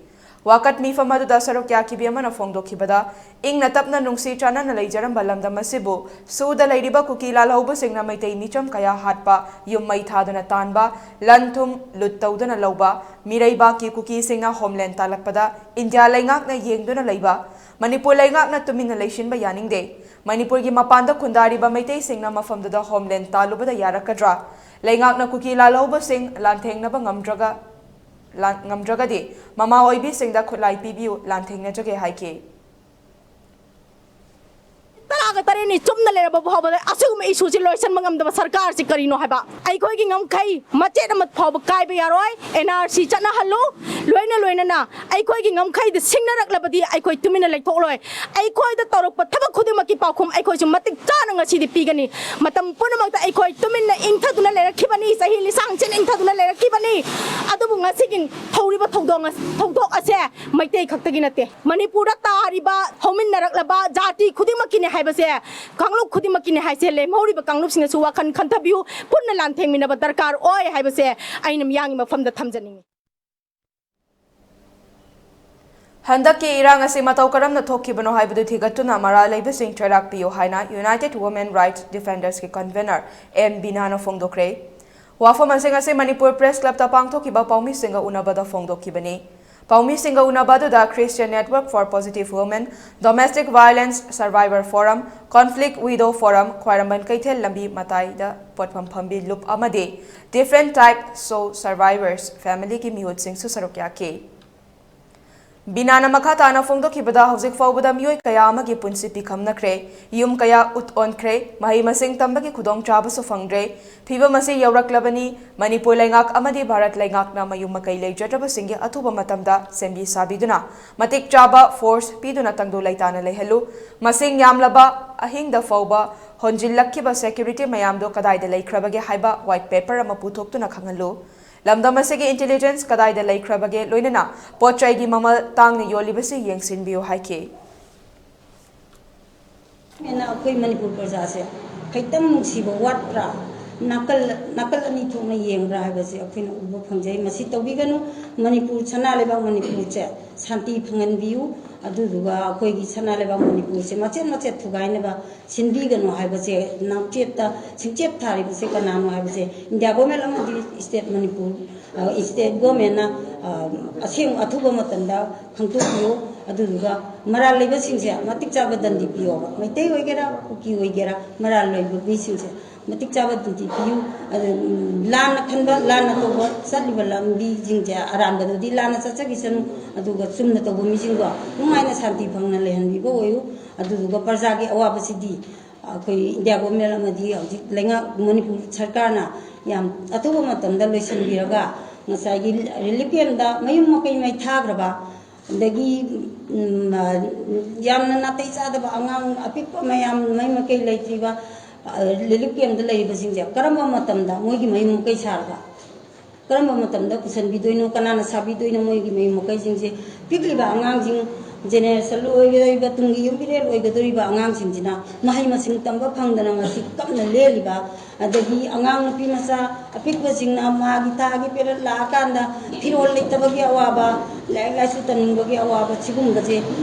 ꯋꯥꯀꯠ ꯃꯤꯐꯝ ꯑꯗꯨꯗ ꯁꯔꯨꯛ ꯌꯥꯈꯤꯕꯤ ꯑꯃꯅ ꯐꯣꯡꯗꯣꯛꯈꯤꯕꯗ, ꯏꯪꯅ ꯇꯞꯅ ꯅꯨꯡꯁꯤ ꯆꯥꯟꯅꯅ ꯂꯩꯖꯔꯝꯕ ꯂꯝꯗꯝ ꯑꯁꯤꯕꯨ ꯁꯨꯗ ꯂꯩꯔꯤꯕ ꯀꯨꯀꯤ ꯂꯥꯜꯍꯧꯕꯁꯤꯡꯅ ꯃꯩꯇꯩ ꯃꯤꯆꯝ ꯀꯌꯥ ꯍꯥꯠꯄ, ꯌꯨꯝ ꯃꯩ ꯊꯥꯗꯨꯅ ꯇꯥꯟꯕ, ꯂꯟ ꯊꯨꯝ ꯂꯨꯠ ꯇꯧꯗꯨꯅ ꯂꯧꯕ, ꯃꯤꯔꯩꯕꯥꯛꯀꯤ ꯀꯨꯀꯤꯁꯤꯡꯅ ꯍꯣꯝꯂꯦꯟ ꯇꯥꯜꯂꯛꯄꯗ ꯏꯟꯗꯤꯌꯥ ꯂꯩꯉꯥꯛꯅ ꯌꯦꯡꯗꯨꯅ ꯂꯩꯕ, ꯃꯅꯤꯄꯨꯔ ꯂꯩꯉꯥꯛꯅ ꯇꯨꯃꯤꯟꯅ ꯂꯩꯁꯤꯟꯕ ꯌꯥꯅꯤꯡꯗꯦ꯫ ꯃꯅꯤꯄꯨꯔꯒꯤ ꯃꯄꯥꯟꯗ ꯈꯨꯟꯗꯥꯔꯤꯕ ꯃꯩꯇꯩꯁꯤꯡꯅ ꯃꯐꯝꯗꯨꯗ ꯍꯣꯝꯂꯦꯟ ꯇꯥꯜꯂꯨꯕꯗ ꯌꯥꯔꯛꯀꯗ꯭ꯔꯥ? ꯂꯩꯉꯥꯛꯅ ꯀꯨꯀꯤ ꯂꯥꯜꯍꯧꯕꯁꯤꯡ ꯂꯥꯟꯊꯦꯡꯅꯕ ꯉꯝꯗ꯭ꯔꯒ, ꯂꯥꯟ-, ꯉꯝꯗ꯭ꯔꯒꯗꯤ ꯃꯃꯥ ꯑꯣꯏꯕꯤꯁꯤꯡꯗ ꯈꯨꯠꯂꯥꯏ ꯄꯤꯕꯤꯌꯨ, ꯂꯥꯟꯊꯦꯡꯅꯖꯒꯦ ꯍꯥꯏꯈꯤ꯫ ꯇꯔꯥꯒ ꯇꯔꯦꯠꯅꯤ ꯆꯨꯝꯅ ꯂꯩꯔꯕ ꯐꯥꯎꯕꯗ ꯑꯁꯤꯒꯨꯝꯕ issue ꯁꯤ ꯂꯣꯏꯁꯤꯟꯕ ꯉꯝꯗꯕ ꯁꯔꯀꯥꯔꯁꯤ ꯀꯔꯤꯅꯣ ꯍꯥꯏꯕ꯫ ꯑꯩꯈꯣꯏꯒꯤ ꯉꯝꯈꯩ ꯃꯆꯦꯠ ꯑꯃ ꯐꯥꯎꯕ ꯀꯥꯏꯕ ꯌꯥꯔꯣꯏ꯫ N R C ꯆꯠꯅꯍꯜꯂꯨ꯫ ꯂꯣꯏꯅ ꯂꯣꯏꯅꯅ ꯑꯩꯈꯣꯏꯒꯤ ꯉꯝꯈꯩꯗ ꯁꯤꯡꯅꯔꯛꯂꯕꯗꯤ ꯑꯩꯈꯣꯏ ꯇꯨꯃꯤꯟꯅ ꯂꯩꯊꯣꯛꯂꯣꯏ꯫ ꯑꯩꯈꯣꯏꯗ ꯇꯧꯔꯛꯄ ꯊꯕꯛ ꯈꯨꯗꯤꯡꯃꯛꯀꯤ ꯄꯥꯎꯈꯨꯝ ꯑꯩꯈꯣꯏꯁꯨ ꯃꯇꯤꯛ ꯆꯥꯅ ꯉꯁꯤꯗꯤ ꯄꯤꯒꯅꯤ꯫ ꯃꯇꯝ ꯄꯨꯝꯅꯃꯛꯇ ꯑꯩꯈꯣꯏ ꯇꯨꯃꯤꯟꯅ ꯏꯪꯊꯗꯨꯅ ꯂꯩꯔꯛꯈꯤꯕꯅꯤ, ꯆꯍꯤ ꯂꯤꯁꯥꯡ ꯆꯦꯟ ꯏꯪꯊꯗꯨꯅ ꯂꯩꯔꯛꯈꯤꯕꯅꯤ꯫ ꯑꯗꯨꯕꯨ ꯉꯁꯤꯒꯤ ꯍꯧꯔꯤꯕ ꯊꯧꯗꯣꯛ ꯑꯁ-, ꯊꯧꯗꯣꯛ ꯑꯁꯦ ꯃꯩꯇꯩ ꯈꯛꯇꯒꯤ ꯅꯠꯇꯦ꯫ ꯃꯅꯤꯄꯨꯔꯗ ꯇꯥꯔꯤꯕ ꯍꯧꯃꯤꯟꯅꯔꯛꯂꯕ ꯖꯥꯇꯤ ꯈꯨꯗꯤꯡꯃꯛꯀꯤꯅꯦ ꯍꯥꯏꯕꯁꯦ ꯀꯥꯡꯂꯨꯞ ꯈꯨꯗꯤꯡꯃꯛꯀꯤꯅꯦ ꯍꯥꯏꯁꯦ ꯂꯦꯝꯍꯧꯔꯤꯕ ꯀꯥꯡꯂꯨꯞꯁꯤꯡꯅꯁꯨ ꯋꯥꯈꯜ ꯈꯟꯊꯕꯤꯌꯨ, ꯄꯨꯟꯅ ꯂꯥꯟꯊꯦꯡꯃꯤꯟꯅꯕ ꯗꯔꯀꯥꯔ ꯑꯣꯏ ꯍꯥꯏꯕꯁꯦ ꯑꯩꯅ ꯃꯤꯌꯥꯝꯒꯤ ꯃꯐꯝꯗ ꯊꯝꯖꯅꯤꯡꯉꯤ꯫ ꯍꯟꯗꯛꯀꯤ ꯏꯔꯥꯡ ꯑꯁꯤ ꯃꯇꯧ ꯀꯔꯝꯅ ꯊꯣꯛꯈꯤꯕꯅꯣ ꯍꯥꯏꯕꯗꯨ ꯊꯤꯒꯠꯇꯨꯅ ꯃꯔꯥꯜ ꯂꯩꯕꯁꯤꯡ ꯆꯩꯔꯥꯛ ꯄꯤꯌꯨ ꯍꯥꯏꯅ United Women Rights Defenders ꯀꯤ convener M ꯕꯤꯅꯥꯅ ꯐꯣꯡꯗꯣꯛꯈ꯭ꯔꯦ꯫ ꯋꯥꯐꯝ ꯑꯁꯤꯡ ꯑꯁꯤ ꯃꯅꯤꯄꯨꯔ Press Club ꯇ ꯄꯥꯡꯊꯣꯛꯈꯤꯕ ꯄꯥꯎꯃꯤꯁꯤꯡꯒ ꯎꯅꯕꯗ ꯐꯣꯡꯗꯣꯛꯈꯤꯕꯅꯤ꯫ ꯄꯥꯎꯃꯤꯁꯤꯡꯒ ꯎꯅꯕ ꯑꯗꯨꯗ Christian Network for Positive Women, Domestic Violence Survivor Forum, Conflict Widow Forum, ꯈ꯭ꯋꯥꯏꯔꯝꯕꯟ ꯀꯩꯊꯦꯜ ꯂꯝꯕꯤ ꯃꯇꯥꯏꯗ ꯄꯣꯠꯐꯝ ꯐꯝꯕꯤ ꯂꯨꯞ ꯑꯃꯗꯤ Different Type Soul Survivors Family ꯒꯤ ꯃꯤꯍꯨꯠꯁꯤꯡꯁꯨ ꯁꯔꯨꯛ ꯌꯥꯈꯤ꯫ ꯕꯤꯅꯥꯅ ꯃꯈꯥ ꯇꯥꯅ ꯐꯣꯡꯗꯣꯛꯈꯤꯕꯗ, ꯍꯧꯖꯤꯛ ꯐꯥꯎꯕꯗ ꯃꯤꯑꯣꯏ ꯀꯌꯥ ꯑꯃꯒꯤ ꯄꯨꯟꯁꯤ ꯄꯤꯈꯝꯅꯈ꯭ꯔꯦ, ꯌꯨꯝ ꯀꯌꯥ ꯎꯠ ꯑꯣꯟꯈ꯭ꯔꯦ, ꯃꯍꯩ ꯃꯁꯤꯡ ꯇꯝꯕꯒꯤ ꯈꯨꯗꯣꯡꯆꯥꯕꯁꯨ ꯐꯪꯗ꯭ꯔꯦ꯫ ꯐꯤꯕꯝ ꯑꯁꯤ ꯌꯧꯔꯛꯂꯕꯅꯤ꯫ ꯃꯅꯤꯄꯨꯔ ꯂꯩꯉꯥꯛ ꯑꯃꯗꯤ ꯚꯥꯔꯠ ꯂꯩꯉꯥꯛꯅ ꯃꯌꯨꯝ ꯃꯀꯩ ꯂꯩꯖꯗ꯭ꯔꯕꯁꯤꯡꯒꯤ ꯑꯊꯨꯕ ꯃꯇꯝꯗ ꯁꯦꯝꯕꯤ ꯁꯥꯕꯤꯗꯨꯅ ꯃꯇꯤꯛ ꯆꯥꯕ force ꯄꯤꯗꯨꯅ ꯇꯪꯗꯨ ꯂꯩꯇꯥꯅ ꯂꯩꯍꯜꯂꯨ꯫ ꯃꯁꯤꯡ ꯌꯥꯝꯂꯕ ꯑꯍꯤꯡꯗ ꯐꯥꯎꯕ ꯍꯣꯟꯖꯤꯜꯂꯛꯈꯤꯕ security ꯃꯌꯥꯝꯗꯨ ꯀꯗꯥꯏꯗ ꯂꯩꯈ꯭ꯔꯕꯒꯦ ꯍꯥꯏꯕ white paper ꯑꯃ ꯄꯨꯊꯣꯛꯇꯨꯅ ꯈꯪꯍꯜꯂꯨ꯫ ꯂꯝꯗꯝ ꯑꯁꯤꯒꯤ intelligence ꯀꯗꯥꯏꯗ ꯂꯩꯈ꯭ꯔꯕꯒꯦ, ꯂꯣꯏꯅꯅ ꯄꯣꯠ ꯆꯩꯒꯤ ꯃꯃꯜ ꯇꯥꯡꯅ ꯌꯣꯜꯂꯤꯕꯁꯤ ꯌꯦꯡꯁꯤꯟꯕꯤꯌꯨ ꯍꯥꯏꯈꯤ꯫ ꯑꯩꯅ ꯑꯩꯈꯣꯏ ꯃꯅꯤꯄꯨꯔ ꯄ꯭ꯔꯖꯥꯁꯦ ꯈꯤꯇꯪ ꯅꯨꯡꯁꯤꯕ ꯋꯥꯠꯄ꯭ꯔꯥ, ꯅꯥꯀꯜ ꯅꯥꯀꯜ ꯑꯅꯤ ꯊꯣꯛꯅ ꯌꯦꯡꯕ꯭ꯔꯥ ꯍꯥꯏꯕꯁꯦ ꯑꯩꯈꯣꯏꯅ ꯎꯕ ꯐꯪꯖꯩ꯫ ꯃꯁꯤ ꯇꯧꯕꯤꯒꯅꯨ꯫ ꯃꯅꯤꯄꯨꯔ, ꯁꯅꯥ ꯂꯩꯕꯥꯛ ꯃꯅꯤꯄꯨꯔꯁꯦ ꯁꯥꯟꯇꯤ ꯐꯪꯍꯟꯕꯤꯌꯨ꯫ ꯑꯗꯨꯗꯨꯒ ꯑꯩꯈꯣꯏꯒꯤ ꯁꯅꯥ ꯂꯩꯕꯥꯛ ꯃꯅꯤꯄꯨꯔꯁꯦ ꯃꯆꯦꯠ ꯃꯆꯦꯠ ꯊꯨꯒꯥꯏꯅꯕ ꯁꯤꯟꯕꯤꯒꯅꯨ ꯍꯥꯏꯕꯁꯦ, ꯅꯥꯛꯆꯦꯠꯇ ꯁꯤꯡꯆꯦꯞ ꯊꯥꯔꯤꯕꯁꯦ ꯀꯅꯥꯅꯣ ꯍꯥꯏꯕꯁꯦ ꯏꯟꯗꯤꯌꯥ ꯒꯣꯔꯃꯦꯟ ꯑꯃꯗꯤ ꯁ꯭ꯇꯦꯠ ꯃꯅꯤꯄꯨꯔ, ꯑ, ꯁ꯭ꯇꯦꯠ ꯒꯣꯔꯃꯦꯟꯅ, ꯑ, ꯑꯁꯦꯡ ꯑꯊꯨꯕ ꯃꯇꯝꯗ ꯈꯪꯗꯣꯛꯄꯤꯌꯨ꯫ ꯑꯗꯨꯗꯨꯒ ꯃꯔꯥꯜ ꯂꯩꯕꯁꯤꯡꯁꯦ ꯃꯇꯤꯛ ꯆꯥꯕ ꯗꯟꯗꯤ ꯄꯤꯌꯣꯕ꯫ ꯃꯩꯇꯩ ꯑꯣꯏꯒꯦꯔꯥ, ꯀꯨꯀꯤ ꯑꯣꯏꯒꯦꯔꯥ, ꯃꯔꯥꯜ ꯂꯩꯕ ꯃꯤꯁꯤꯡꯁꯦ ꯃꯇꯤꯛ ꯆꯥꯕ ꯗꯟꯗꯤ ꯄꯤꯌꯨ꯫ ꯑꯗꯨ, ꯎꯝ, ꯂꯥꯟꯅ ꯈꯟꯕ, ꯂꯥꯟꯅ ꯇꯧꯕ ꯆꯠꯂꯤꯕ ꯂꯝꯕꯤꯁꯤꯡꯁꯦ, ꯑꯔꯥꯟꯕꯗꯨꯗꯤ ꯂꯥꯟꯅ ꯆꯠꯆꯈꯤꯁꯅꯨ, ꯑꯗꯨꯒ ꯆꯨꯝꯅ ꯇꯧꯕ ꯃꯤꯁꯤꯡꯗꯣ ꯅꯨꯡꯉꯥꯏꯅ ꯁꯥꯟꯇꯤ ꯐꯪꯅ ꯂꯩꯍꯟꯕꯤꯕ ꯑꯣꯏꯌꯨ꯫ ꯑꯗꯨꯗꯨꯒ ꯄ꯭ꯔꯖꯥꯒꯤ ꯑꯋꯥꯕꯁꯤꯗꯤ ꯑꯩꯈꯣꯏ ꯏꯟꯗꯤꯌꯥ ꯒꯣꯔꯃꯦꯟ ꯑꯃꯗꯤ ꯍꯧꯖꯤꯛ ꯂꯩꯉꯥꯛ ꯃꯅꯤꯄꯨꯔ ꯁꯔꯀꯥꯔꯅ ꯌꯥꯝ ꯑꯊꯨꯕ ꯃꯇꯝꯗ ꯂꯣꯏꯁꯤꯟꯕꯤꯔꯒ, ꯉꯁꯥꯏꯒꯤ ꯔꯤꯂꯤꯐ ꯀꯦꯝꯗ ꯃꯌꯨꯝ ꯃꯀꯩ ꯃꯩ ꯊꯥꯈ꯭ꯔꯕ, ꯑꯗꯒꯤ, ꯎꯝ, ꯑ, ꯌꯥꯝꯅ ꯅꯥꯇꯩ ꯆꯥꯗꯕ ꯑꯉꯥꯡ ꯑꯄꯤꯛꯄ ꯃꯌꯥꯝ, ꯃꯩ ꯃꯀꯩ ꯂꯩꯇ꯭ꯔꯤꯕ, ꯑ, ꯔꯤꯂꯤꯐ ꯀꯦꯝꯗ ꯂꯩꯔꯤꯕꯁꯤꯡꯁꯦ ꯀꯔꯝꯕ ꯃꯇꯝꯗ ꯃꯣꯏꯒꯤ ꯃꯌꯨꯝ ꯃꯀꯩ ꯁꯥꯔꯒ ꯀꯔꯝꯕ ꯃꯇꯝꯗ ꯄꯨꯁꯟꯕꯤꯗꯣꯏꯅꯣ, ꯀꯅꯥꯅ ꯁꯥꯕꯤꯗꯣꯏꯅꯣ ꯃꯣꯏꯒꯤ ꯃꯌꯨꯝ ꯃꯀꯩꯁꯤꯡꯁꯦ? ꯄꯤꯛꯂꯤꯕ ꯑꯉꯥꯡꯁꯤꯡ, ꯖꯦꯅꯦꯔꯦꯁꯟ ꯑꯣꯏꯒꯗꯧꯔꯤꯕ, ꯇꯨꯡꯒꯤ ꯌꯨꯝꯕꯤꯔꯦꯜ ꯑꯣꯏꯒꯗꯧꯔꯤꯕ ꯑꯉꯥꯡꯁꯤꯡꯁꯤꯅ ꯃꯍꯩ ꯃꯁꯤꯡ ꯇꯝꯕ ꯐꯪꯗꯅ ꯉꯁꯤ ꯀꯞꯅ ꯂꯦꯜꯂꯤꯕ, ꯑꯗꯒꯤ ꯑꯉꯥꯡ ꯅꯨꯄꯤ ꯃꯆꯥ ꯑꯄꯤꯛꯄꯁꯤꯡꯅ ꯃꯥꯒꯤ ꯊꯥꯒꯤ ꯄꯦꯔꯠ ꯂꯥꯛꯑꯀꯥꯟꯗ ꯐꯤꯔꯣꯜ ꯂꯩꯇꯕꯒꯤ ꯑꯋꯥꯕ, ꯂꯥꯏꯔꯤꯛ ꯂꯥꯏꯁꯨ ꯇꯝꯅꯤꯡꯕꯒꯤ ꯑꯋꯥꯕ, ꯁꯤꯒꯨꯝꯕꯁꯦ,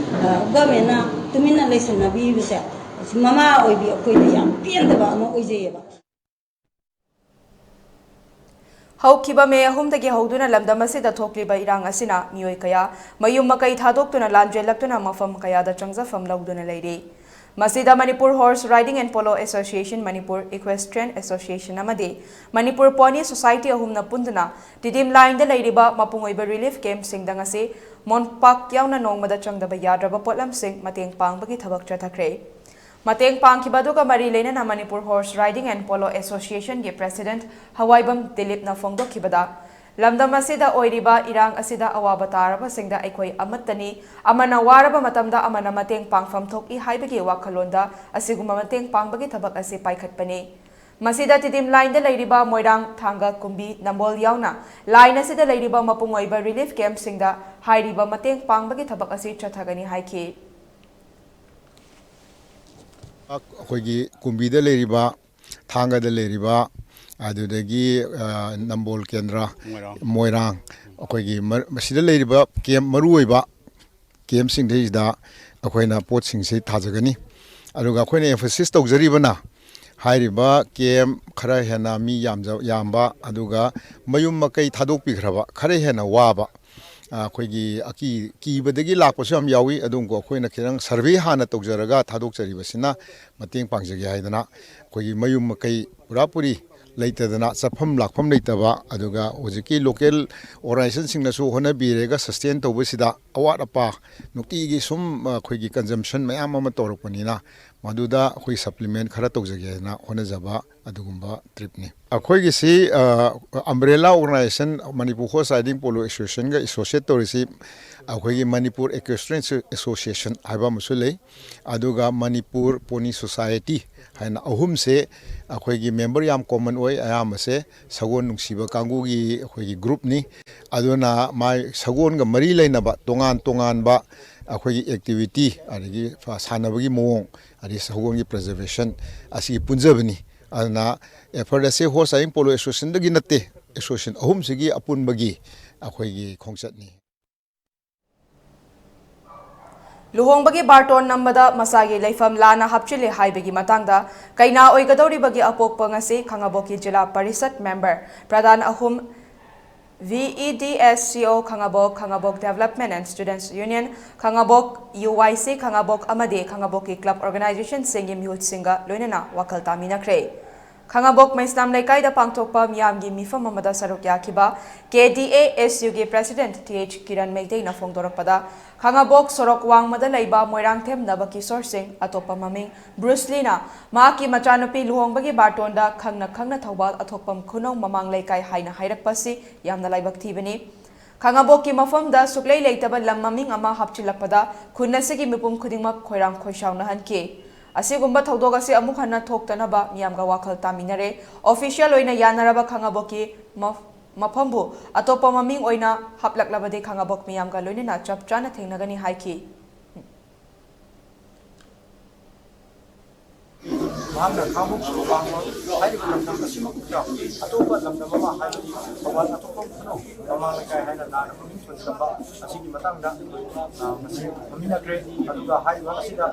ꯑ, ꯒꯚꯔꯟꯃꯦꯟꯅ ꯇꯨꯃꯤꯟꯅ ꯂꯩꯁꯟꯅꯕꯤꯕꯁꯦ, ꯃꯃꯥ ꯑꯣꯏꯕꯤ ꯑꯩꯈꯣꯏꯗ ꯌꯥꯝ ꯄꯦꯟꯗꯕ ꯑꯃ ꯑꯣꯏꯖꯩꯌꯦꯕ꯫ ꯍꯧꯈꯤꯕ ꯃꯦ ꯑꯍꯨꯝꯗꯒꯤ ꯍꯧꯗꯨꯅ ꯂꯝꯗꯝ ꯑꯁꯤꯗ ꯊꯣꯛꯂꯤꯕ ꯏꯔꯥꯡ ꯑꯁꯤꯅ ꯃꯤꯑꯣꯏ ꯀꯌꯥ ꯃꯌꯨꯝ ꯃꯀꯩ ꯊꯥꯗꯣꯛꯇꯨꯅ ꯂꯥꯟꯖꯦꯜꯂꯛꯇꯨꯅ ꯃꯐꯝ ꯀꯌꯥꯗ ꯆꯪꯖꯐꯝ ꯂꯧꯗꯨꯅ ꯂꯩꯔꯤ꯫ ꯃꯁꯤꯗ Manipur Horse Riding and Polo Association, Manipur Equestrian Association ꯑꯃꯗꯤ Manipur Pony Society ꯑꯍꯨꯝꯅ ꯄꯨꯟꯗꯨꯅ ꯇꯤꯗꯤꯝ ꯂꯥꯏꯟꯗ ꯂꯩꯔꯤꯕ ꯃꯄꯨꯡ ꯑꯣꯏꯕ ꯔꯤꯂꯤꯐ ꯀꯦꯝꯞꯁꯤꯡꯗ ꯉꯁꯤ ꯃꯣꯝꯄꯥꯛ ꯌꯥꯎꯅ ꯅꯣꯡꯃꯗ ꯆꯪꯗꯕ ꯌꯥꯗ꯭ꯔꯕ ꯄꯣꯠꯂꯝꯁꯤꯡ ꯃꯇꯦꯡ ꯄꯥꯡꯕꯒꯤ ꯊꯕꯛ ꯆꯠꯊꯈ꯭ꯔꯦ꯫ ꯃꯇꯦꯡ ꯄꯥꯡꯈꯤꯕ ꯑꯗꯨꯒ ꯃꯔꯤ ꯂꯩꯅꯅ Manipur Horse Riding and Polo Associationꯒꯤ President ꯍꯋꯥꯏꯕꯝ ꯗꯤꯂꯤꯞꯅ ꯐꯣꯡꯗꯣꯛꯈꯤꯕꯗ, ꯂꯝꯗꯝ ꯑꯁꯤꯗ ꯑꯣꯏꯔꯤꯕ ꯏꯔꯥꯡ ꯑꯁꯤꯗ ꯑꯋꯥꯕ ꯇꯥꯔꯕꯁꯤꯡꯗ ꯑꯩꯈꯣꯏ ꯑꯃꯠꯇꯅꯤ, ꯑꯃꯅ ꯋꯥꯔꯕ ꯃꯇꯝꯗ ꯑꯃꯅ ꯃꯇꯦꯡ ꯄꯥꯡꯐꯝ ꯊꯣꯛꯏ ꯍꯥꯏꯕꯒꯤ ꯋꯥꯈꯜꯂꯣꯟꯗ ꯑꯁꯤꯒꯨꯝꯕ ꯃꯇꯦꯡ ꯄꯥꯡꯕꯒꯤ ꯊꯕꯛ ꯑꯁꯤ ꯄꯥꯏꯈꯠꯄꯅꯤ꯫ ꯃꯁꯤꯗ ꯇꯤꯗꯤꯝ ꯂꯥꯏꯟꯗ ꯂꯩꯔꯤꯕ ꯃꯣꯏꯔꯥꯡ, ꯊꯥꯡꯒ, ꯀꯨꯝꯕꯤ, ꯅꯝꯕꯣꯜ ꯌꯥꯎꯅ ꯂꯥꯏꯟ ꯑꯁꯤꯗ ꯂꯩꯔꯤꯕ ꯃꯄꯨꯡ ꯑꯣꯏꯕ ꯔꯤꯂꯤꯐ ꯀꯦꯝꯞꯁꯤꯡꯗ ꯍꯥꯏꯔꯤꯕ ꯃꯇꯦꯡ ꯄꯥꯡꯕꯒꯤ ꯊꯕꯛ ꯑꯁꯤ ꯆꯠꯊꯒꯅꯤ ꯍꯥꯏꯈꯤ꯫ ꯑꯩꯈꯣꯏꯒꯤ ꯀꯨꯝꯕꯤꯗ ꯂꯩꯔꯤꯕ, ꯊꯥꯡꯒꯗ ꯂꯩꯔꯤꯕ, ꯑꯗꯨꯗꯒꯤ, ꯑ, ꯅꯝꯕꯣꯜ ꯀꯦꯟꯗ꯭ꯔ, ꯃꯣꯏꯔꯥꯡ꯫ ꯃꯣꯏꯔꯥꯡ, ꯑꯩꯈꯣꯏꯒꯤ ꯃ-, ꯃꯁꯤꯗ ꯂꯩꯔꯤꯕ ꯀꯦꯝꯞ, ꯃꯔꯨꯑꯣꯏꯕ ꯀꯦꯝꯞꯁꯤꯡꯁꯤꯗ ꯑꯩꯈꯣꯏꯅ ꯄꯣꯠꯁꯤꯡꯁꯤ ꯊꯥꯖꯒꯅꯤ꯫ ꯑꯗꯨꯒ ꯑꯩꯈꯣꯏꯅ ꯑꯦꯝꯐꯁꯤꯁ ꯇꯧꯖꯔꯤꯕꯅ ꯍꯥꯏꯔꯤꯕ ꯀꯦꯝꯞ ꯈꯔ ꯍꯦꯟꯅ ꯃꯤ ꯌꯥꯝꯖ-, ꯌꯥꯝꯕ, ꯑꯗꯨꯒ ꯃꯌꯨꯝ ꯃꯀꯩ ꯊꯥꯗꯣꯛꯄꯤꯈ꯭ꯔꯕ ꯈꯔ ꯍꯦꯟꯅ ꯋꯥꯕ, ꯑ, ꯑꯩꯈꯣꯏꯒꯤ ꯑꯀꯤ-, ꯀꯤꯕꯗꯒꯤ ꯂꯥꯛꯄꯁꯨ ꯌꯥꯝ ꯌꯥꯎꯏ꯫ ꯑꯗꯨꯝꯀꯣ ꯑꯩꯈꯣꯏꯅ ꯈꯤꯇꯪ ꯁꯔꯚꯦ ꯍꯥꯟꯅ ꯇꯧꯖꯔꯒ ꯊꯥꯗꯣꯛꯆꯔꯤꯕꯁꯤꯅ ꯃꯇꯦꯡ ꯄꯥꯡꯖꯒꯦ ꯍꯥꯏꯗꯅ, ꯑꯩꯈꯣꯏꯒꯤ ꯃꯌꯨꯝ ꯃꯀꯩ ꯄꯨꯔꯥ ꯄꯨꯔꯤ ꯂꯩꯇꯗꯅ, ꯆꯠꯐꯝ ꯂꯥꯛꯐꯝ ꯂꯩꯇꯕ, ꯑꯗꯨꯒ ꯍꯧꯖꯤꯛꯀꯤ ꯂꯣꯀꯦꯜ ꯑꯣꯔꯒꯅꯥꯏꯖꯦꯁꯟꯁꯤꯡꯅꯁꯨ ꯍꯣꯠꯅꯕꯤꯔꯒ ꯁꯁꯇꯦꯟ ꯇꯧꯕꯁꯤꯗ ꯑꯋꯥꯠ ꯑꯄꯥ ꯅꯨꯡꯇꯤꯒꯤ ꯁꯨꯝ, ꯑ, ꯑꯩꯈꯣꯏꯒꯤ ꯀꯟꯖꯝꯁꯟ ꯃꯌꯥꯝ ꯑꯃ ꯇꯧꯔꯛꯄꯅꯤꯅ, ꯃꯗꯨꯗ ꯑꯩꯈꯣꯏ ꯁꯄ꯭ꯂꯤꯃꯦꯟ ꯈꯔ ꯇꯧꯖꯒꯦ ꯍꯥꯏꯅ ꯍꯣꯠꯅꯖꯕ ꯑꯗꯨꯒꯨꯝꯕ ꯇ꯭ꯔꯤꯞꯅꯤ꯫ ꯑꯩꯈꯣꯏꯒꯤꯁꯤ, ꯑ, umbrella organisation Manipur horse riding polo ꯑꯦꯁꯣꯁꯤꯌꯦꯁꯟꯒ ꯑꯦꯁꯣꯁꯤꯌꯦꯠ ꯇꯧꯔꯤꯁꯤ ꯑꯩꯈꯣꯏꯒꯤ ꯃꯅꯤꯄꯨꯔ ꯏꯀ꯭ꯋꯦꯁꯇ꯭ꯔꯤꯌꯟ ꯑꯦꯁꯣꯁꯤꯌꯦꯁꯟ ꯍꯥꯏꯕ ꯑꯃꯁꯨ ꯂꯩ, ꯑꯗꯨꯒ ꯃꯅꯤꯄꯨꯔ ꯄꯣꯅꯤ ꯁꯣꯁꯥꯏꯇꯤ ꯍꯥꯏꯅ ꯑꯍꯨꯝꯁꯦ ꯑꯩꯈꯣꯏꯒꯤ ꯃꯦꯝꯕꯔ ꯌꯥꯝ ꯀꯣꯃꯟ ꯑꯣꯏ꯫ ꯑꯌꯥꯝꯕꯁꯦ ꯁꯒꯣꯜ ꯅꯨꯡꯁꯤꯕ ꯀꯥꯡꯕꯨꯒꯤ ꯑꯩꯈꯣꯏꯒꯤ ꯒ꯭ꯔꯨꯞꯅꯤ꯫ ꯑꯗꯨꯅ ꯃꯥꯏ ꯁꯒꯣꯜꯒ ꯃꯔꯤ ꯂꯩꯅꯕ ꯇꯣꯉꯥꯟ ꯇꯣꯉꯥꯟꯕ ꯑꯩꯈꯣꯏꯒꯤ ꯑꯦꯛꯇꯤꯚꯤꯇꯤ, ꯑꯗꯒꯤ ꯁꯥꯟꯅꯕꯒꯤ ꯃꯑꯣꯡ, ꯑꯗꯒꯤ ꯁꯒꯣꯜꯒꯤ ꯄ꯭ꯔꯖꯔꯕꯦꯁꯟ ꯑꯁꯤꯒꯤ ꯄꯨꯟꯖꯕꯅꯤ꯫ ꯑꯗꯨꯅ ꯑꯦꯐꯔꯠ ꯑꯁꯤ ꯍꯣꯔꯁ ꯔꯥꯏꯗꯤꯡ ꯄꯣꯂꯣ ꯑꯦꯁꯣꯁꯤꯌꯦꯁꯟꯗꯒꯤ ꯅꯠꯇꯦ, ꯑꯦꯁꯣꯁꯤꯌꯦꯁꯟ ꯑꯍꯨꯝꯁꯤꯒꯤ ꯑꯄꯨꯟꯕꯒꯤ ꯑꯩꯈꯣꯏꯒꯤ ꯈꯣꯡꯆꯠꯅꯤ꯫ ꯂꯨꯍꯣꯡꯕꯒꯤ ꯕꯥꯔꯇꯣꯟ ꯅꯝꯕꯗ ꯃꯁꯥꯒꯤ ꯂꯩꯐꯝ ꯂꯥꯟꯅ ꯍꯥꯞꯆꯤꯜꯂꯦ ꯍꯥꯏꯕꯒꯤ ꯃꯇꯥꯡꯗ ꯀꯩꯅꯥ ꯑꯣꯏꯒꯗꯧꯔꯤꯕꯒꯤ ꯑꯄꯣꯛꯄ ꯉꯁꯤ ꯈꯥꯉꯕꯣꯛꯀꯤ ꯖꯤꯂꯥ ꯄꯔꯤꯁꯠ ꯃꯦꯝꯕꯔ ꯄ꯭ꯔꯙꯥꯟ ꯑꯍꯨꯝ, V E D S C ꯑꯣ ꯈꯥꯉꯕꯣꯛ, ꯈꯥꯉꯕꯣꯛ development and ꯁ꯭ꯇꯨꯗꯦꯟꯠꯁ union, Khangabok U ꯋꯥꯏ ꯁꯤ ꯈꯥꯉꯕꯣꯛ ꯑꯃꯗꯤ ꯈꯥꯉꯕꯣꯛꯀꯤ ꯀ꯭ꯂꯕ ꯑꯣꯔꯒꯅꯥꯏꯖꯦꯁꯟꯁꯤꯡꯒꯤ ꯃꯤꯍꯨꯠꯁꯤꯡꯒ ꯂꯣꯏꯅꯅ ꯋꯥꯈꯜ ꯇꯥꯃꯤꯟꯅꯈ꯭ꯔꯦ꯫ ꯈꯥꯉꯕꯣꯛ ꯃꯩꯁꯅꯥꯝ ꯂꯩꯀꯥꯏꯗ ꯄꯥꯡꯊꯣꯛꯄ ꯃꯤꯌꯥꯝꯒꯤ ꯃꯤꯐꯝ ꯑꯃꯗ ꯁꯔꯨꯛ ꯌꯥꯈꯤꯕ ꯀꯦ ꯗꯤ ꯑꯦ ꯑꯦꯁ ꯌꯨꯒꯤ ꯄ꯭ꯔꯦꯁꯤꯗꯦꯟꯠ ꯇꯤ ꯑꯩꯆ ꯀꯤꯔꯟ ꯃꯩꯇꯩꯅ ꯐꯣꯡꯗꯣꯔꯛꯄꯗ, ꯈꯥꯉꯕꯣꯛ ꯁꯣꯔꯣꯛ ꯋꯥꯡꯃꯗ ꯂꯩꯕ ꯃꯣꯏꯔꯥꯡꯊꯦꯝ ꯅꯕ ꯀꯤꯁꯣꯔ ꯁꯤꯡ, ꯑꯇꯣꯞꯄ ꯃꯃꯤꯡ ꯕ꯭ꯔꯨꯁꯂꯤꯅ ꯃꯍꯥꯛꯀꯤ ꯃꯆꯥꯅꯨꯄꯤ ꯂꯨꯍꯣꯡꯕꯒꯤ ꯕꯥꯔꯇꯣꯟꯗ ꯈꯪꯅ ꯈꯪꯅ ꯊꯧꯕꯥꯜ ꯑꯊꯣꯛꯄꯝ ꯈꯨꯅꯧ ꯃꯃꯥꯡ ꯂꯩꯀꯥꯏ ꯍꯥꯏꯅ ꯍꯥꯏꯔꯛꯄ ꯑꯁꯤ ꯌꯥꯝꯅ ꯂꯥꯏꯕꯛ ꯊꯤꯕꯅꯤ꯫ ꯈꯥꯉꯕꯣꯛꯀꯤ ꯃꯐꯝꯗ ꯁꯨꯛꯂꯩ ꯂꯩꯇꯕ ꯂꯝ ꯃꯃꯤꯡ ꯑꯃ ꯍꯥꯞꯆꯤꯜꯂꯛꯄꯗ ꯈꯨꯟ ꯑꯁꯤꯒꯤ ꯃꯤꯄꯨꯝ ꯈꯨꯗꯤꯡꯃꯛ ꯈꯣꯏꯔꯥꯡ ꯈꯣꯏꯁꯥꯎꯅꯍꯟꯈꯤ꯫ ꯑꯁꯤꯒꯨꯝꯕ ꯊꯧꯗꯣꯛ ꯑꯁꯤ ꯑꯃꯨꯛ ꯍꯟꯅ ꯊꯣꯛꯇꯅꯕ ꯃꯤꯌꯥꯝꯒ ꯋꯥꯈꯜ ꯇꯥꯃꯤꯟꯅꯔꯦ꯫ ꯑꯣꯐꯤꯁꯤꯌꯦꯜ ꯑꯣꯏꯅ ꯌꯥꯅꯔꯕ ꯈꯥꯉꯕꯣꯛꯀꯤ ꯃꯐꯝꯕꯨ ꯑꯇꯣꯞꯄ ꯃꯃꯤꯡ ꯑꯣꯏꯅ ꯍꯥꯞꯂꯛꯂꯕꯗꯤ ꯈꯥꯉꯕꯣꯛ ꯃꯤꯌꯥꯝꯒ ꯂꯣꯏꯅꯅ ꯆꯞ ꯆꯥꯅ ꯊꯦꯡꯅꯒꯅꯤ ꯍꯥꯏꯈꯤ꯫ ꯃꯍꯥꯛꯅ ꯈꯥꯉꯕꯣꯛ ꯁꯣꯔꯣꯛ ꯋꯥꯡꯃ ꯍꯥꯏꯔꯤꯕ ꯂꯝꯗꯝ ꯑꯁꯤꯃꯛꯇ ꯑꯇꯣꯞꯄ ꯂꯝꯗꯝ ꯑꯃ, ꯍꯥꯏꯕꯗꯤ ꯊꯧꯕꯥꯜ ꯑꯊꯣꯛꯄꯝ ꯈꯨꯅꯧ ꯃꯃꯥꯡ ꯂꯩꯀꯥꯏ ꯍꯥꯏꯅ ꯂꯥꯟꯅ ꯃꯃꯤꯡ ꯊꯣꯟꯖꯤꯜꯂꯝꯕ ꯑꯁꯤꯒꯤ ꯃꯇꯥꯡꯗ, ꯑ, ꯉꯁꯤ ꯐꯝꯃꯤꯟꯅꯈ꯭ꯔꯦ꯫ ꯑꯗꯨꯒ ꯍꯥꯏꯔꯤꯕ ꯑꯁꯤꯗ,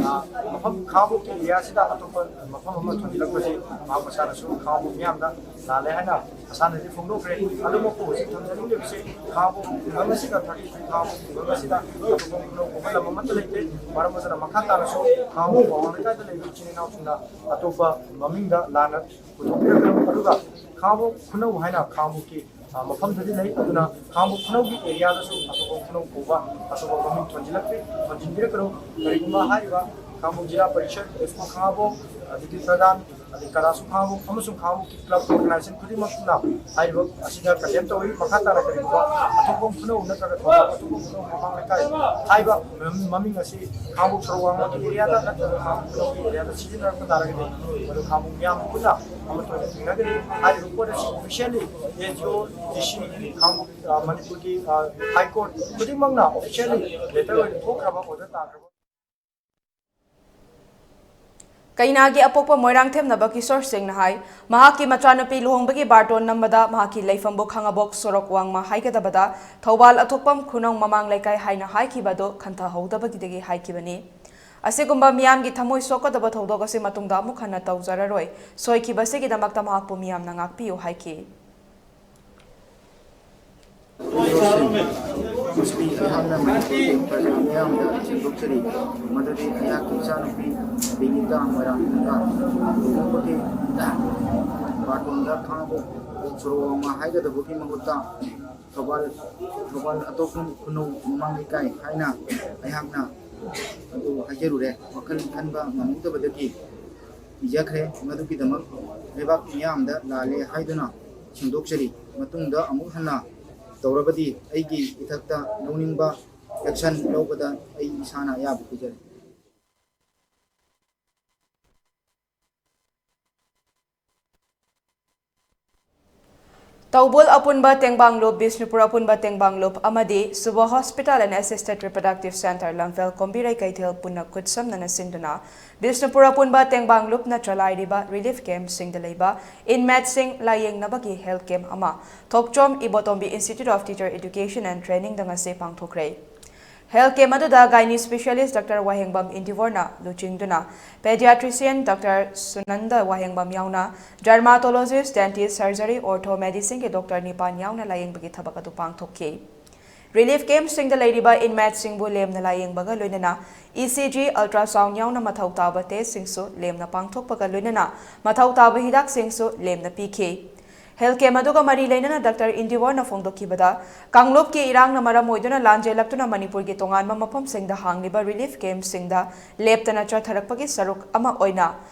ꯑ, ꯃꯐꯝ ꯈꯥꯉꯕꯣꯛꯀꯤ ꯑꯦꯔꯤꯌꯥꯁꯤꯗ ꯑꯇꯣꯞꯄ ꯃꯐꯝ ꯑꯃ ꯊꯣꯟꯖꯤꯜꯂꯛꯄꯁꯤ ꯃꯍꯥꯛ ꯃꯁꯥꯅꯁꯨ ꯈꯥꯉꯕꯣꯛ ꯃꯤꯌꯥꯝꯗ ꯂꯥꯜꯂꯦ ꯍꯥꯏꯅ ꯃꯁꯥꯅꯗꯤ ꯐꯣꯡꯗꯣꯛꯈ꯭ꯔꯦ꯫ ꯑꯗꯨꯃꯛꯄꯨ ꯍꯧꯖꯤꯛ ꯊꯝꯖꯅꯤꯡꯂꯤꯕꯁꯤ ꯈꯥꯉꯕꯣꯛ ꯈꯨꯡꯒꯪ ꯑꯁꯤꯗ, ꯊꯥꯔꯇꯤ ꯊ꯭ꯔꯤ ꯈꯥꯉꯕꯣꯛ ꯈꯨꯡꯒꯪ ꯑꯁꯤꯗ ꯑꯇꯣꯞꯄ ꯈꯨꯡꯒꯪ ꯀꯧꯕ ꯂꯝ ꯑꯃꯠꯇ ꯂꯩꯇꯦ꯫ ꯃꯔꯝ ꯑꯗꯨꯅ ꯃꯈꯥ ꯇꯥꯅꯁꯨ ꯈꯥꯉꯕꯣꯛ ꯑꯋꯥꯡ ꯂꯩꯀꯥꯏꯗ ꯂꯩꯕ ꯏꯆꯤꯟ ꯏꯅꯥꯎꯁꯤꯡꯅ ꯑꯇꯣꯞꯄ ꯃꯃꯤꯡꯗ ꯂꯥꯟꯅ ꯄꯨꯊꯣꯛꯄꯤꯔꯛꯀꯅꯨ꯫ ꯑꯗꯨꯒ ꯈꯥꯉꯕꯣꯛ ꯈꯨꯅꯧ ꯍꯥꯏꯅ ꯈꯥꯉꯕꯣꯛꯀꯤ, ꯑ, ꯃꯐꯝꯗꯗꯤ ꯂꯩ꯫ ꯑꯗꯨꯅ ꯈꯥꯉꯕꯣꯛ ꯈꯨꯅꯧꯒꯤ ꯑꯦꯔꯤꯌꯥꯗꯁꯨ ꯑꯇꯣꯞꯄ ꯈꯨꯅꯧ ꯀꯧꯕ ꯑꯇꯣꯞꯄ ꯃꯃꯤꯡ ꯊꯣꯟꯖꯤꯜꯂꯛꯇꯦ, ꯊꯣꯟꯖꯤꯟꯕꯤꯔꯛꯀꯅꯨ꯫ ꯀꯔꯤꯒꯨꯝꯕ ꯍꯥꯏꯔꯤꯕ ꯈꯥꯉꯕꯣꯛ ꯖꯤꯂꯥ ꯄꯔꯤꯁꯠ, ꯑꯦꯁꯄꯣ ꯈꯥꯉꯕꯣꯛ, ꯑꯗꯒꯤ ꯄ꯭ꯔꯙꯥꯟ, ꯑꯗꯩ ꯀꯂꯥꯁꯨ ꯈꯥꯉꯕꯣꯛ ꯑꯃꯁꯨꯡ ꯈꯥꯉꯕꯣꯛꯀꯤ ꯀ꯭ꯂꯕ ꯑꯣꯔꯒꯅꯥꯏꯖꯦꯁꯟ ꯈꯨꯗꯤꯡꯃꯛꯅ ꯍꯥꯏꯔꯤꯕ ꯑꯁꯤꯗ ꯀꯟꯗꯦꯝ ꯇꯧꯏ꯫ ꯃꯈꯥ ꯇꯥꯅ ꯀꯔꯤꯒꯨꯝꯕ ꯑꯊꯣꯛꯄꯝ ꯈꯨꯅꯧ ꯅꯠꯇ꯭ꯔꯒ ꯊꯧꯕꯥꯜ ꯑꯊꯣꯛꯄꯝ ꯈꯨꯅꯧ ꯃꯃꯥꯡ ꯂꯩꯀꯥꯏ ꯍꯥꯏꯕ ꯃꯃꯤꯡ ꯑꯁꯤ ꯈꯥꯉꯕꯣꯛ ꯁꯣꯔꯣꯛ ꯋꯥꯡꯃꯒꯤ ꯑꯦꯔꯤꯌꯥꯗ ꯅꯠꯇ꯭ꯔꯒ ꯈꯥꯉꯕꯣꯛ ꯈꯨꯅꯧꯒꯤ ꯑꯦꯔꯤꯌꯥꯗ ꯁꯤꯖꯤꯟꯅꯔꯛꯄ ꯇꯥꯔꯒꯗꯤ ꯃꯗꯨ ꯈꯥꯉꯕꯣꯛ ꯃꯤꯌꯥꯝ ꯄꯨꯟꯅ ꯑꯃꯠꯇ ꯑꯣꯏꯅ ꯊꯦꯡꯅꯒꯅꯤ꯫ ꯍꯥꯏꯔꯤꯕ ꯄꯣꯠ ꯑꯁꯤ ꯑꯣꯐꯤꯁꯤꯌꯦꯜꯂꯤ ꯑꯦꯟ ꯖꯤ ꯑꯣ, ꯗꯤ ꯁꯤ, ꯈꯥꯉꯕꯣꯛ, ꯑ, ꯃꯅꯤꯄꯨꯔꯒꯤ, ꯑ, ꯍꯥꯏ ꯀꯣꯔꯠ ꯈꯨꯗꯤꯡꯃꯛꯅ ꯑꯣꯐꯤꯁꯤꯌꯦꯜꯂꯤ ꯂꯦꯇꯔ ꯑꯣꯏꯅ ꯊꯣꯛꯈ꯭ꯔꯕ, ꯑꯣꯔꯗꯔ ꯇꯥꯈ꯭ꯔꯕ꯫ ꯀꯩꯅꯥꯒꯤ ꯑꯄꯣꯛꯄ ꯃꯣꯏꯔꯥꯡꯊꯦꯝꯅꯕ ꯀꯤꯁꯣꯔ ꯁꯤꯡꯅ ꯍꯥꯏ, ꯃꯍꯥꯛꯀꯤ ꯃꯆꯥꯅꯨꯄꯤ ꯂꯨꯍꯣꯡꯕꯒꯤ ꯕꯥꯔꯇꯣꯟ ꯅꯝꯕꯗ ꯃꯍꯥꯛꯀꯤ ꯂꯩꯐꯝꯕꯨ ꯈꯥꯉꯕꯣꯛ ꯁꯣꯔꯣꯛ ꯋꯥꯡꯃ ꯍꯥꯏꯒꯗꯕꯗ ꯊꯧꯕꯥꯜ ꯑꯊꯣꯛꯄꯝ ꯈꯨꯅꯧ ꯃꯃꯥꯡ ꯂꯩꯀꯥꯏ ꯍꯥꯏꯅ ꯍꯥꯏꯈꯤꯕ ꯑꯗꯨ ꯈꯟꯊꯍꯧꯗꯕꯒꯤꯗꯒꯤ ꯍꯥꯏꯈꯤꯕꯅꯤ꯫ ꯑꯁꯤꯒꯨꯝꯕ ꯃꯤꯌꯥꯝꯒꯤ ꯊꯃꯣꯏ ꯁꯣꯛꯀꯗꯕ ꯊꯧꯗꯣꯛ ꯑꯁꯤ ꯃꯇꯨꯡꯗ ꯑꯃꯨꯛ ꯍꯟꯅ ꯇꯧꯖꯔꯔꯣꯏ꯫ ꯁꯣꯏꯈꯤꯕꯁꯤꯒꯤꯗꯃꯛꯇ ꯃꯍꯥꯛꯄꯨ ꯃꯤꯌꯥꯝꯅ ꯉꯥꯛꯄꯤꯌꯨ ꯍꯥꯏꯈꯤ꯫ ꯃꯁꯤꯗꯤ ꯑꯩꯍꯥꯛꯅ ꯃꯅꯤꯄꯨꯔꯒꯤ ꯄ꯭ꯔꯖꯥ ꯃꯤꯌꯥꯝꯗ ꯐꯣꯡꯗꯣꯛꯆꯔꯤ ꯃꯗꯨꯗꯤ ꯑꯩꯍꯥꯛꯀꯤ ꯏꯆꯥꯅꯨꯄꯤ ꯕꯤꯅꯤꯇꯥ ꯃꯣꯏꯔꯥꯡꯊꯦꯝꯗ ꯂꯨꯍꯣꯡꯕꯒꯤ ꯕꯥꯔꯇꯣꯟꯗ ꯈꯥꯉꯕꯣꯛ ꯁꯣꯔꯣꯛ ꯋꯥꯡꯃ ꯍꯥꯏꯒꯗꯕꯒꯤ ꯃꯍꯨꯠꯇ ꯊꯧꯕꯥꯜ, ꯊꯧꯕꯥꯜ ꯑꯊꯣꯛꯄꯝ ꯈꯨꯅꯧ ꯃꯃꯥꯡ ꯂꯩꯀꯥꯏ ꯍꯥꯏꯅ ꯑꯩꯍꯥꯛꯅ ꯑꯗꯨ ꯍꯥꯏꯖꯔꯨꯔꯦ꯫ ꯋꯥꯈꯜ ꯈꯟꯕ ꯉꯝꯍꯧꯗꯕꯗꯒꯤ ꯏꯖꯈ꯭ꯔꯦ꯫ ꯃꯗꯨꯒꯤꯗꯃꯛ ꯂꯩꯕꯥꯛ ꯃꯤꯌꯥꯝꯗ ꯂꯥꯜꯂꯦ ꯍꯥꯏꯗꯨꯅ ꯁꯦꯡꯗꯣꯛꯆꯔꯤ꯫ ꯃꯇꯨꯡꯗ ꯑꯃꯨꯛ ꯍꯟꯅ ꯇꯧꯔꯕꯗꯤ ꯑꯩꯒꯤ ꯏꯊꯛꯇ ꯂꯧꯅꯤꯡꯕ ꯑꯦꯛꯁꯟ ꯂꯧꯕꯗ ꯑꯩ ꯏꯁꯥꯅ ꯑꯌꯥꯕ ꯄꯤꯖꯔꯦ꯫ ꯇꯧꯕꯨꯜ ꯑꯄꯨꯟꯕ ꯇꯦꯡꯕꯥꯡꯂꯨꯞ, ꯕꯤꯁꯅꯨꯄꯨꯔ ꯑꯄꯨꯟꯕ ꯇꯦꯡꯕꯥꯡꯂꯨꯞ ꯑꯃꯗꯤ ꯁꯨꯕ ꯍꯣꯁꯄꯤꯇꯥꯜ ꯑꯦꯟ ꯑꯦꯁꯤꯁꯇꯦꯗ ꯔꯤꯄ꯭ꯔꯗꯛꯇꯤꯚ ꯁꯦꯟꯇꯔ ꯂꯝꯐꯦꯜ ꯀꯣꯝꯕꯤꯔꯩ ꯀꯩꯊꯦꯜ ꯄꯨꯟꯅ ꯈꯨꯠꯁꯝꯅꯅ ꯁꯤꯟꯗꯨꯅ ꯕꯤꯁꯅꯨꯄꯨꯔ ꯑꯄꯨꯟꯕ ꯇꯦꯡꯕꯥꯡꯂꯨꯞꯅ ꯆꯂꯥꯏꯔꯤꯕ ꯔꯤꯂꯤꯐ ꯀꯦꯝꯞꯁꯤꯡꯗ ꯂꯩꯕ ꯏꯟꯃꯦꯠꯁꯤꯡ ꯂꯥꯌꯦꯡꯅꯕꯒꯤ ꯍꯦꯜꯊ ꯀꯦꯝꯞ ꯑꯃ ꯊꯣꯛꯆꯣꯝ Ibotombi institute of teacher education and ꯇ꯭ꯔꯦꯅꯤꯡꯗ ꯉꯁꯤ ꯄꯥꯡꯊꯣꯛꯈ꯭ꯔꯦ꯫ ꯍꯦꯜꯊ ꯀꯦꯝꯞ ꯑꯗꯨꯗ ꯒꯥꯏꯅꯤ ꯁ꯭ꯄꯦꯁꯤꯌꯦꯂꯤꯁ꯭ꯠ ꯗꯥꯛꯇꯔ ꯋꯥꯍꯦꯡꯕꯝ ꯏꯟꯗꯤꯕꯣꯔꯅ ꯂꯨꯆꯤꯡꯗꯨꯅ ꯄꯦꯗꯤꯌꯥꯇ꯭ꯔꯤꯁꯤꯌꯟ ꯗꯥꯛꯇꯔ ꯁꯨꯅꯟꯗ ꯋꯥꯍꯦꯡꯕꯝ ꯌꯥꯎꯅ ꯗꯔꯃꯥꯇꯣꯂꯣꯖꯤꯁ꯭ꯠ, ꯗꯦꯟꯇꯤꯁ꯭ꯠ, ꯁꯔꯖꯔꯤ, ꯑꯣꯔꯊꯣ ꯃꯦꯗꯤꯁꯤꯟꯒꯤ ꯗꯣꯛꯇꯔ ꯅꯤꯄꯥꯟ ꯌꯥꯎꯅ ꯂꯥꯌꯦꯡꯕꯒꯤ ꯊꯕꯛ ꯑꯗꯨ ꯄꯥꯡꯊꯣꯛꯈꯤ꯫ ꯔꯤꯂꯤꯐ ꯀꯦꯝꯞꯁꯤꯡꯗ ꯂꯩꯔꯤꯕ ꯏꯟꯃꯦꯠꯁꯤꯡꯕꯨ ꯂꯦꯝꯅ ꯂꯥꯌꯦꯡꯕꯒ ꯂꯣꯏꯅꯅ ꯏ ꯁꯤ ꯖꯤ, ꯑꯜꯇ꯭ꯔꯥꯁꯥꯎꯟꯗ ꯌꯥꯎꯅ ꯃꯊꯧ ꯇꯥꯕ ꯇꯦꯁ꯭ꯠꯁꯤꯡꯁꯨ ꯂꯦꯝꯅ ꯄꯥꯡꯊꯣꯛꯄꯒ ꯂꯣꯏꯅꯅ ꯃꯊꯧ ꯇꯥꯕ ꯍꯤꯗꯥꯛꯁꯤꯡꯁꯨ ꯂꯦꯝꯅ ꯄꯤꯈꯤ꯫ ꯍꯦꯜꯊ ꯀꯦꯝꯞ ꯑꯗꯨꯒ ꯃꯔꯤ ꯂꯩꯅꯅ ꯗꯥꯛꯇꯔ ꯏꯟꯗꯤꯕꯣꯔꯅ ꯐꯣꯡꯗꯣꯛꯈꯤꯕꯗ, ꯀꯥꯡꯂꯨꯞꯀꯤ ꯏꯔꯥꯡꯅ ꯃꯔꯝ ꯑꯣꯏꯗꯨꯅ ꯂꯥꯟꯖꯦꯜꯂꯛꯇꯨꯅ ꯃꯅꯤꯄꯨꯔꯒꯤ ꯇꯣꯉꯥꯟꯕ ꯃꯐꯝꯁꯤꯡꯗ ꯍꯥꯡꯂꯤꯕ ꯔꯤꯂꯤꯐ ꯀꯦꯝꯞꯁꯤꯡꯗ ꯂꯦꯞꯇꯅ ꯆꯠꯊꯔꯛꯄꯒꯤ ꯁꯔꯨꯛ ꯑꯃ ꯑꯣꯏꯅ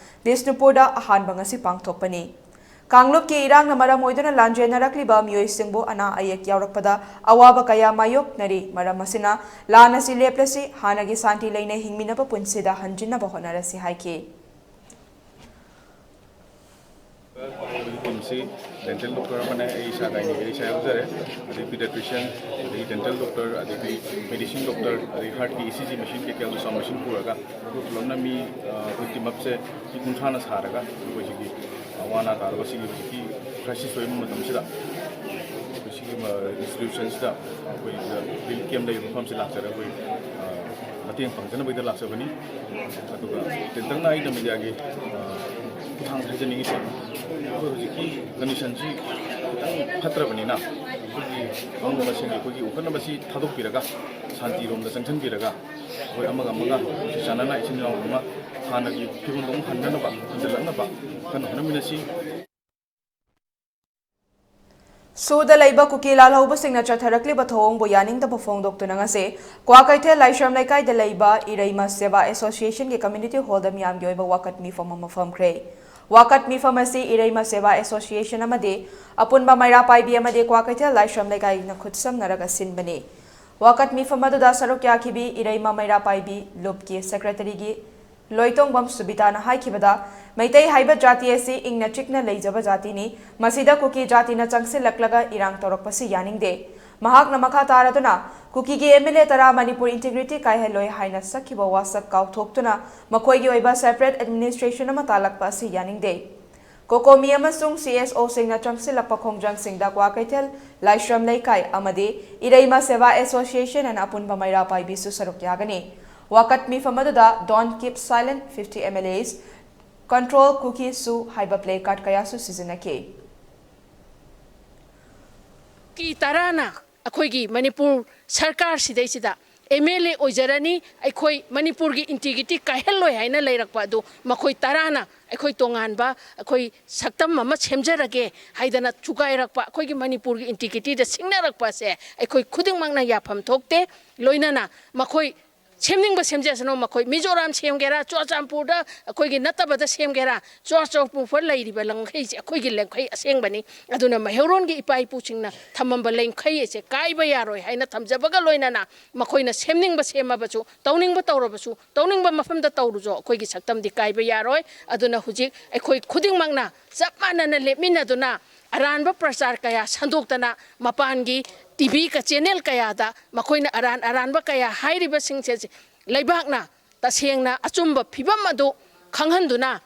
ꯕꯤꯁꯅꯨꯄꯨꯔꯗ ꯑꯍꯥꯟꯕ ꯉꯁꯤ ꯄꯥꯡꯊꯣꯛꯄꯅꯤ꯫ ꯀꯥꯡꯂꯨꯞꯀꯤ ꯏꯔꯥꯡꯅ ꯃꯔꯝ ꯑꯣꯏꯗꯨꯅ ꯂꯥꯟꯖꯦꯟꯅꯔꯛꯂꯤꯕ ꯃꯤꯑꯣꯏꯁꯤꯡꯕꯨ ꯑꯅꯥ ꯑꯌꯦꯛ ꯌꯥꯎꯔꯛꯄꯗ ꯑꯋꯥꯕ ꯀꯌꯥ ꯃꯥꯌꯣꯛꯅꯔꯤ꯫ ꯃꯔꯝ ꯑꯁꯤꯅ ꯂꯥꯟ ꯑꯁꯤ ꯂꯦꯞꯂꯁꯤ, ꯍꯥꯟꯅꯒꯤ ꯁꯥꯟꯇꯤ ꯂꯩꯅ ꯍꯤꯡꯃꯤꯟꯅꯕ ꯄꯨꯟꯁꯤꯗ ꯍꯟꯖꯤꯟꯅꯕ ꯍꯣꯠꯅꯔꯁꯤ ꯍꯥꯏꯈꯤ꯫ ꯑꯩꯈꯣꯏꯒꯤ ꯇꯤꯝꯁꯤ ꯗꯦꯟꯇꯦꯜ ꯗꯣꯛꯇꯔ ꯑꯃꯅꯦ, ꯑꯩ ꯏꯁꯥ ꯒꯥꯏꯅꯤꯒꯤ ꯑꯩ ꯏꯁꯥ ꯌꯥꯎꯖꯔꯦ, ꯑꯗꯩ ꯄꯤꯗꯤꯌꯥꯇ꯭ꯔꯤꯁꯤꯌꯟ, ꯑꯗꯩ ꯗꯦꯟꯇꯦꯜ ꯗꯣꯛꯇꯔ, ꯑꯗꯒꯤ ꯃꯦꯗꯤꯁꯤꯟ ꯗꯣꯛꯇꯔ, ꯑꯗꯩ ꯍꯥꯔꯠꯀꯤ ꯏ ꯁꯤ ꯖꯤ ꯃꯦꯁꯤꯟ ꯀꯩꯀꯩ, ꯑꯜꯇ꯭ꯔꯥꯁꯥꯎꯟ ꯃꯦꯁꯤꯟ ꯄꯨꯔꯒ ꯑꯩꯈꯣꯏ ꯄꯨꯂꯞꯅ ꯃꯤ, ꯑ, ꯑꯩꯈꯣꯏ ꯇꯤꯝ ꯑꯞꯁꯦ ꯃꯤ ꯀꯨꯟꯊ꯭ꯔꯥꯅ ꯁꯥꯔꯒ ꯑꯩꯈꯣꯏ ꯁꯤꯒꯤ ꯑꯋꯥ ꯑꯅꯥ ꯇꯥꯔꯕ ꯁꯤꯒꯤ ꯍꯧꯖꯤꯛꯀꯤ ꯀ꯭ꯔꯥꯏꯁꯤꯁ ꯑꯣꯏꯕ ꯃꯇꯝꯁꯤꯗ ꯑꯩꯈꯣꯏ ꯁꯤꯒꯤ ꯃ-, ꯏꯟꯁꯇꯤꯇ꯭ꯌꯨꯁꯟꯁꯤꯗ ꯑꯩꯈꯣꯏ ꯔꯤꯂꯤꯐ ꯀꯦꯝꯞ ꯂꯩꯕ ꯃꯐꯝꯁꯤ ꯂꯥꯛꯆꯔꯒ ꯑꯩꯈꯣꯏ, ꯑ, ꯃꯇꯦꯡ ꯄꯥꯡꯖꯅꯕꯒꯤꯗꯃꯛ ꯂꯥꯛꯆꯕꯅꯤ꯫ ꯑꯗꯨꯒ ꯇꯦꯟꯇꯛꯅ ꯑꯩꯅ ꯃꯦꯗꯤꯌꯥꯒꯤ, ꯑ, ꯈꯨꯠꯊꯥꯡꯗ ꯍꯥꯏꯖꯅꯤꯡꯉꯤꯁꯦ, ꯑꯩꯈꯣꯏ ꯍꯧꯖꯤꯛꯀꯤ ꯀꯟꯗꯤꯁꯟꯁꯤ ꯈꯤꯇꯪ ꯐꯠꯇ꯭ꯔꯕꯅꯤꯅ, ꯑꯩꯈꯣꯏꯒꯤ ꯑꯉꯝꯕ ꯃꯁꯤꯡꯒꯤ ꯑꯩꯈꯣꯏꯒꯤ ꯎꯈꯠꯅꯕꯁꯤ ꯊꯥꯗꯣꯛꯄꯤꯔꯒ ꯁꯥꯟꯇꯤꯔꯣꯝꯗ ꯆꯪꯁꯤꯟꯕꯤꯔꯒ ꯑꯩꯈꯣꯏ ꯑꯃꯒ ꯑꯃꯒ ꯅꯨꯡꯁꯤ ꯆꯥꯟꯅꯅ ꯏꯆꯤꯟ ꯏꯅꯥꯎ ꯑꯃ ꯍꯥꯟꯅꯒꯤ ꯐꯤꯕꯝꯗ ꯑꯃꯨꯛ ꯍꯟꯅꯅꯕ, ꯍꯟꯖꯤꯜꯂꯛꯅꯕ ꯀꯟꯅ ꯍꯣꯠꯅꯃꯤꯟꯅꯁꯤ꯫ ꯁꯨꯗ ꯂꯩꯕ ꯀꯨꯀꯤ ꯂꯥꯜꯍꯧꯕꯁꯤꯡꯅ ꯆꯠꯊꯔꯛꯂꯤꯕ ꯊꯧꯑꯣꯡꯕꯨ ꯌꯥꯅꯤꯡꯗꯕ ꯐꯣꯡꯗꯣꯛꯇꯨꯅ ꯉꯁꯤ ꯀ꯭ꯋꯥꯀꯩꯊꯦꯜ ꯂꯥꯏꯁ꯭ꯔꯝ ꯂꯩꯀꯥꯏꯗ ꯂꯩꯕ ꯏꯔꯩꯃ ꯁꯦꯕꯥ ꯑꯦꯁꯣꯁꯤꯌꯦꯁꯟꯒꯤ ꯀꯝꯃ꯭ꯌꯨꯅꯤꯇꯤ ꯍꯣꯜꯗ ꯃꯤꯌꯥꯝꯒꯤ ꯑꯣꯏꯕ ꯋꯥꯀꯠ ꯃꯤꯐꯝ ꯑꯃ ꯐꯝꯈ꯭ꯔꯦ꯫ ꯋꯥꯀꯠ ꯃꯤꯐꯝ ꯑꯁꯤ ꯏꯔꯩꯃ ꯁꯦꯕꯥ ꯑꯦꯁꯣꯁꯤꯌꯦꯁꯟ ꯑꯃꯗꯤ ꯑꯄꯨꯟꯕ ꯃꯩꯔꯥ ꯄꯥꯏꯕꯤ ꯑꯃꯗꯤ ꯀ꯭ꯋꯥꯀꯩꯊꯦꯜ ꯂꯥꯏꯁ꯭ꯔꯝ ꯂꯩꯀꯥꯏꯅ ꯈꯨꯠꯁꯝꯅꯔꯒ ꯁꯤꯟꯕꯅꯤ꯫ ꯋꯥꯀꯠ ꯃꯤꯐꯝ ꯑꯗꯨꯗ ꯁꯔꯨꯛ ꯌꯥꯈꯤꯕꯤ ꯏꯔꯩꯃ ꯃꯩꯔꯥ ꯄꯥꯏꯕꯤ ꯂꯨꯞꯀꯤ ꯁꯦꯀ꯭ꯔꯦꯇꯔꯤꯒꯤ ꯂꯣꯏꯇꯣꯡꯕꯝ ꯁꯨꯕꯤꯇꯥꯅ ꯍꯥꯏꯈꯤꯕꯗ, ꯃꯩꯇꯩ ꯍꯥꯏꯕ ꯖꯥꯇꯤ ꯑꯁꯤ ꯏꯪꯅ ꯆꯤꯛꯅ ꯂꯩꯖꯕ ꯖꯥꯇꯤꯅꯤ꯫ ꯃꯁꯤꯗ ꯀꯨꯀꯤ ꯖꯥꯇꯤꯅ ꯆꯪꯁꯤꯜꯂꯛꯂꯒ ꯏꯔꯥꯡ ꯇꯧꯔꯛꯄꯁꯤ ꯌꯥꯅꯤꯡꯗꯦ꯫ ꯃꯍꯥꯛꯅ ꯃꯈꯥ ꯇꯥꯔꯗꯨꯅ, ꯀꯨꯀꯤꯒꯤ M L A ꯇꯔꯥ ꯃꯅꯤꯄꯨꯔ integrity ꯀꯥꯏꯍꯜꯂꯣꯏ ꯍꯥꯏꯅ ꯁꯛꯈꯤꯕ ꯋꯥꯁꯛ ꯀꯥꯎꯊꯣꯛꯇꯨꯅ ꯃꯈꯣꯏꯒꯤ ꯑꯣꯏꯕ separate administration ꯑꯃ ꯇꯥꯜꯂꯛꯄ ꯑꯁꯤ ꯌꯥꯅꯤꯡꯗꯦ꯫ ꯀꯣꯀꯣꯃꯤ ꯑꯃꯁꯨꯡ C S O ꯁꯤꯡꯅ ꯆꯪꯁꯤꯜꯂꯛꯄ ꯈꯣꯡꯖꯪꯁꯤꯡꯗ ꯀ꯭ꯋꯥꯀꯩꯊꯦꯜ, ꯂꯥꯏꯁ꯭ꯔꯝ ꯂꯩꯀꯥꯏ ꯑꯃꯗꯤ ꯏꯔꯩꯃ ꯁꯦꯕꯥ Association ꯑꯅ ꯑꯄꯨꯟꯕ ꯃꯩꯔꯥ ꯄꯥꯏꯕꯤꯁꯨ ꯁꯔꯨꯛ ꯌꯥꯒꯅꯤ꯫ ꯋꯥꯀꯠ ꯃꯤꯐꯝ ꯑꯗꯨꯗ Don't Keep Silent, fifty M L As, Control Kukis ꯁꯨ ꯍꯥꯏꯕ placard ꯀꯌꯥꯁꯨ ꯁꯤꯖꯤꯟꯅꯈꯤ꯫ ꯀꯨꯀꯤ ꯇꯔꯥꯅ ꯑꯩꯈꯣꯏꯒꯤ ꯃꯅꯤꯄꯨꯔ ꯁꯔꯀꯥꯔ ꯁꯤꯗꯩꯁꯤꯗ M L A ꯑꯣꯏꯖꯔꯅꯤ, ꯑꯩꯈꯣꯏ ꯃꯅꯤꯄꯨꯔꯒꯤ integrity ꯀꯥꯏꯍꯜꯂꯣꯏ ꯍꯥꯏꯅ ꯂꯩꯔꯛꯄ ꯑꯗꯨ ꯃꯈꯣꯏ ꯇꯔꯥꯅ ꯑꯩꯈꯣꯏ ꯇꯣꯉꯥꯟꯕ ꯑꯩꯈꯣꯏ ꯁꯛꯇꯝ ꯑꯃ ꯁꯦꯝꯖꯔꯒꯦ ꯍꯥꯏꯗꯅ ꯊꯨꯒꯥꯏꯔꯛꯄ, ꯑꯩꯈꯣꯏꯒꯤ ꯃꯅꯤꯄꯨꯔꯒꯤ integrityꯗ ꯁꯤꯡꯅꯔꯛꯄ ꯑꯁꯦ ꯑꯩꯈꯣꯏ ꯈꯨꯗꯤꯡꯃꯛꯅ ꯌꯥꯐꯝ ꯊꯣꯛꯇꯦ꯫ ꯂꯣꯏꯅꯅ ꯃꯈꯣꯏ ꯁꯦꯝꯅꯤꯡꯕ ꯁꯦꯝꯖꯁꯅꯨ, ꯃꯈꯣꯏ ꯃꯤꯖꯣꯔꯥꯝ ꯁꯦꯝꯒꯦꯔꯥ, ꯆꯨꯔꯥꯆꯥꯟꯄꯨꯔꯗ ꯑꯩꯈꯣꯏꯒꯤ ꯅꯠꯇꯕꯗ ꯁꯦꯝꯒꯦꯔꯥ, ꯆꯨꯔꯥꯆꯥꯟꯄꯨꯔ ꯂꯩꯔꯤꯕ ꯂꯝꯈꯩꯁꯦ ꯑꯩꯈꯣꯏꯒꯤ ꯂꯝꯈꯩ ꯑꯁꯦꯡꯕꯅꯤ꯫ ꯑꯗꯨꯅ ꯃꯩꯍꯧꯔꯣꯟꯒꯤ ꯏꯄꯥ ꯏꯄꯨꯁꯤꯡꯅ ꯊꯝꯃꯝꯕ ꯂꯝꯈꯩ ꯑꯁꯦ ꯀꯥꯏꯕ ꯌꯥꯔꯣꯏ ꯍꯥꯏꯅ ꯊꯝꯖꯕꯒ ꯂꯣꯏꯅꯅ ꯃꯈꯣꯏꯅ ꯁꯦꯝꯅꯤꯡꯕ ꯁꯦꯝꯃꯕꯁꯨ, ꯇꯧꯅꯤꯡꯕ ꯇꯧꯔꯕꯁꯨ, ꯇꯧꯅꯤꯡꯕ ꯃꯐꯝꯗ ꯇꯧꯔꯨꯁꯨ ꯑꯩꯈꯣꯏꯒꯤ ꯁꯛꯇꯝꯗꯤ ꯀꯥꯏꯕ ꯌꯥꯔꯣꯏ꯫ ꯑꯗꯨꯅ ꯍꯧꯖꯤꯛ ꯑꯩꯈꯣꯏ ꯈꯨꯗꯤꯡꯃꯛꯅ ꯆꯞ ꯃꯥꯟꯅꯅ ꯂꯦꯞꯃꯤꯟꯅꯗꯨꯅ ꯑꯔꯥꯟꯕ ꯄ꯭ꯔꯆꯥꯔ ꯀꯌꯥ ꯁꯟꯗꯣꯛꯇꯅ ꯃꯄꯥꯟꯒꯤ T V ꯀ channel ꯀꯌꯥꯗ ꯃꯈꯣꯏꯅ ꯑꯔꯥꯟ ꯑꯔꯥꯟꯕ ꯀꯌꯥ ꯍꯥꯏꯔꯤꯕꯁꯤꯡꯁꯦ ꯂꯩꯕꯥꯛꯅ ꯇꯁꯦꯡꯅ ꯑꯆꯨꯝꯕ ꯐꯤꯕꯝ ꯑꯗꯨ ꯈꯪꯍꯟꯗꯨꯅ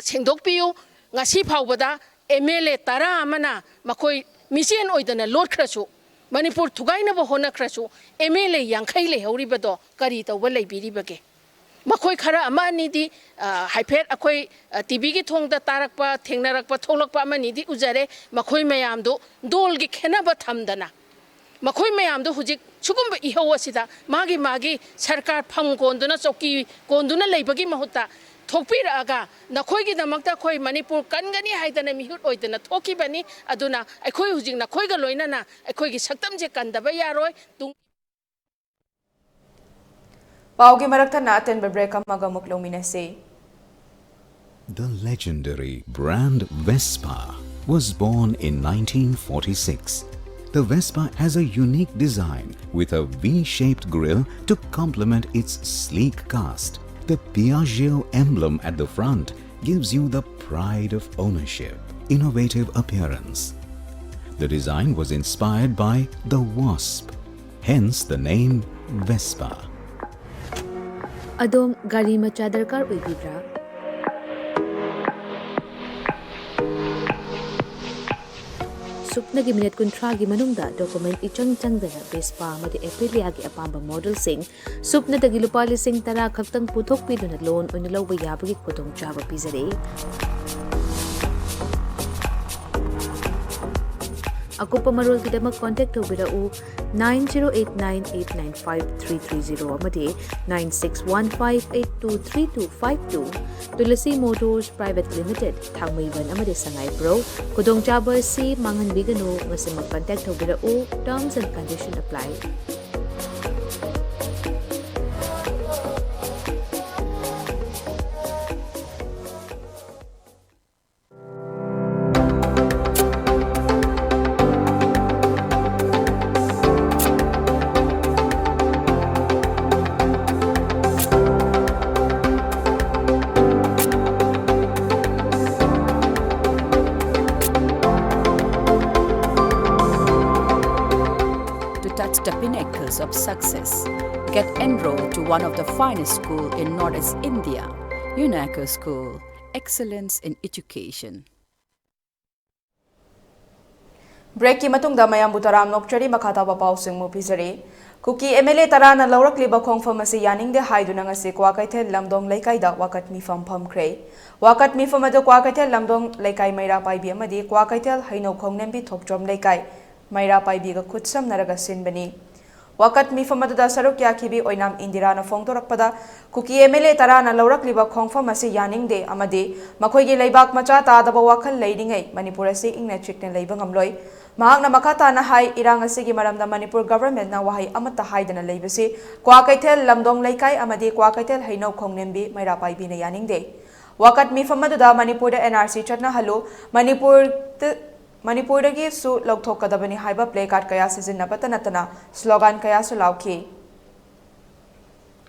ꯁꯦꯡꯗꯣꯛꯄꯤꯌꯨ꯫ ꯉꯁꯤ ꯐꯥꯎꯕꯗ M L A ꯇꯔꯥ ꯑꯃꯅ ꯃꯈꯣꯏ ꯃꯤꯆꯦꯟ ꯑꯣꯏꯗꯅ ꯂꯣꯠꯈ꯭ꯔꯁꯨ, ꯃꯅꯤꯄꯨꯔ ꯊꯨꯒꯥꯏꯅꯕ ꯍꯣꯠꯅꯈ꯭ꯔꯁꯨ, M L A ꯌꯥꯡꯈꯩ ꯂꯩꯍꯧꯔꯤꯕꯗꯣ ꯀꯔꯤ ꯇꯧꯕ ꯂꯩꯕꯤꯔꯤꯕꯒꯦ? ꯃꯈꯣꯏ ꯈꯔ ꯑꯃ ꯑꯅꯤꯗꯤ, ꯑ, ꯍꯥꯏꯐꯦꯠ ꯑꯩꯈꯣꯏ, ꯑ, T V ꯒꯤ ꯊꯣꯡꯗ ꯇꯥꯔꯛꯄ, ꯊꯦꯡꯅꯔꯛꯄ, ꯊꯣꯛꯂꯛꯄ ꯑꯃ ꯑꯅꯤꯗꯤ ꯎꯖꯔꯦ꯫ ꯃꯈꯣꯏ ꯃꯌꯥꯝꯗꯨ ꯗꯣꯜꯒꯤ ꯈꯦꯠꯅꯕ ꯊꯝꯗꯅ, ꯃꯈꯣꯏ ꯃꯌꯥꯝꯗꯨ ꯍꯧꯖꯤꯛ ꯁꯤꯒꯨꯝꯕ ꯏꯍꯧ ꯑꯁꯤꯗ ꯃꯥꯒꯤ ꯃꯥꯒꯤ ꯁꯔꯀꯥꯔ ꯐꯝ ꯀꯣꯟꯗꯨꯅ, ꯆꯧꯀꯤ ꯀꯣꯟꯗꯨꯅ ꯂꯩꯕꯒꯤ ꯃꯍꯨꯠꯇ ꯊꯣꯛꯄꯤꯔꯛꯑꯒ, ꯅꯈꯣꯏꯒꯤꯗꯃꯛꯇ ꯑꯩꯈꯣꯏ ꯃꯅꯤꯄꯨꯔ ꯀꯟꯒꯅꯤ ꯍꯥꯏꯗꯅ ꯃꯤꯍꯨꯠ ꯑꯣꯏꯗꯅ ꯊꯣꯛꯈꯤꯕꯅꯤ꯫ ꯑꯗꯨꯅ ꯑꯩꯈꯣꯏ ꯍꯧꯖꯤꯛ ꯅꯈꯣꯏꯒ ꯂꯣꯏꯅꯅ ꯑꯩꯈꯣꯏꯒꯤ ꯁꯛꯇꯝꯁꯦ ꯀꯟꯗꯕ ꯌꯥꯔꯣꯏ꯫ ꯇꯨꯡ ꯄꯥꯎꯒꯤ ꯃꯔꯛ ꯊꯠꯅ ꯑꯇꯦꯟꯕ break ꯑꯃꯒ ꯑꯃꯨꯛ ꯂꯧꯃꯤꯟꯅꯁꯤ꯫ The legendary brand Vespa was born in nineteen forty-six. The Vespa has a unique design with a V-shaped grille to complement its sleek cast. The Piaggio emblem at the front gives you the pride of ownership, innovative appearance. The design was inspired by the wasp, hence the name Vespa. ꯑꯗꯣꯝ ꯒꯥꯔꯤ ꯃꯆꯥ ꯗꯔꯀꯥꯔ ꯑꯣꯏꯕꯤꯕ꯭ꯔꯥ? ꯁꯨꯞꯅꯒꯤ minute ꯀꯨꯟꯊ꯭ꯔꯥꯒꯤ ꯃꯅꯨꯡꯗ document ꯏꯆꯪ ꯆꯪꯗꯅ Vespa ꯑꯃꯗꯤ ꯑꯦꯄ꯭ꯔꯤꯂꯤꯌꯥꯒꯤ ꯑꯄꯥꯝꯕ ꯃꯣꯗꯦꯜꯁꯤꯡ ꯁꯨꯞꯅꯗꯒꯤ ꯂꯨꯄꯥ ꯂꯤꯁꯤꯡ ꯇꯔꯥ ꯈꯛꯇꯪ ꯄꯨꯊꯣꯛꯄꯤꯗꯨꯅ ꯂꯣꯟ ꯑꯣꯏꯅ ꯂꯧꯕ ꯌꯥꯕꯒꯤ ꯈꯨꯗꯣꯡꯆꯥꯕ ꯄꯤꯖꯔꯤ꯫ ꯑꯀꯨꯞꯄ ꯃꯔꯣꯜꯒꯤꯗꯃꯛ ꯀꯣꯟꯇꯦꯛ ꯇꯧꯕꯤꯔꯛꯎ nine zero eight nine eight nine five three three zero ꯑꯃꯗꯤ nine six one five eight two three two five two꯫ Tulsi motors private limited, Thangmeiband ꯑꯃꯗꯤ ꯁꯉꯥꯏꯄ꯭ꯔꯧ꯫ ꯈꯨꯗꯣꯡꯆꯥꯕ ꯑꯁꯤ ꯃꯥꯡꯍꯟꯕꯤꯒꯅꯨ꯫ ꯉꯁꯤꯃꯛ ꯀꯟꯇꯦꯛ ꯇꯧꯕꯤꯔꯛꯎ꯫ Terms and condition apply. To touch the pinnacles of success, get enrolled to one of the finest school in Northeast India, UNACO School, excellence in education. ꯕ꯭ꯔꯦꯛꯀꯤ ꯃꯇꯨꯡꯗ ꯃꯌꯥꯝꯕꯨ ꯇꯔꯥꯝꯅ ꯑꯣꯛꯆꯔꯤ꯫ ꯃꯈꯥ ꯇꯥꯕ ꯄꯥꯎꯁꯤꯡ ꯑꯃꯨꯛ ꯄꯤꯖꯔꯤ꯫ ꯀꯨꯀꯤ MLA ꯇꯔꯥꯅ ꯂꯧꯔꯛꯂꯤꯕ ꯈꯣꯡꯐꯝ ꯑꯁꯤ ꯌꯥꯅꯤꯡꯗꯦ ꯍꯥꯏꯗꯨꯅ ꯉꯁꯤ ꯀ꯭ꯋꯥꯀꯩꯊꯦꯜ ꯂꯝꯗꯣꯡ ꯂꯩꯀꯥꯏꯗ ꯋꯥꯀꯠ ꯃꯤꯐꯝ ꯐꯝꯈ꯭ꯔꯦ꯫ ꯋꯥꯀꯠ ꯃꯤꯐꯝ ꯑꯗꯨ ꯀ꯭ꯋꯥꯀꯩꯊꯦꯜ ꯂꯝꯗꯣꯡ ꯂꯩꯀꯥꯏ ꯃꯩꯔꯥ ꯄꯥꯏꯕꯤ ꯑꯃꯗꯤ ꯀ꯭ꯋꯥꯀꯩꯊꯦꯜ ꯍꯩꯅꯧ ꯈꯣꯡꯅꯦꯝꯕꯤ ꯊꯣꯛꯆꯣꯝ ꯂꯩꯀꯥꯏ ꯃꯩꯔꯥ ꯄꯥꯏꯕꯤꯒ ꯈꯨꯠꯁꯝꯅꯔꯒ ꯁꯤꯟꯕꯅꯤ꯫ ꯋꯥꯀꯠ ꯃꯤꯐꯝ ꯑꯗꯨꯗ ꯁꯔꯨꯛ ꯌꯥꯈꯤꯕꯤ ꯑꯣꯏꯅꯥꯝ ꯏꯟꯗꯤꯔꯥꯅ ꯐꯣꯡꯗꯣꯔꯛꯄꯗ, ꯀꯨꯀꯤ MLA ꯇꯔꯥꯅ ꯂꯧꯔꯛꯂꯤꯕ ꯈꯣꯡꯐꯝ ꯑꯁꯤ ꯌꯥꯅꯤꯡꯗꯦ ꯑꯃꯗꯤ ꯃꯈꯣꯏꯒꯤ ꯂꯩꯕꯥꯛ ꯃꯆꯥ ꯇꯥꯗꯕ ꯋꯥꯈꯜ ꯂꯩꯔꯤꯉꯩ ꯃꯅꯤꯄꯨꯔ ꯑꯁꯤ ꯏꯪꯅ ꯆꯤꯛꯅ ꯂꯩꯕ ꯉꯝꯂꯣꯏ꯫ ꯃꯍꯥꯛꯅ ꯃꯈꯥ ꯇꯥꯅ ꯍꯥꯏ, ꯏꯔꯥꯡ ꯑꯁꯤꯒꯤ ꯃꯔꯝꯗ ꯃꯅꯤꯄꯨꯔ ꯒꯚꯔꯟꯃꯦꯟꯠꯅ ꯋꯥꯍꯩ ꯑꯃꯠꯇ ꯍꯥꯏꯗꯅ ꯂꯩꯕꯁꯤ ꯀ꯭ꯋꯥꯀꯩꯊꯦꯜ ꯂꯝꯗꯣꯡ ꯂꯩꯀꯥꯏ ꯑꯃꯗꯤ ꯀ꯭ꯋꯥꯀꯩꯊꯦꯜ ꯍꯩꯅꯧ ꯈꯣꯡꯅꯦꯝꯕꯤ ꯃꯩꯔꯥ ꯄꯥꯏꯕꯤꯅ ꯌꯥꯅꯤꯡꯗꯦ꯫ ꯋꯥꯀꯠ ꯃꯤꯐꯝ ꯑꯗꯨꯗ ꯃꯅꯤꯄꯨꯔꯗ NRC ꯆꯠꯅꯍꯜꯂꯨ, ꯃꯅꯤꯄꯨꯔꯗ, ꯃꯅꯤꯄꯨꯔꯗꯒꯤꯁꯨ ꯂꯧꯊꯣꯛꯀꯗꯕꯅꯤ ꯍꯥꯏꯕ placard ꯀꯌꯥ ꯁꯤꯖꯤꯟꯅꯕꯇ ꯅꯠꯇꯅ slogan ꯀꯌꯥꯁꯨ ꯂꯥꯎꯈꯤ꯫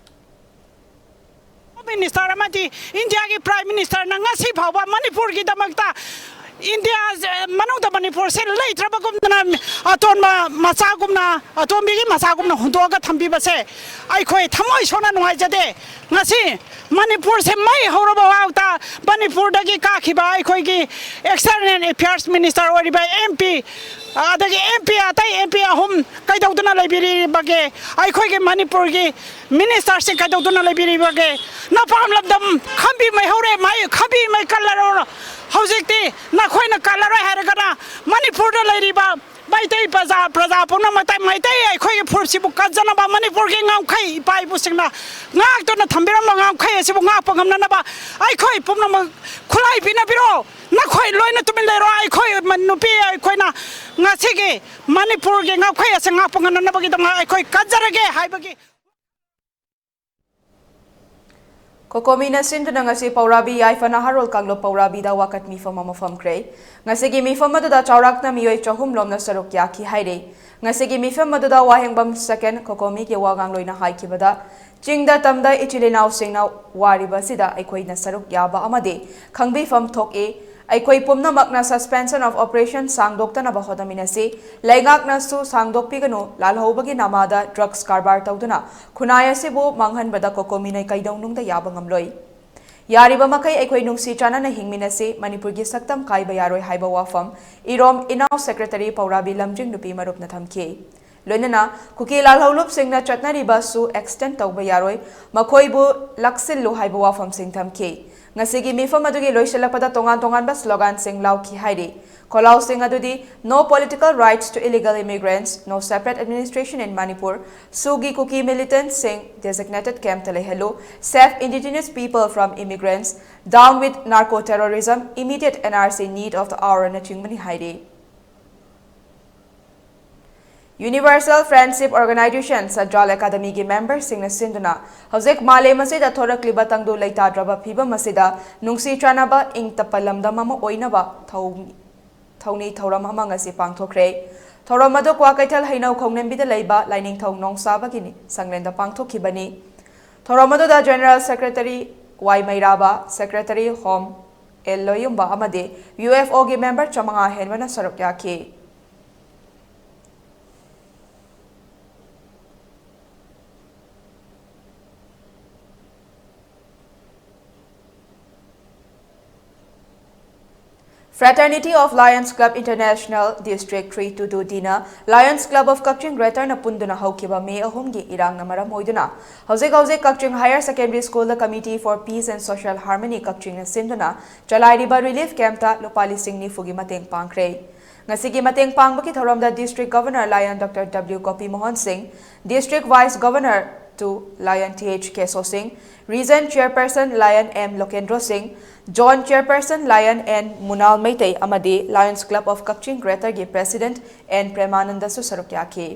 ꯃꯤꯅꯤꯁꯇꯔ ꯑꯃꯗꯤ ꯏꯟꯗꯤꯌꯥꯒꯤ ꯄ꯭ꯔꯥꯏꯝ ꯃꯤꯅꯤꯁꯇꯔꯅ ꯉꯁꯤ ꯐꯥꯎꯕ ꯃꯅꯤꯄꯨꯔꯒꯤꯗꯃꯛꯇ ꯏꯟꯗꯤꯌꯥ ꯃꯅꯨꯡꯗ ꯃꯅꯤꯄꯨꯔꯁꯦ ꯂꯩꯇ꯭ꯔꯕꯒꯨꯝꯗꯅ, ꯑꯇꯣꯟꯕ ꯃꯆꯥꯒꯨꯝꯅ, ꯑꯇꯣꯝꯕꯤꯒꯤ ꯃꯆꯥꯒꯨꯝꯅ ꯍꯨꯟꯗꯣꯛꯑꯒ ꯊꯝꯕꯤꯕꯁꯦ ꯑꯩꯈꯣꯏ ꯊꯃꯣꯏ ꯁꯣꯛꯅ ꯅꯨꯡꯉꯥꯏꯖꯗꯦ꯫ ꯉꯁꯤ ꯃꯅꯤꯄꯨꯔꯁꯦ ꯃꯩ ꯍꯧꯔꯕ ꯐꯥꯎꯗ ꯃꯅꯤꯄꯨꯔꯗꯒꯤ ꯀꯥꯈꯤꯕ ꯑꯩꯈꯣꯏꯒꯤ ꯑꯦꯛꯁꯇꯔꯅꯦꯜ ꯑꯦꯐꯤꯌꯔꯁ ꯃꯤꯅꯤꯁꯇꯔ ꯑꯣꯏꯔꯤꯕ ꯑꯦꯝ ꯄꯤ, ꯑꯗꯒꯤ ꯑꯦꯝ ꯄꯤ, ꯑꯇꯩ ꯑꯦꯝ ꯄꯤ ꯑꯍꯨꯝ ꯀꯩꯗꯧꯗꯨꯅ ꯂꯩꯕꯤꯔꯤꯕꯒꯦ? ꯑꯩꯈꯣꯏꯒꯤ ꯃꯅꯤꯄꯨꯔꯒꯤ ꯃꯤꯅꯤꯁꯇꯔꯁꯤꯡ ꯀꯩꯗꯧꯗꯨꯅ ꯂꯩꯕꯤꯔꯤꯕꯒꯦ? ꯅꯄꯥꯝ ꯂꯝꯗꯝ ꯈꯝꯕꯤ ꯃꯩ ꯍꯧꯔꯦ, ꯃꯩ ꯈꯝꯕꯤ ꯃꯩ ꯀꯜꯂꯔꯣ꯫ ꯍꯧꯖꯤꯛꯇꯤ ꯅꯈꯣꯏꯅ ꯀꯜꯂꯔꯣꯏ ꯍꯥꯏꯔꯒꯅ ꯃꯅꯤꯄꯨꯔꯗ ꯂꯩꯔꯤꯕ ꯃꯩꯇꯩ ꯄ꯭ꯔꯖꯥ, ꯄ꯭ꯔꯖꯥ ꯄꯨꯝꯅꯃꯛꯇ, ꯃꯩꯇꯩ ꯑꯩꯈꯣꯏꯒꯤ ꯐꯨꯔꯨꯞꯁꯤꯕꯨ ꯀꯟꯖꯅꯕ, ꯃꯅꯤꯄꯨꯔꯒꯤ ꯉꯝꯈꯩ, ꯏꯄꯥ ꯏꯄꯨꯁꯤꯡꯅ ꯉꯥꯛꯇꯨꯅ ꯊꯝꯕꯤꯔꯝꯕ ꯉꯝꯈꯩ ꯑꯁꯤꯕꯨ ꯉꯥꯛꯄ ꯉꯝꯅꯅꯕ ꯑꯩꯈꯣꯏ ꯄꯨꯝꯅꯃꯛ ꯈꯨꯠꯂꯥꯏ ꯄꯤꯅꯕꯤꯔꯣ꯫ ꯅꯈꯣꯏ ꯂꯣꯏꯅ ꯇꯨꯃꯤꯟ ꯂꯩꯔꯣ꯫ ꯑꯩꯈꯣꯏ ꯃ-, ꯅꯨꯄꯤ ꯑꯩꯈꯣꯏꯅ ꯉꯁꯤꯒꯤ ꯃꯅꯤꯄꯨꯔꯒꯤ ꯉꯝꯈꯩ ꯑꯁꯤ ꯉꯥꯛꯄ ꯉꯝꯅꯅꯕꯒꯤꯗꯃꯛ ꯑꯩꯈꯣꯏ ꯀꯟꯖꯔꯒꯦ ꯍꯥꯏꯕꯒꯤ ꯀꯣꯀꯣꯃꯤꯅ ꯁꯤꯟꯗꯨꯅ ꯉꯁꯤ ꯄꯧꯔꯥꯕꯤ ꯌꯥꯏꯐ ꯅꯍꯥꯔꯣꯜ ꯀꯥꯡꯂꯨꯞ ꯄꯧꯔꯥꯕꯤꯗ ꯋꯥꯀꯠ ꯃꯤꯐꯝ ꯑꯃ ꯐꯝꯈ꯭ꯔꯦ꯫ ꯉꯁꯤꯒꯤ ꯃꯤꯐꯝ ꯑꯗꯨꯗ ꯆꯥꯎꯔꯥꯛꯅ ꯃꯤꯑꯣꯏ ꯆꯍꯨꯝ ꯂꯣꯝꯅ ꯁꯔꯨꯛ ꯌꯥꯈꯤ ꯍꯥꯏꯔꯤ꯫ ꯉꯁꯤꯒꯤ ꯃꯤꯐꯝ ꯑꯗꯨꯗ ꯋꯥꯍꯦꯡꯕꯝ ꯁꯦꯀꯦꯟ ꯀꯣꯀꯣꯃꯤꯒꯤ ꯋꯥ ꯉꯥꯡꯂꯣꯏꯅ ꯍꯥꯏꯈꯤꯕꯗ, ꯆꯤꯡꯗ ꯇꯝꯗ ꯏꯆꯤꯜ ꯏꯅꯥꯎꯁꯤꯡꯅ ꯋꯥꯔꯤꯕꯁꯤꯗ ꯑꯩꯈꯣꯏꯅ ꯁꯔꯨꯛ ꯌꯥꯕ ꯑꯃꯗꯤ ꯈꯪꯕꯤꯐꯝ ꯊꯣꯛꯏ꯫ ꯑꯩꯈꯣꯏ ꯄꯨꯝꯅꯃꯛꯅ suspension of operation ꯁꯥꯡꯗꯣꯛꯇꯅꯕ ꯍꯣꯠꯅꯃꯤꯟꯅꯁꯤ꯫ ꯂꯩꯉꯥꯛꯅꯁꯨ ꯁꯥꯡꯗꯣꯛꯄꯤꯒꯅꯨ꯫ ꯂꯥꯜꯍꯧꯕꯒꯤ ꯅꯃꯥꯗ drugs ꯀꯔꯕꯥꯔ ꯇꯧꯗꯨꯅ ꯈꯨꯟꯅꯥꯏ ꯑꯁꯤꯕꯨ ꯃꯥꯡꯍꯟꯕꯗ ꯀꯣꯀꯣꯃꯤꯅ ꯀꯩꯗꯧꯅꯨꯡꯗ ꯌꯥꯕ ꯉꯝꯂꯣꯏ꯫ ꯌꯥꯔꯤꯕ ꯃꯈꯩ ꯑꯩꯈꯣꯏ ꯅꯨꯡꯁꯤ ꯆꯥꯟꯅꯅ ꯍꯤꯡꯃꯤꯟꯅꯁꯤ, ꯃꯅꯤꯄꯨꯔꯒꯤ ꯁꯛꯇꯝ ꯀꯥꯏꯕ ꯌꯥꯔꯣꯏ ꯍꯥꯏꯕ ꯋꯥꯐꯝ ꯏꯔꯣꯝ ꯏꯅꯥꯎ ꯁꯦꯀ꯭ꯔꯦꯇꯔꯤ ꯄꯧꯔꯥꯕꯤ ꯂꯝꯖꯤꯡ ꯅꯨꯄꯤ ꯃꯔꯨꯞꯅ ꯊꯝꯈꯤ꯫ ꯂꯣꯏꯅꯅ ꯀꯨꯀꯤ ꯂꯥꯜꯍꯧꯂꯨꯞꯁꯤꯡꯅ ꯆꯠꯅꯔꯤꯕꯁꯨ extend ꯇꯧꯕ ꯌꯥꯔꯣꯏ, ꯃꯈꯣꯏꯕꯨ ꯂꯥꯛꯁꯤꯜꯂꯨ ꯍꯥꯏꯕ ꯋꯥꯐꯝꯁꯤꯡ ꯊꯝꯈꯤ꯫ ꯉꯁꯤꯒꯤ ꯃꯤꯐꯝ ꯑꯗꯨꯒꯤ ꯂꯣꯏꯁꯤꯜꯂꯛꯄꯗ ꯇꯣꯉꯥꯟ ꯇꯣꯉꯥꯟꯕ sloganꯁꯤꯡ ꯂꯥꯎꯈꯤ ꯍꯥꯏꯔꯤ꯫ ꯈꯣꯜꯂꯥꯎꯁꯤꯡ ꯑꯗꯨꯗꯤ: No political rights to illegal immigrants, no separate administration in Manipur, ꯁꯨꯒꯤ Kuki militantꯁꯤꯡ designated campꯇ ꯂꯩꯍꯜꯂꯨ, save indigenous people from immigrants, down with narco terrorism, immediate N R C need of the hourꯅꯆꯤꯡꯕꯅꯤ ꯍꯥꯏꯔꯤ꯫ Universal Friendship Organization Central Academyꯒꯤ memberꯁꯤꯡꯅ ꯁꯤꯟꯗꯨꯅ ꯍꯧꯖꯤꯛ ꯃꯥꯂꯦꯝ ꯑꯁꯤꯗ ꯊꯣꯔꯛꯂꯤꯕ ꯇꯪꯗꯨ ꯂꯩꯇꯥꯗ꯭ꯔꯕ ꯐꯤꯕꯝ ꯑꯁꯤꯗ ꯅꯨꯡꯁꯤ ꯆꯥꯟꯅꯕ ꯏꯪ ꯇꯞꯄ ꯂꯝꯗꯝ ꯑꯃ ꯑꯣꯏꯅꯕ ꯊꯧ-, ꯊꯧꯅꯤ ꯊꯧꯔꯝ ꯑꯃ ꯉꯁꯤ ꯄꯥꯡꯊꯣꯛꯈ꯭ꯔꯦ꯫ ꯊꯧꯔꯝ ꯑꯗꯨ ꯀ꯭ꯋꯥꯀꯩꯊꯦꯜ ꯍꯩꯅꯧ ꯈꯣꯡꯅꯦꯝꯕꯤꯗ ꯂꯩꯕ ꯂꯥꯏꯅꯤꯡꯊꯧ ꯅꯣꯡꯁꯥꯕꯒꯤ ꯁꯪꯂꯦꯟꯗ ꯄꯥꯡꯊꯣꯛꯈꯤꯕꯅꯤ꯫ ꯊꯧꯔꯝ ꯑꯗꯨꯗ General Secretary ꯋꯥꯏ ꯃꯩꯔꯥꯕ, Secretary Home ꯑꯦꯜ ꯂꯣꯌꯨꯝꯕ ꯑꯃꯗꯤ ꯌꯨ ꯑꯦꯐ ꯑꯣꯒꯤ member ꯆꯥꯃꯉꯥ ꯍꯦꯟꯕꯅ ꯁꯔꯨꯛ ꯌꯥꯈꯤ꯫ Fraternity of Lions Club International District three two two D ꯅ Lions Club of Kakching Greater ꯅ ꯄꯨꯟꯗꯨꯅ ꯍꯧꯈꯤꯕ ꯃꯦ ꯑꯍꯨꯝꯒꯤ ꯏꯔꯥꯡꯅ ꯃꯔꯝ ꯑꯣꯏꯗꯨꯅ ꯍꯧꯖꯤꯛ ꯍꯧꯖꯤꯛ ꯀꯛꯆꯤꯡ Higher Secondary School the Committee for Peace and Social Harmony ꯀꯛꯆꯤꯡꯅ ꯁꯤꯟꯗꯨꯅ ꯆꯂꯥꯏꯔꯤꯕ relief camp ꯇ ꯂꯨꯄꯥ ꯂꯤꯁꯤꯡ ꯅꯤꯐꯨꯒꯤ ꯃꯇꯦꯡ ꯄꯥꯡꯈ꯭ꯔꯦ꯫ ꯉꯁꯤꯒꯤ ꯃꯇꯦꯡ ꯄꯥꯡꯕꯒꯤ ꯊꯧꯔꯝꯗ District Governor Lion Doctor W ꯒꯣꯄꯤ ꯃꯣꯍꯟ ꯁꯤꯡ, District Vice Governor two Lion th ꯀꯦꯁꯣ ꯁꯤꯡ, Region Chairperson Lion M ꯂꯣꯀꯦꯟꯗ꯭ꯔꯣ ꯁꯤꯡ, Zone Chairperson Lion N ꯃꯨꯅꯥꯜ Meitei ꯑꯃꯗꯤ Lions Club of Kakching Greater ꯒꯤ President N ꯄ꯭ꯔꯦꯃꯥꯅꯟꯗꯁꯨ ꯁꯔꯨꯛ ꯌꯥꯈꯤ꯫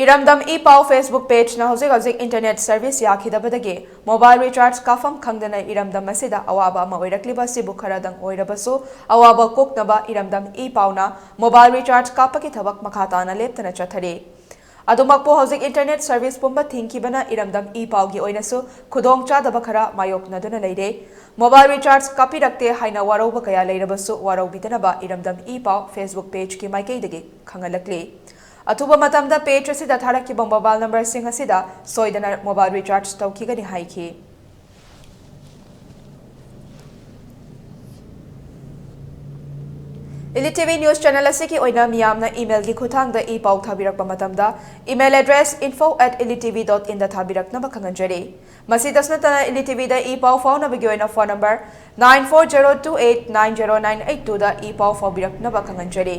ꯏꯔꯝꯗꯝ ꯏ ꯄꯥꯎ Facebook page ꯅ ꯍꯧꯖꯤꯛ ꯍꯧꯖꯤꯛ internet service ꯌꯥꯈꯤꯗꯕꯗꯒꯤ mobile recharge ꯀꯥꯞꯐꯝ ꯈꯪꯗꯅ ꯏꯔꯝꯗꯝ ꯑꯁꯤꯗ ꯑꯋꯥꯕ ꯑꯃ ꯑꯣꯏꯔꯛꯂꯤꯕ ꯑꯁꯤꯕꯨ ꯈꯔꯗꯪ ꯑꯣꯏꯔꯕꯁꯨ ꯑꯋꯥꯕ ꯀꯣꯛꯅꯕ ꯏꯔꯝꯗꯝ ꯏ ꯄꯥꯎꯅ mobile recharge ꯀꯥꯞꯄꯒꯤ ꯊꯕꯛ ꯃꯈꯥ ꯇꯥꯅ ꯂꯦꯞꯇꯅ ꯆꯠꯊꯔꯤ꯫ ꯑꯗꯨꯃꯛꯄꯨ ꯍꯧꯖꯤꯛ internet service ꯄꯨꯝꯕ ꯊꯤꯡꯈꯤꯕꯅ ꯏꯔꯝꯗꯝ ꯏ ꯄꯥꯎꯒꯤ ꯑꯣꯏꯅꯁꯨ ꯈꯨꯗꯣꯡ ꯆꯥꯗꯕ ꯈꯔ ꯃꯥꯌꯣꯛꯅꯗꯨꯅ ꯂꯩꯔꯦ꯫ Mobile recharge ꯀꯥꯞꯄꯤꯔꯛꯇꯦ ꯍꯥꯏꯅ ꯋꯥꯔꯧꯕ ꯀꯌꯥ ꯂꯩꯔꯕꯁꯨ ꯋꯥꯔꯧꯕꯤꯗꯅꯕ ꯏꯔꯝꯗꯝ ꯏ ꯄꯥꯎ Facebook page ꯀꯤ ꯃꯥꯏꯀꯩꯗꯒꯤ ꯈꯪꯍꯜꯂꯛꯂꯤ꯫ ꯑꯊꯨꯕ ꯃꯇꯝꯗ page ꯑꯁꯤꯗ ꯊꯥꯔꯛꯈꯤꯕ mobile number ꯁꯤꯡ ꯑꯁꯤꯗ ꯁꯣꯏꯗꯅ mobile recharge ꯇꯧꯈꯤꯒꯅꯤ ꯍꯥꯏꯈꯤ꯫ Elite T V news channel ꯑꯁꯤꯒꯤ ꯑꯣꯏꯅ ꯃꯤꯌꯥꯝꯅ email ꯒꯤ ꯈꯨꯠꯊꯥꯡꯗ ꯏ ꯄꯥꯎ ꯊꯥꯕꯤꯔꯛꯄ ꯃꯇꯝꯗ email address info at elite T V dot in ꯗ ꯊꯥꯕꯤꯔꯛꯅꯕ ꯈꯪꯍꯟꯖꯔꯤ꯫ ꯃꯁꯤꯗꯁꯨ ꯅꯠꯇꯅ Elite T V ꯗ ꯏ ꯄꯥꯎ ꯐꯥꯎꯅꯕꯒꯤ ꯑꯣꯏꯅ phone number nine four zero two eight nine zero nine eight two ꯗ ꯏ ꯄꯥꯎ ꯐꯥꯎꯕꯤꯔꯛꯅꯕ ꯈꯪꯍꯟꯖꯔꯤ꯫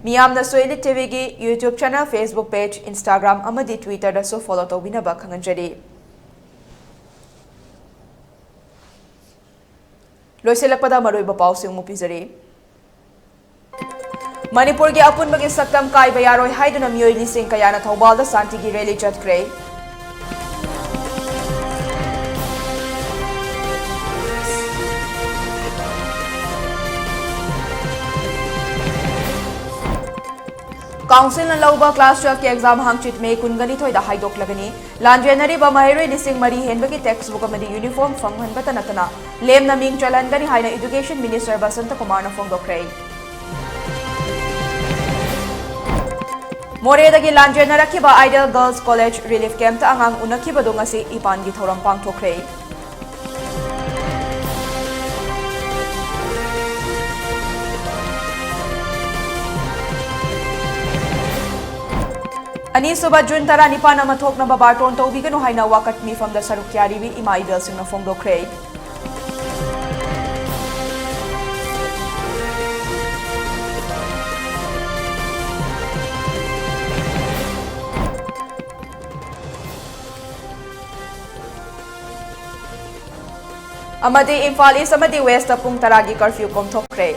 ꯃꯤꯌꯥꯝꯅꯁꯨ Elite T V ꯒꯤ YouTube channel, Facebook page, Instagram ꯑꯃꯗꯤ Twitter ꯗꯁꯨ follow ꯇꯧꯕꯤꯅꯕ ꯈꯪꯍꯟꯖꯔꯤ꯫ ꯂꯣꯏꯁꯤꯜꯂꯛꯄꯗ ꯃꯔꯨꯑꯣꯏꯕ ꯄꯥꯎꯁꯤꯡ ꯑꯃꯨꯛ ꯄꯤꯖꯔꯤ꯫ ꯃꯅꯤꯄꯨꯔꯒꯤ ꯑꯄꯨꯟꯕꯒꯤ ꯁꯛꯇꯝ ꯀꯥꯏꯕ ꯌꯥꯔꯣꯏ ꯍꯥꯏꯗꯨꯅ ꯃꯤꯑꯣꯏ ꯂꯤꯁꯤꯡ ꯀꯌꯥꯅ ꯊꯧꯕꯥꯜꯗ ꯁꯥꯟꯇꯤꯒꯤ rally ꯆꯠꯈ꯭ꯔꯦ꯫ ꯀꯥꯎꯟꯁꯤꯜꯅ ꯂꯧꯕ ꯀ꯭ꯂꯥꯁ ꯇꯨꯌꯦꯜꯐꯀꯤ ꯑꯦꯛꯖꯥꯝ ꯍꯥꯡꯆꯤꯠ ꯃꯦ ꯀꯨꯟꯒ ꯅꯤꯊꯣꯏꯗ ꯍꯥꯏꯗꯣꯛꯂꯒꯅꯤ꯫ ꯂꯥꯟꯖꯦꯟꯅꯔꯤꯕ ꯃꯍꯩꯔꯣꯏ ꯂꯤꯁꯤꯡ ꯃꯔꯤ ꯍꯦꯟꯕꯒꯤ ꯇꯦꯛꯁꯕꯨꯛ ꯑꯃꯗꯤ ꯌꯨꯅꯤꯐꯣꯔꯝ ꯐꯪꯍꯟꯕꯇ ꯅꯠꯇꯅ ꯂꯦꯝꯅ ꯃꯤꯡ ꯆꯜꯍꯟꯒꯅꯤ ꯍꯥꯏꯅ ꯏꯗꯨꯀꯦꯁꯟ ꯃꯤꯅꯤꯁꯇꯔ ꯕꯁꯟꯇ ꯀꯨꯃꯥꯔꯅ ꯐꯣꯡꯗꯣꯛꯈ꯭ꯔꯦ꯫ ꯃꯣꯔꯦꯗꯒꯤ ꯂꯥꯟꯖꯦꯟꯅꯔꯛꯈꯤꯕ ꯑꯥꯏꯗꯤꯌꯦꯜ ꯒꯔꯜꯁ ꯀꯣꯂꯦꯖ ꯔꯤꯂꯤꯐ ꯀꯦꯝꯞꯇ ꯑꯉꯥꯡ ꯎꯅꯈꯤꯕꯗꯨ ꯉꯁꯤ ꯏꯄꯥꯟꯒꯤ ꯊꯧꯔꯝ ꯄꯥꯡꯊꯣꯛꯈ꯭ꯔꯦ꯫ ꯑꯅꯤꯁꯨꯕ ꯖꯨꯟ ꯇꯔꯥꯅꯤꯄꯥꯟ ꯑꯃ ꯊꯣꯛꯅꯕ ꯕꯥꯔꯇꯣꯟ ꯇꯧꯕꯤꯒꯅꯨ ꯍꯥꯏꯅ ꯋꯥꯀꯠ ꯃꯤꯐꯝꯗ ꯁꯔꯨꯛ ꯌꯥꯔꯤꯕꯤ ꯏꯃꯥ ꯏꯕꯦꯜꯁꯤꯡꯅ ꯐꯣꯡꯗꯣꯛꯈ꯭ꯔꯦ꯫ ꯑꯃꯗꯤ ꯏꯝꯐꯥꯜ ꯏꯁ ꯑꯃꯗꯤ ꯋꯦꯁꯇ ꯄꯨꯡ ꯇꯔꯥꯒꯤ ꯀꯔꯐ꯭ꯌꯨ ꯀꯣꯝꯊꯣꯛꯈ꯭ꯔꯦ꯫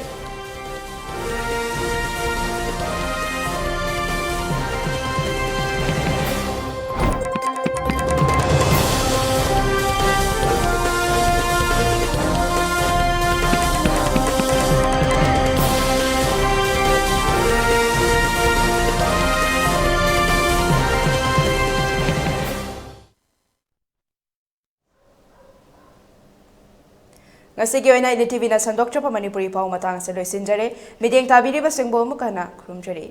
ꯉꯁꯤꯒꯤ ꯑꯣꯏꯅ ꯏꯟꯗꯤꯌꯥ ꯇꯤꯚꯤꯅ ꯁꯟꯗꯣꯛꯆꯕ ꯃꯅꯤꯄꯨꯔꯤ ꯄꯥꯎ ꯃꯇꯥꯡ ꯑꯁꯤꯗ ꯂꯣꯏꯁꯤꯟꯖꯔꯦ꯫ ꯃꯤꯠꯌꯦꯡ ꯇꯥꯕꯤꯔꯤꯕꯁꯤꯡꯕꯨ ꯑꯃꯨꯛ ꯍꯟꯅ ꯈꯨꯔꯨꯝꯖꯔꯤ꯫